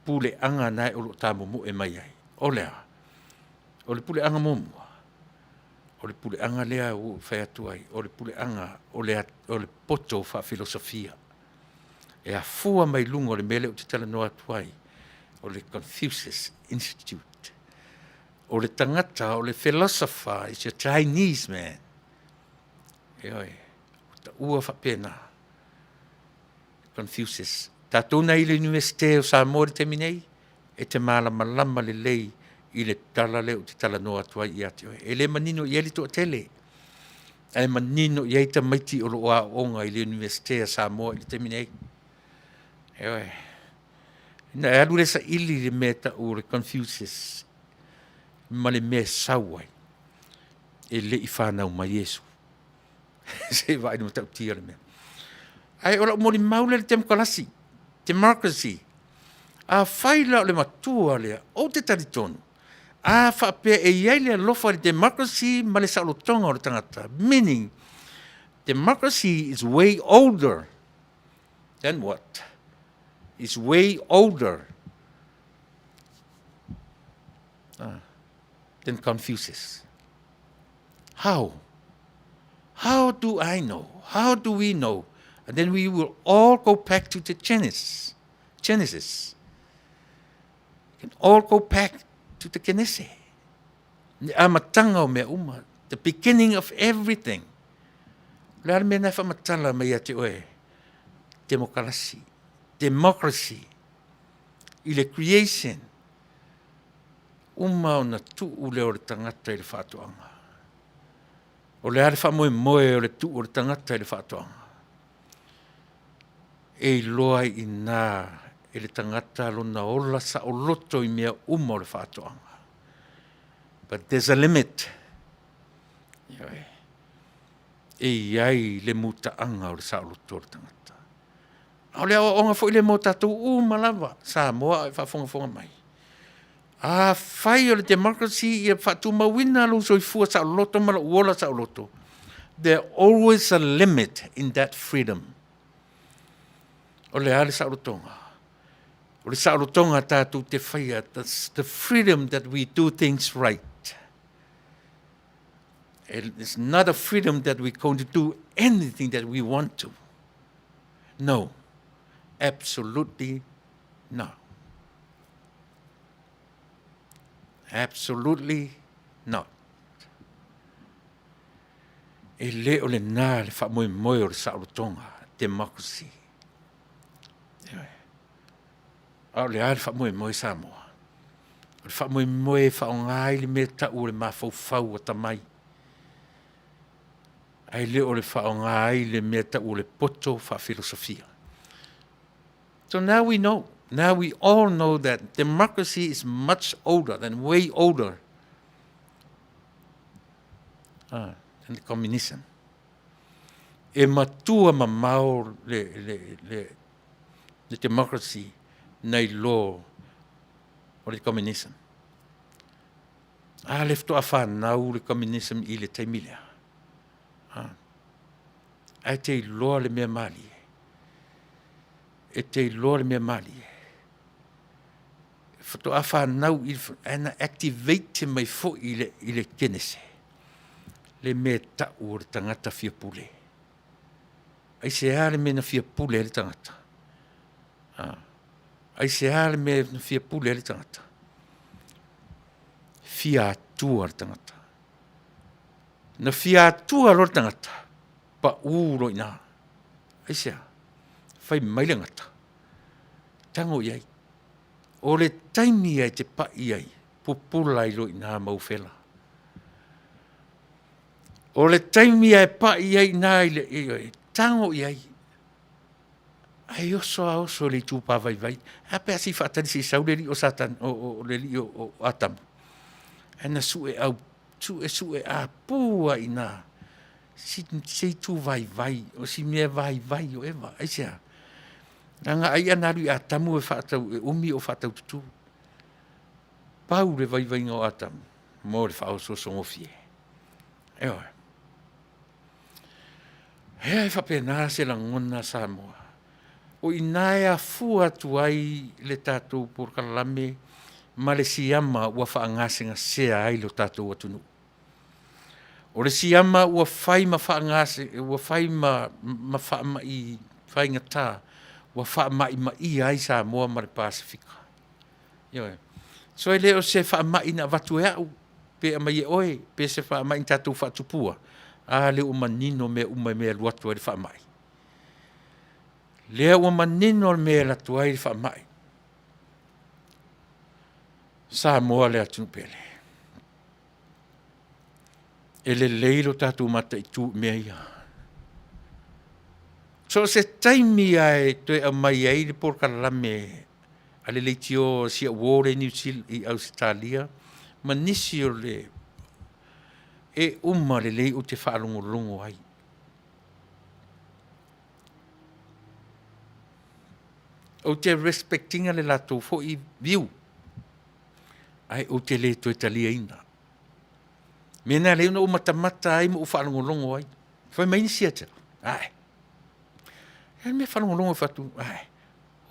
puleaga na o lo o tamomoe mai ai. O le a? O le puleaga muamua, o le puleaga lea ua ou fai atu ai, o le puleaga o le poto faafilosofia, e afua mai luga o le mea lea ou te talanoa atu ai, o le Confucius Institute. O le tagata, o le philosopher is a Chinese man. Ioe, ua taua faapena, Confucius. Tatou na i le Iunivesite o Samoa i le taimi nei, e te malamalama lelei i le tala lea ou te talanoa atu ai ia te oe. E le manino i ai le toatele, ae manino i ai tamaiti o lo o aooga i le Iunivesite a Samoa i le taimi nei. Ioe. Ina e alu lea saili i le mea e tau o le Confucius ma le mea e sau ai, e le i fanau mai Iesu. Se i vaai i le matautia o le mea. Ae o lau molimau lea i le temokalasi, democracy. Afai la o le matua lea, ou te talitonu, a faapea e i ai le alofa i le democracy ma le saolotoga o le tagata, meaning democracy is way older than what? Is way older than Confucius. How? How do I know? How do we know? And then we will all go back to the Genesis. Genesis. We can all go back to the Genesis. Le amataga o mea uma. The beginning of everything. O le a le mea na e faamatala mai ia te oe? Temokalasi. Democracy. I le creation. Uma ona tuu lea o le tagata i le faatoaga. O le a le faamoemoe o le tuu o le tagata i le faatoaga? E iloa ai i ina e le tagata lona ola saoloto i mea uma o le faatoaga. But there's a limit. Ioe. E i ai le mutaaga o le saoloto o le tagata. A o le aoaoga foi lea mo tatou uma lava, Samoa a e faafogafoga mai. Afai o le democracy ia faatumauina lou soifua saoloto ma lou ola saoloto, there always a limit in that freedom. O le a le saolotoga? O le saolotoga tatou te faia, that's the freedom that we do things right. It's not a freedom that we're going to do anything that we want to. No, absolutely no. Absolutely not. E le o lena le faamoemoe o le saolotoga, democracy. Ioe. A o le a le faamoemoe Samoa? O le faamoemoe e faaaoga ai le mea tau o le mafaufau atamai, ae le o le faaaoga ai le mea tau o le poto faafilosofia. So now we know. Now we all know that democracy is much older than way older than the communism. E matua mamao le, le, le, le democracy nai lo o le communism. A le faatoa fanau le communism i le taimi lea. Ae te iloa le mea malie. E te iloa le mea malie. Faatoa fanau i ae na activate mai foi i le, i le Kenese le mea tau o le tagata fia pule. Aisea le mea na fia pule ai le tagata? Aisea le mea na fia pule ai le tagata? Fia atua le tagata. Na fia atua loa le tagata, pau loa i ina. Aisea? Fai mai le gata, tago i ai. O le taimi e te pai ai, pupula ai loa i ina ma ou fela. O le taimi e pai ai i ina i le, i, tago i ai. Ae oso a oso i le itupa vaivai. Ae a pe a se i faatali se i sau le alii o Satani, o le alii o Atamu. Ae na sue au, sue sue apu lava i ina se itu vaivai, o si mea vaivai o Eva. Aisea? Leaga ai ana alu i Atamu e faatau, e umi o faataututu. Pau le vaivaiga o Atamu mo le faaosoosogofie. Ioe. Ea e faapena se lagona Samoa. O i ina e afua atu ai le tatou polokalame ma le siama ua faagasegasea ai lo tatou atunuu. O le siama ua fai ma faagase, ua fai ma, ma faamai faigata, ua faamaimaia ai Samoa ma le Pasefika. Ioe. So e le o se faamai na avatu e au, pe aumai e oe, pe se faamai na tatou faatupua, a lea ua manino mea uma i mea e alu atu ai le faamai. Lea ua manino le mea e alu atu ai le faamai. Samoa le atunuu pele. E lelei lo tatou mataitu i mea ia. So o se taimi lava e toe aumai ai le polokalame a le leitio a si au uo lea i Niu Sila, i Ausetalia ma nisi o le, e uma lelei ou te faalogologo ai. Ou te respect ina le latou foi view, ae ou te le toe taliaina. Mea na lea na ou matamata ai ma ou faalogologo ai. Fai mai nisi ia te au, ae, e le mea faalogologo e fai atu, ae,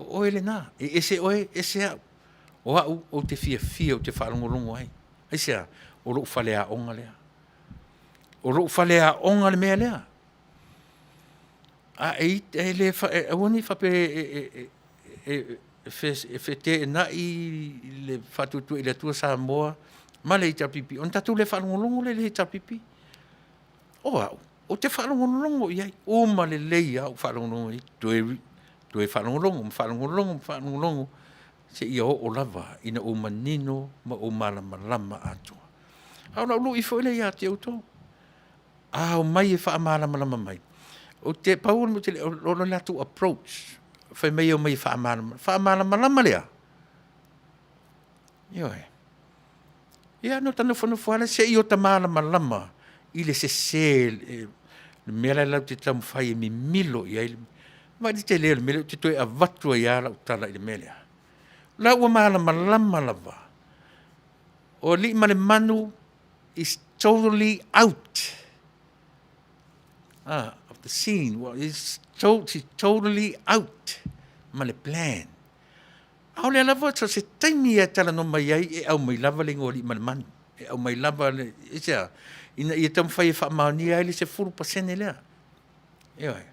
o oe lena, e ese oe, ese au. O au, ou te fiafia ou te faalogologo ai. Aisea? O lou faleaoga lea. O lou faleaoga le mea lea. A e, e le, e, aua ne i faapea e, e, e, e feteenai le faatuatua i le Atua Samoa ma le HRPP, ona tatou le faalogologo lea i le HRPP. O au, ou te faalogologo i ai, uma lelei lava ou faalogologo i ai, toe, toe faalogologo ma faalogologo ma faalogologo, seia oo lava ina ou manino ma ou malamalama atoa. A o lau lui foi lea ia te outou, a omai e faamalamalama mai, ou te, pau o le mea ou te le, o le latou approach, fai mai e omai e faamalamalama, faamalamalama lea? Ioe. Ia ona ota nofonofo lava lea seia ota malamalama i le sese, le mea la e latou te taumafai e mimilo i ai. Vaai i le tele o le mea lea ou te toe avatu ai lava lau tala i le mea lea. O la ua malamalama lava, o alii ma le manu is totally out of the scene. Is totally out ma le plan. A o lea lava so o se taimi e talanoa mai ai e aumai lava le igoa o Aliimalemanu, e aumai lava le, aisea? Ina ia taumafai e faamaonia ai le 10% lea. Ioe.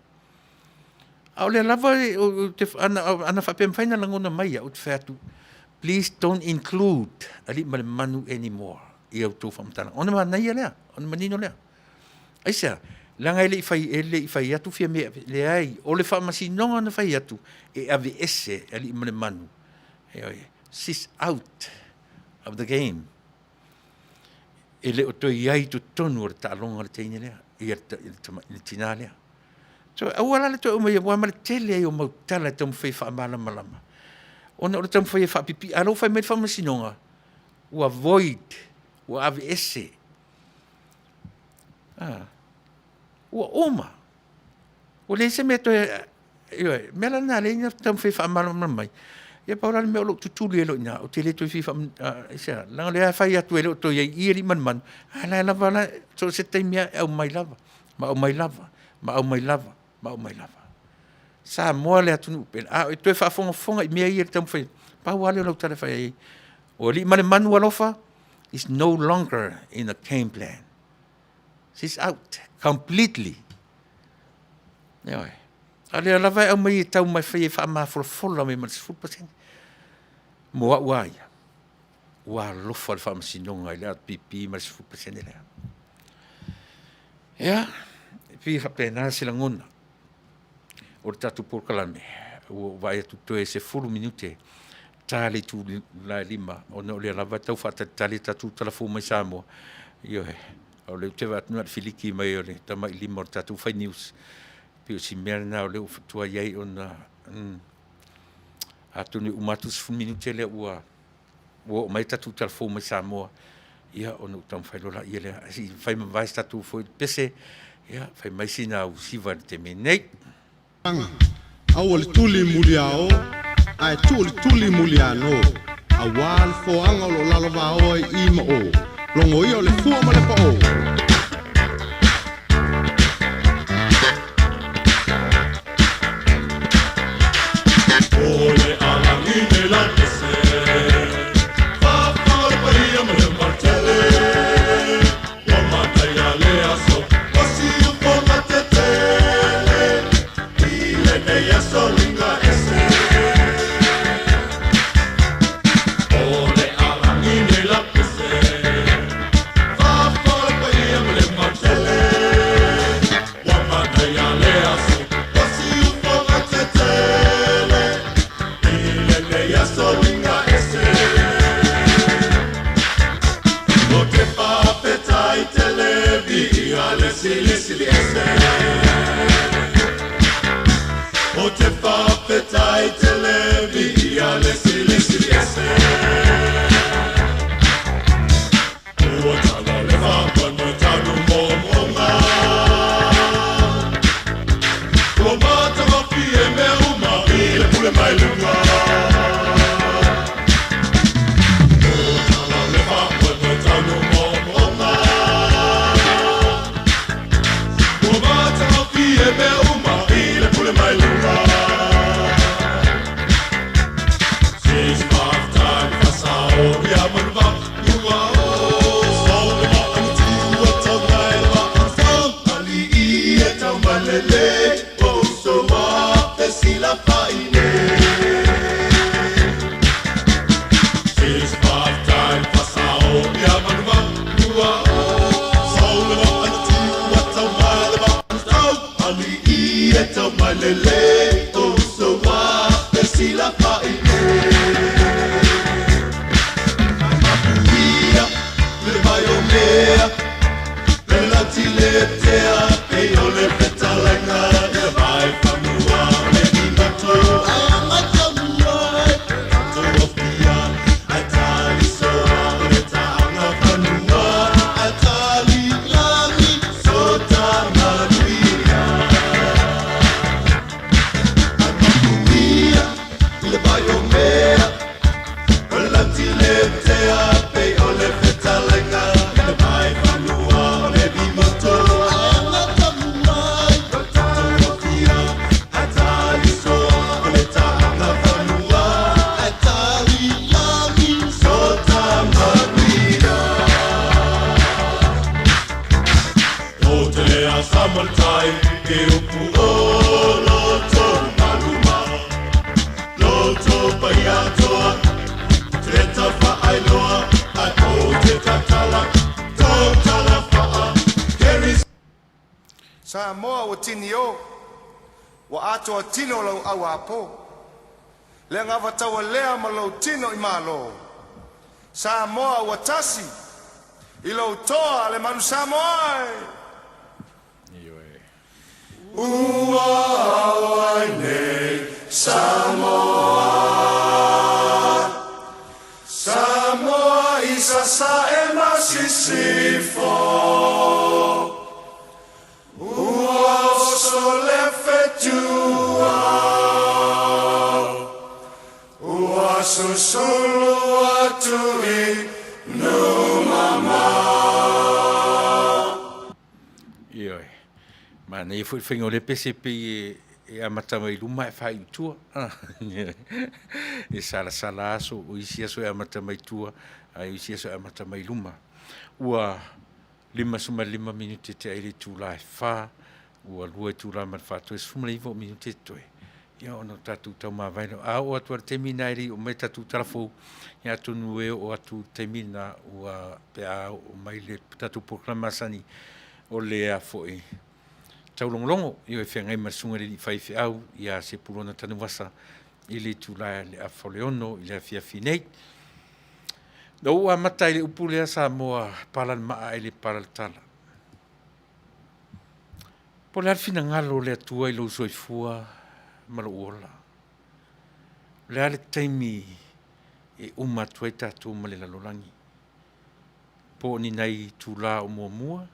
A o lea lava ou te, ana, ana faapea e mafai ona lagona mai au, ou te fai atu, please don't include Aliimalemanu anymore i a outou faamatalaga. Ona manaia lea, ona manino lea. Aisea? Leaga e le i fai, e le i fai atu Fiame e ave, leai, o le faamasinoga na fai atu e aveese e Aliimalemanu, ioe, she's out of the game. E le o toe i ai i totonu o le taaloga le teine lea, ia le tinā lea. So, aua la le toe aumaia, aua ma le tele ai o mau tala e taumafai e faamalamalama, ona o le taumafai e faapipii, a o lea ua fai mai le faamasinoga, ua void, ua aveese. A, ua uma. Ua leai se mea e toe, ioe, o le mea la lena o lea e taumafai e faamalamalama mai, ia pau la le mea o lou tutuli ai loa i ina, ou te le toe fia faa, aisea? Leaga o lea e fai atu e le o toe i ai i i Aliimalemanu, a o la e lava la, so o se taimi lava e aumai lava, ma aumai lava, ma aumai lava, ma aumai lava. Samoa le atunuu pele, a e toe faafogafoga i mea ia e taumafai, pau lava lea o lau tala e fai ai, o Aliimalemanu alofa is no longer in the game plan. She's out completely. Ioe. A lea lava e aumai e tau mai fai e faamafolafola mai ma le 10%. Mo au a ia, ua alofa le faamasinoga i le RPP ma le 10% lea. Ia, e pei e faapena se lagona o le tatou polokalame, ua ou vaai atu toe 10 minute ta le itula e 5, ona o lea lava e tau faatalitali le tatou tala fou mai Samoa. Ioe, o lea ou te vaai atu na o le filiki mai o le tamailima o le tatou fai news. Pei o si mea lena o lea ua tuai ai ona atonu e uma atu le 10 minute lea ua oo mai le tatou tala fou mai Samoa, ia ona ou taumafai loa laia lea. Ae se i fai ma vae se tatou foi pese, ia fai mai sina au siva i le taimi nei. Aua le tuli muliaō, ae tuu le tuli muliānō, auā le foaga o lo o lalovaoa i i ma ō, logoia o le fua ma le paō. Samoa ua tini o, ua atoa tino lau auapo. Le agavataua lea ma lou tino i malo. Samoa ua tasi, i lou toa le manu Samoa e. Ioe. Ua ao ai nei Samoa, Samoa i Sasae ma Sisifo. Ua oso le fetua, ua susulu atu i Numamā. Ioe. Manaia foi le faiga o lea pese pei e e amata mai luma ae faaiu i tua. E salasala aso, o isi aso e amata mai tua, ae o isi aso e amata mai luma. Ua 55 minute tea i le itula e 4, ua 2 itula ma le 49 o minute totoe. Ia ona o tatou taumavae lea. A oo atu lava i le taimi lena e le i oo mai tatou tala fou, ia atonu e oo atu i le taimi lena ua pe a oo mai le tatou polokalame masani o le a foi taulogologo ia e feagai ma le susuga i le alii faifeau ia Sepulona Tanuvasa i le itula e le afa o le 6 i le afiafi nei. Na ou amata i le upu lea Samoa pala le maa ae le pala le tala. Po o le a le finagalo o le Atua i lou soifua ma lou ola? O le a le taimi e uma atu ai tatou ma le lalolagi? Po o ni nai itula o muamua,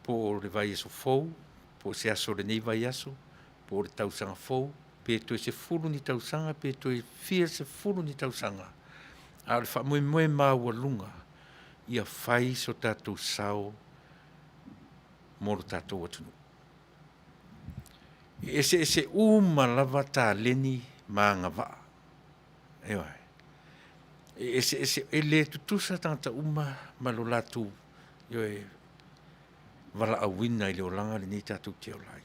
po o le vaiaso fou, po o se aso o lenei vaiaso, po o le tausaga fou, pe toe 10 ni tausaga, pe toe fia sefulu ni tausaga, a o le faamoemoe maualuga ia fai so tatou sao mo lo tatou atunuu. E eseese uma lava taleni ma agavaa. Ioe. E eseese, e le tutusa tagata uma ma lo latou, ioe, valaauina i le olaga lenei tatou te ola ai.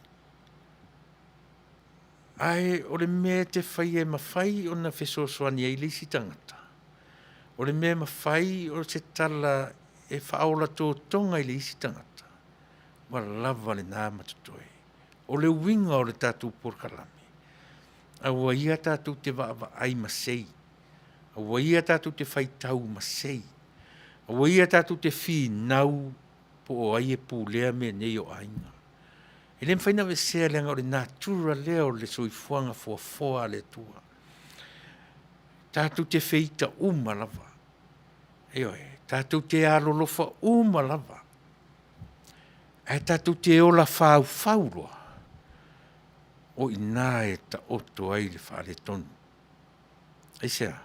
Ae o le mea e te faia e mafai ona fesoasoani ai le isi tagata, o le mea e mafai o se tala e faaola totoga i le isi tagata, ua lava lena ma totoe. O le uiga o le tatou polokalame, aua ia tatou te vaavaai masei, aua ia tatou te faitau masei, aua ia tatou te finau po o ai e pulea mea nei o aiga. E le mafai ona aveesea leaga o le natura lea o le soifuaga foafoa a le Atua. Tatou te feita uma lava. Ioe, tatou te alolofa uma lava. Ae tatou te ola faufau loa, o i ina e taoto ai le faaletonu. Aisea?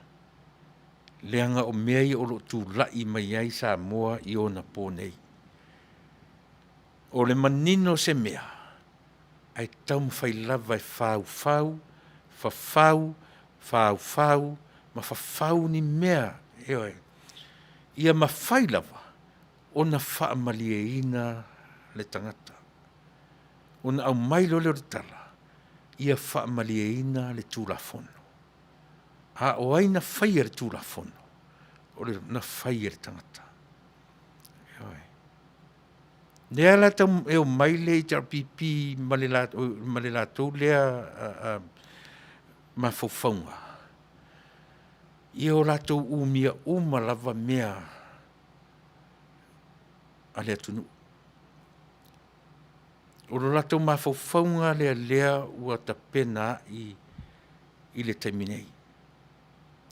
Leaga o mea ia o lo o tulai mai ai Samoa i ona po nei. O le manino o se mea, ae taumafai lava e faufau, fafau, faufau ma fafau ni mea, ioe, ia mafai lava ona faamalieina le tagata. Ona aumai loa lea o le tala, ia faamalieina le Tulafono. A o ai na faia le Tulafono? O le na fai e le tagata. Ioe. Lea la tau e omai le HRPP ma le, ma le latou lea mafaufauga, ia o latou umia uma lava mea a le atunuu. O lo latou mafaufauga lea lea ua tapena ai i le taimi nei.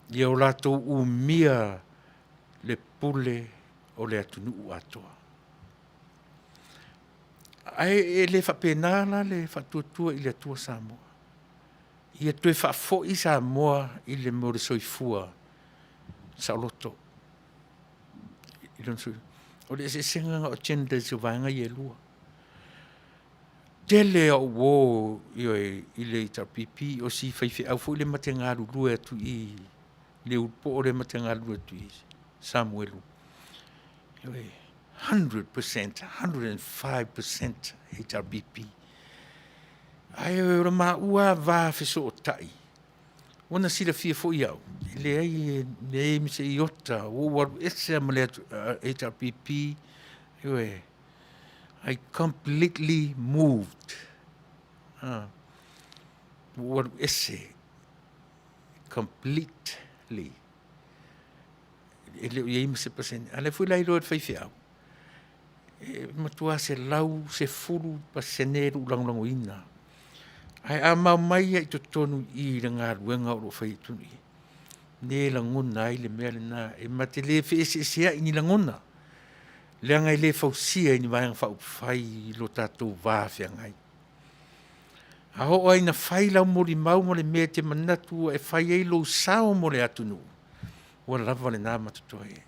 Ia o latou umia le pule o le atunuu atoa. Ae e le faapena la le faatuatua i le Atua Samoa. Ia toe faafoi Samoa i le mea o le soifua saoloto. I lona soifua. O le eseesega o agendas o vaega ia e lua. Tele au uo ioe i le HRPP o si faifeau foi le ma te galulue atu i le ulupo le ma te galulue atu i Samuelu. Ioe, 100%, 105% HRPP. Ae o le maua va fesootai, ua na silafia foi au, e leai, e leai ma se iota, ua ou alu ese lava ma le HRPP, ioe. I completely moved. Ua ou alu ese completely. E le o i ai ma se pasene. A o lea foi la e iloa e le faifeau, e matua 110% lou lagolagoina. Ae a ma omai lava i totonu i i le galuega o lo o faia i totonu i i, le lagona ai le mea lena. E ma te le feeseeseai i ni lagona, leaga e le fausia e ni Vaega Faaupufai lo tatou va feagai. A oo lava ina fai lau molimau ma le mea e te manatu ua e fai ai lou sao mo le atunuu, ua lava lena ma totoe.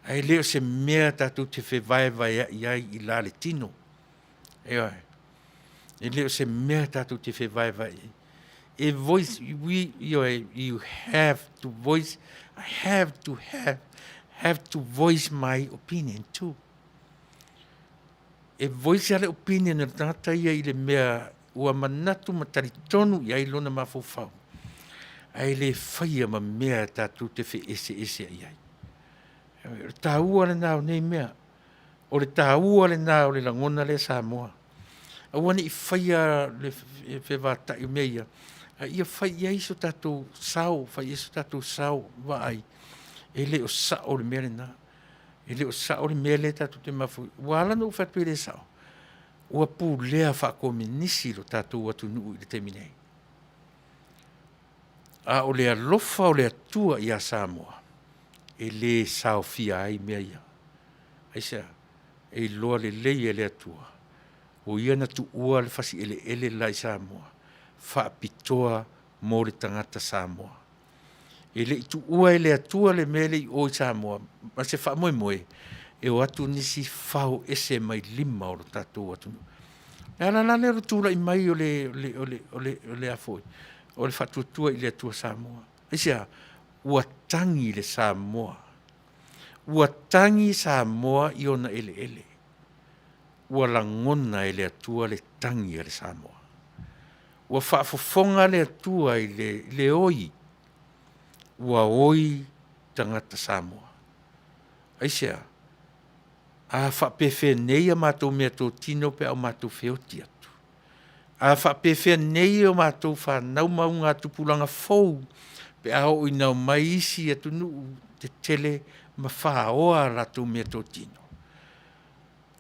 Ae le o se mea tatou te fevaevaeai ai i la le tino. Ioe. E le o se mea tatou te fevaevaeai ai. E voice, we, ioe, you have to voice, I have to have, have to voice my opinion too. E voice lava le opinion a le tagata ia i le mea ua manatu ma talitonu i ai lona mafaufau, ae le faia ma mea tatou te feeseeseai ai. O le taua lena o nei mea. O le taua lena o le lagona lea Samoa. Aua ne i faia le fevatai o mea ia, a ia fai i ai so tatou sao, fai i ai so tatou sao vaai, e le o sao le mea lena. E le o sao le mea lea tatou te mafaufau, ua ala ona ou fai atu e le sao, ua pulea faakomenisi lo tatou atunuu i le taimi nei. A o le alofa o le Atua ia Samoa, e le saofia ai mea ia. Aisea? E iloa lelei e le Atua, o Ia na tuua le fasi eleele le la i Samoa, faapitoa mo le tagata Samoa. E le i tuua e le Atua le mea lea i o i Samoa ma se faamoemoe e o atu nisi fao ese mai lima o lo tatou atunuu. O le ala la lea o le tulai mai o le, o le, o le, o le, a foi, o le Faatuatua i le Atua Samoa. Aisea? Ua tagi le Samoa, ua tagi Samoa i ona eleele. Ua lagona e le Atua le tagi a le Samoa. Ua faafofoga le Atua i le, le oi, ua oi tagata Samoa. Aisea? A faapefea nei a matou meatotino pe a o matou feoti atu? A faapefea nei o matou fanau ma augatupulaga fou pe a oo ina omai isi atunuu tetele ma faoa a latou meatotino?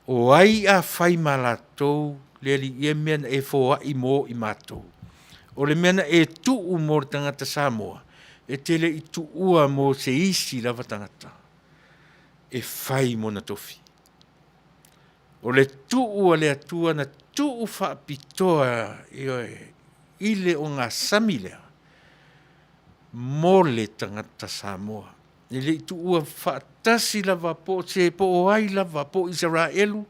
O ai a fai ma latou le Alii e mea na e foai mo i matou? O le mea na e tuu mo le tagata Samoa, e te le i tuua mo se isi lava tagata e fai mona tofi. O le tuu a le Atua na tuu faapitoa, ioe, i le ogasami lea mo le tagata Samoa. E le i tuua faatasi lava po o se po o ai lava, po o Isaraelu,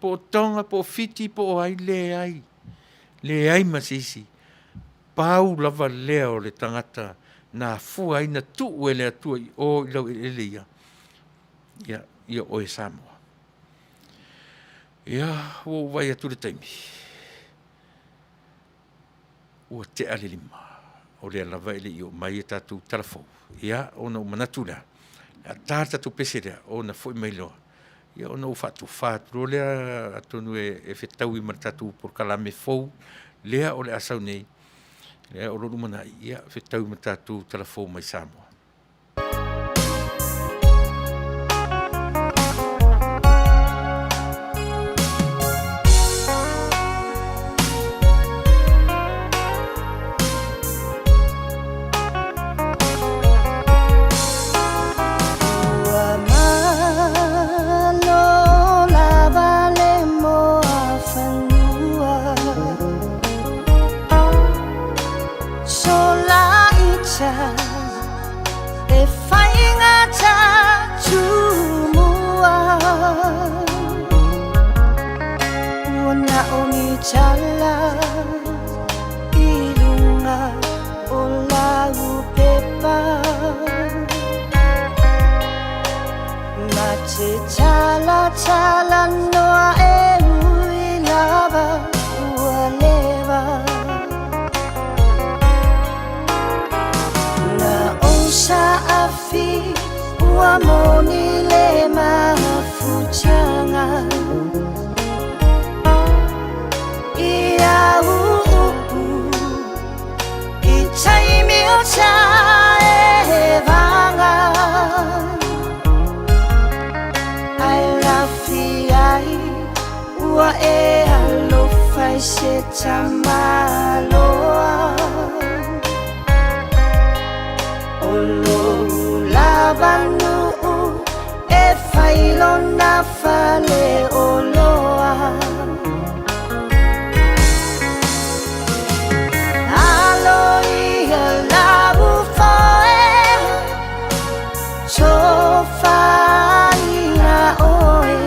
po o Tonga, po o Fiti, po o ai, leai, leai ma se isi. Pau lava lea o le tagata na afua ai na tuu e le Atua i o i laueleele ia, ia, ia oe Samoa. Ia, ua ou vaai atu i le taimi, ua tea le 5, o lea lava e le i oo mai a tatou tala fou. Ia, ona ou manatu lea, o le a ta le tatou pese lea, ona foi mai loa, ia ona ou faatufa atu loa lea, atonu e fetaui ma le tatou polokalame fou lea o le a sau nei, lea o lo o lumanai, ia fetaui ma tatou tala fou mai Samoa. saevaga Ae lafi ai ua e alofa i se tamaloa O lou lava nuu e fai lona faleoloa Alo ia lau foe Tofaina oe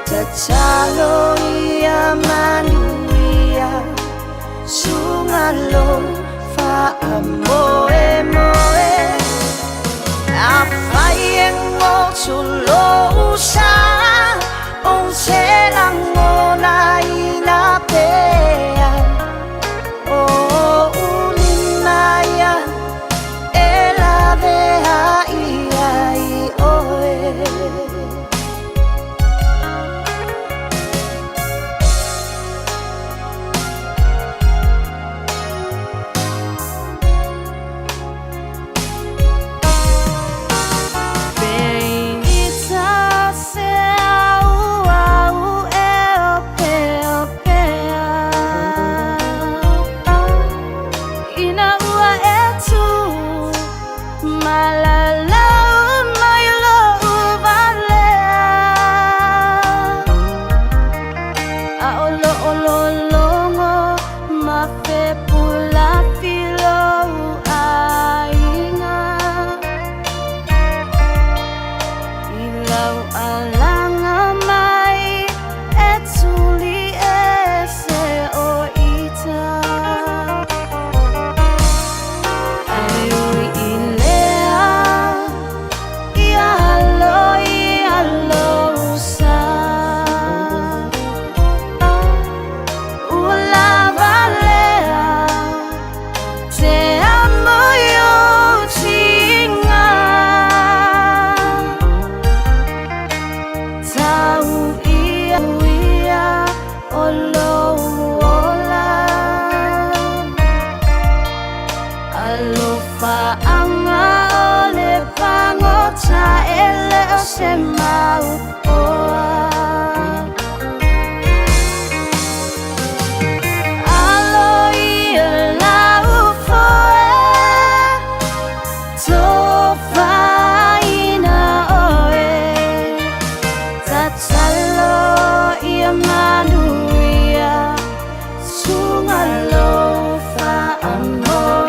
Tatalo ia manuia Suga lo faamoemoe Afai e goto lou sa Ou te lagonaina pea O ou lima ia e laveai ai oe. Ina ua e tu malalau mai lo'u valea A o lo'o lologo ma fepulafi lou aiga I lau alaga mai e tuli ese o ita Ae ui i lea ia alo ia lou sa Ua lava lea te amo i ou tiga Tau ia ia o lou ola Alofaaga o le pagota e le o se mau oa Alo ia lau foe Tofaina oe Tatalo ia manuia Suga lou faamoemoe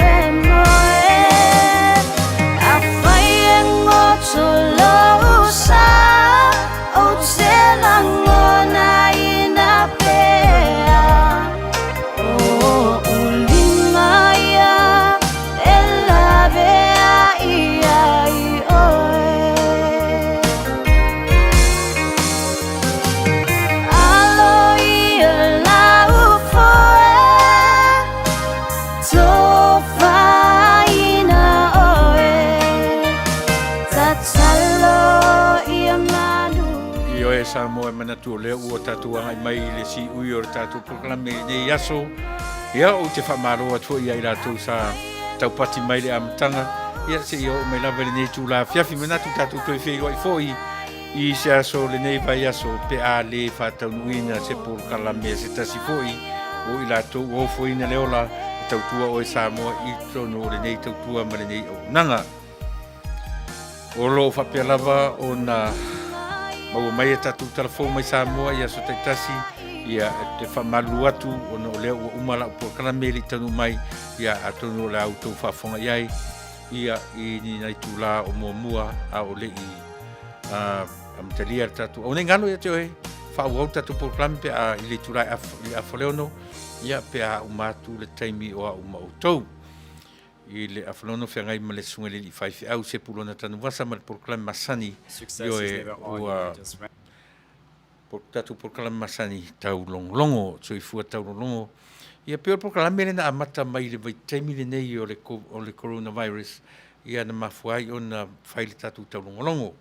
Afai e goto lou sa Ou te lagonaina pea O ou lima ia e laveai ai oe Alo ia lau foe Tofaina oe Tatalo ia manuia. Ioe Samoa e manatu o lea ua tatou agai mai i le siui o le tatou polokalame i lenei aso. Ia, ou te faamalo atu foi ia i latou sa taupati mai le amataga. Ia, seia oo mai lava i lenei itula afiafi. Manatu tatou toe feiloai foi i se aso o lenei vaiaso pe a lē faataunuuina se polokalame a se tasi foi o i latou ua ofoina le ola e tautua oe Samoa i totonu o lenei tautua ma lenei auaunaga. O lo o faapea lava ona maua mai a tatou tala fou mai Samoa i aso taitasi, ia e te faamalulu atu ona o lea ua uma lau polokalame e le i taunuu mai, ia atonu o le a outou faafofoga i ai ia i ni nai itulā o muamua a o le i amatalia le tatou au nei galo ia te oe faaauau le tatou polokalame pe a i le itulā e i le afa o le ono ia pe a uma atu le taimi o au ma outou i le afa o le ono feagai ma le susuga i le alii faifeau Sepulona Tanuvasa ma le polokalame masani ioe ua tatou polokalame masani taulogologo soifua taulogologo ia pei o le polokalame lea na amata mai i le vaitaimi lenei o le o le coronavirus ia na mafua ai ona fai le tatou taulogologo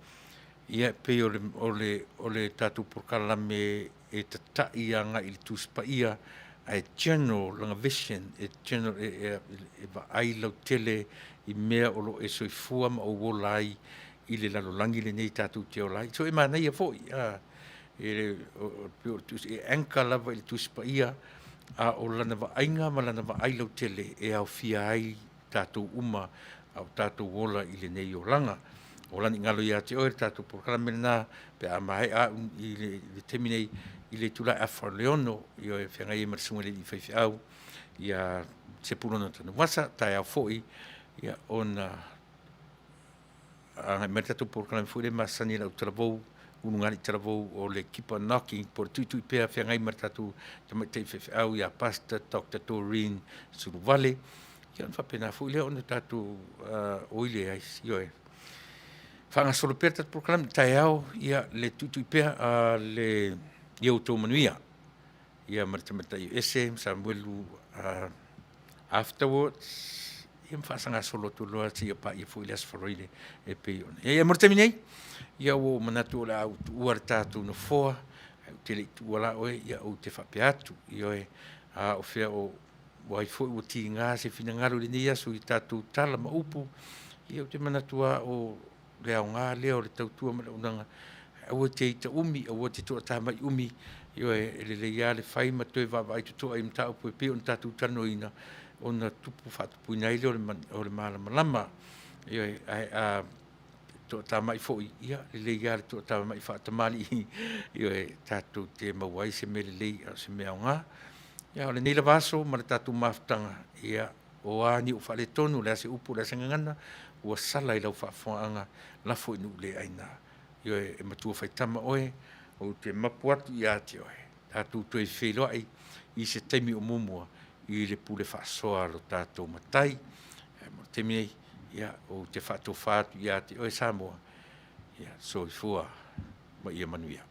ia e pei o le o le o le tatou polokalame e tata'i agai i le Tusi Paia. Ae general lana vision, e general, e, e, e vaai lautele i mea o lo o e soifua ma ou ola ai i le lalolagi lenei tatou te ola ai. So e manaia foi, a, e, le, o, o, o, e anchor lava i le Tusi Paia, a o lana vaaiga ma lana vaai lautele e aofia ai tatou uma a o tatou ola i lenei olaga. O lani galo ia te oe le tatou polokalame lena pe a maea au i le, le taimi nei i le itula e afa o le ono i oe feagai ai ma le susuga i le alii faifeau ia Sepulono Tanuvasa, taeao foi ia ona agai mai le tatou polokalame foi lea masani e lau talavou ulugalii talavou o le keep on knocking po o le tuitui pea feagai ma le tatou tamaitai faifeau ia Pastor Dr. Doreen Suluvale. Ia ona faapena foi lea ona tatou oi le ai, ioe. Faagasolo pea le tatou polokalame taeao, ia le tuitui pea a le ia outou manuia. Ia ma le tamaitai o Ese ma Samuelu afterwards, ia ma faasagasolo atu loa seia paia foi le Aso Faraile e pei ona i ai. Ia mo le taimi nei, ia ua ou manatu o le a ou tuua le tatou nofoa, ae ou te le i tuua la oe, ia ou te faapea atu, ioe, a o fea o o ai foi ua tiga se finagalo i lenei aso i tatou tala ma upu, ia ou te manatu lava o le aoga lea o le tautua ma le auaunaga, aua te ita umi, aua te toatamai umi, ioe, e lelei lava le fai ma toe vaavaai totoa i mataupu e pei ona tatou talanoaina, ona tupu faatupuina ai lea o le malamalama. Ioe, ae a toatamai foi, ia, lelei lava le toatamai faatamalii, ioe, tatou te maua ai se mea lelei a o se mea aoga. Ia, o lenei lava aso ma le tatou mafutaga, ia, o a ni ou faaletonu, o le a se upu, o le a se gagana, ua sala i lau faafofogaaga, lafo i nuu le aina. Ioe, e matua faitama oe, ou te mapu atu ia te oe, tatou toe feiloai i se taimi o muamua i le pule faasoa a lo tatou Matai. Ae mo le taimi nei, ia, ou te faatofa atu ia te oe Samoa, ia, soifua ma ia manuia.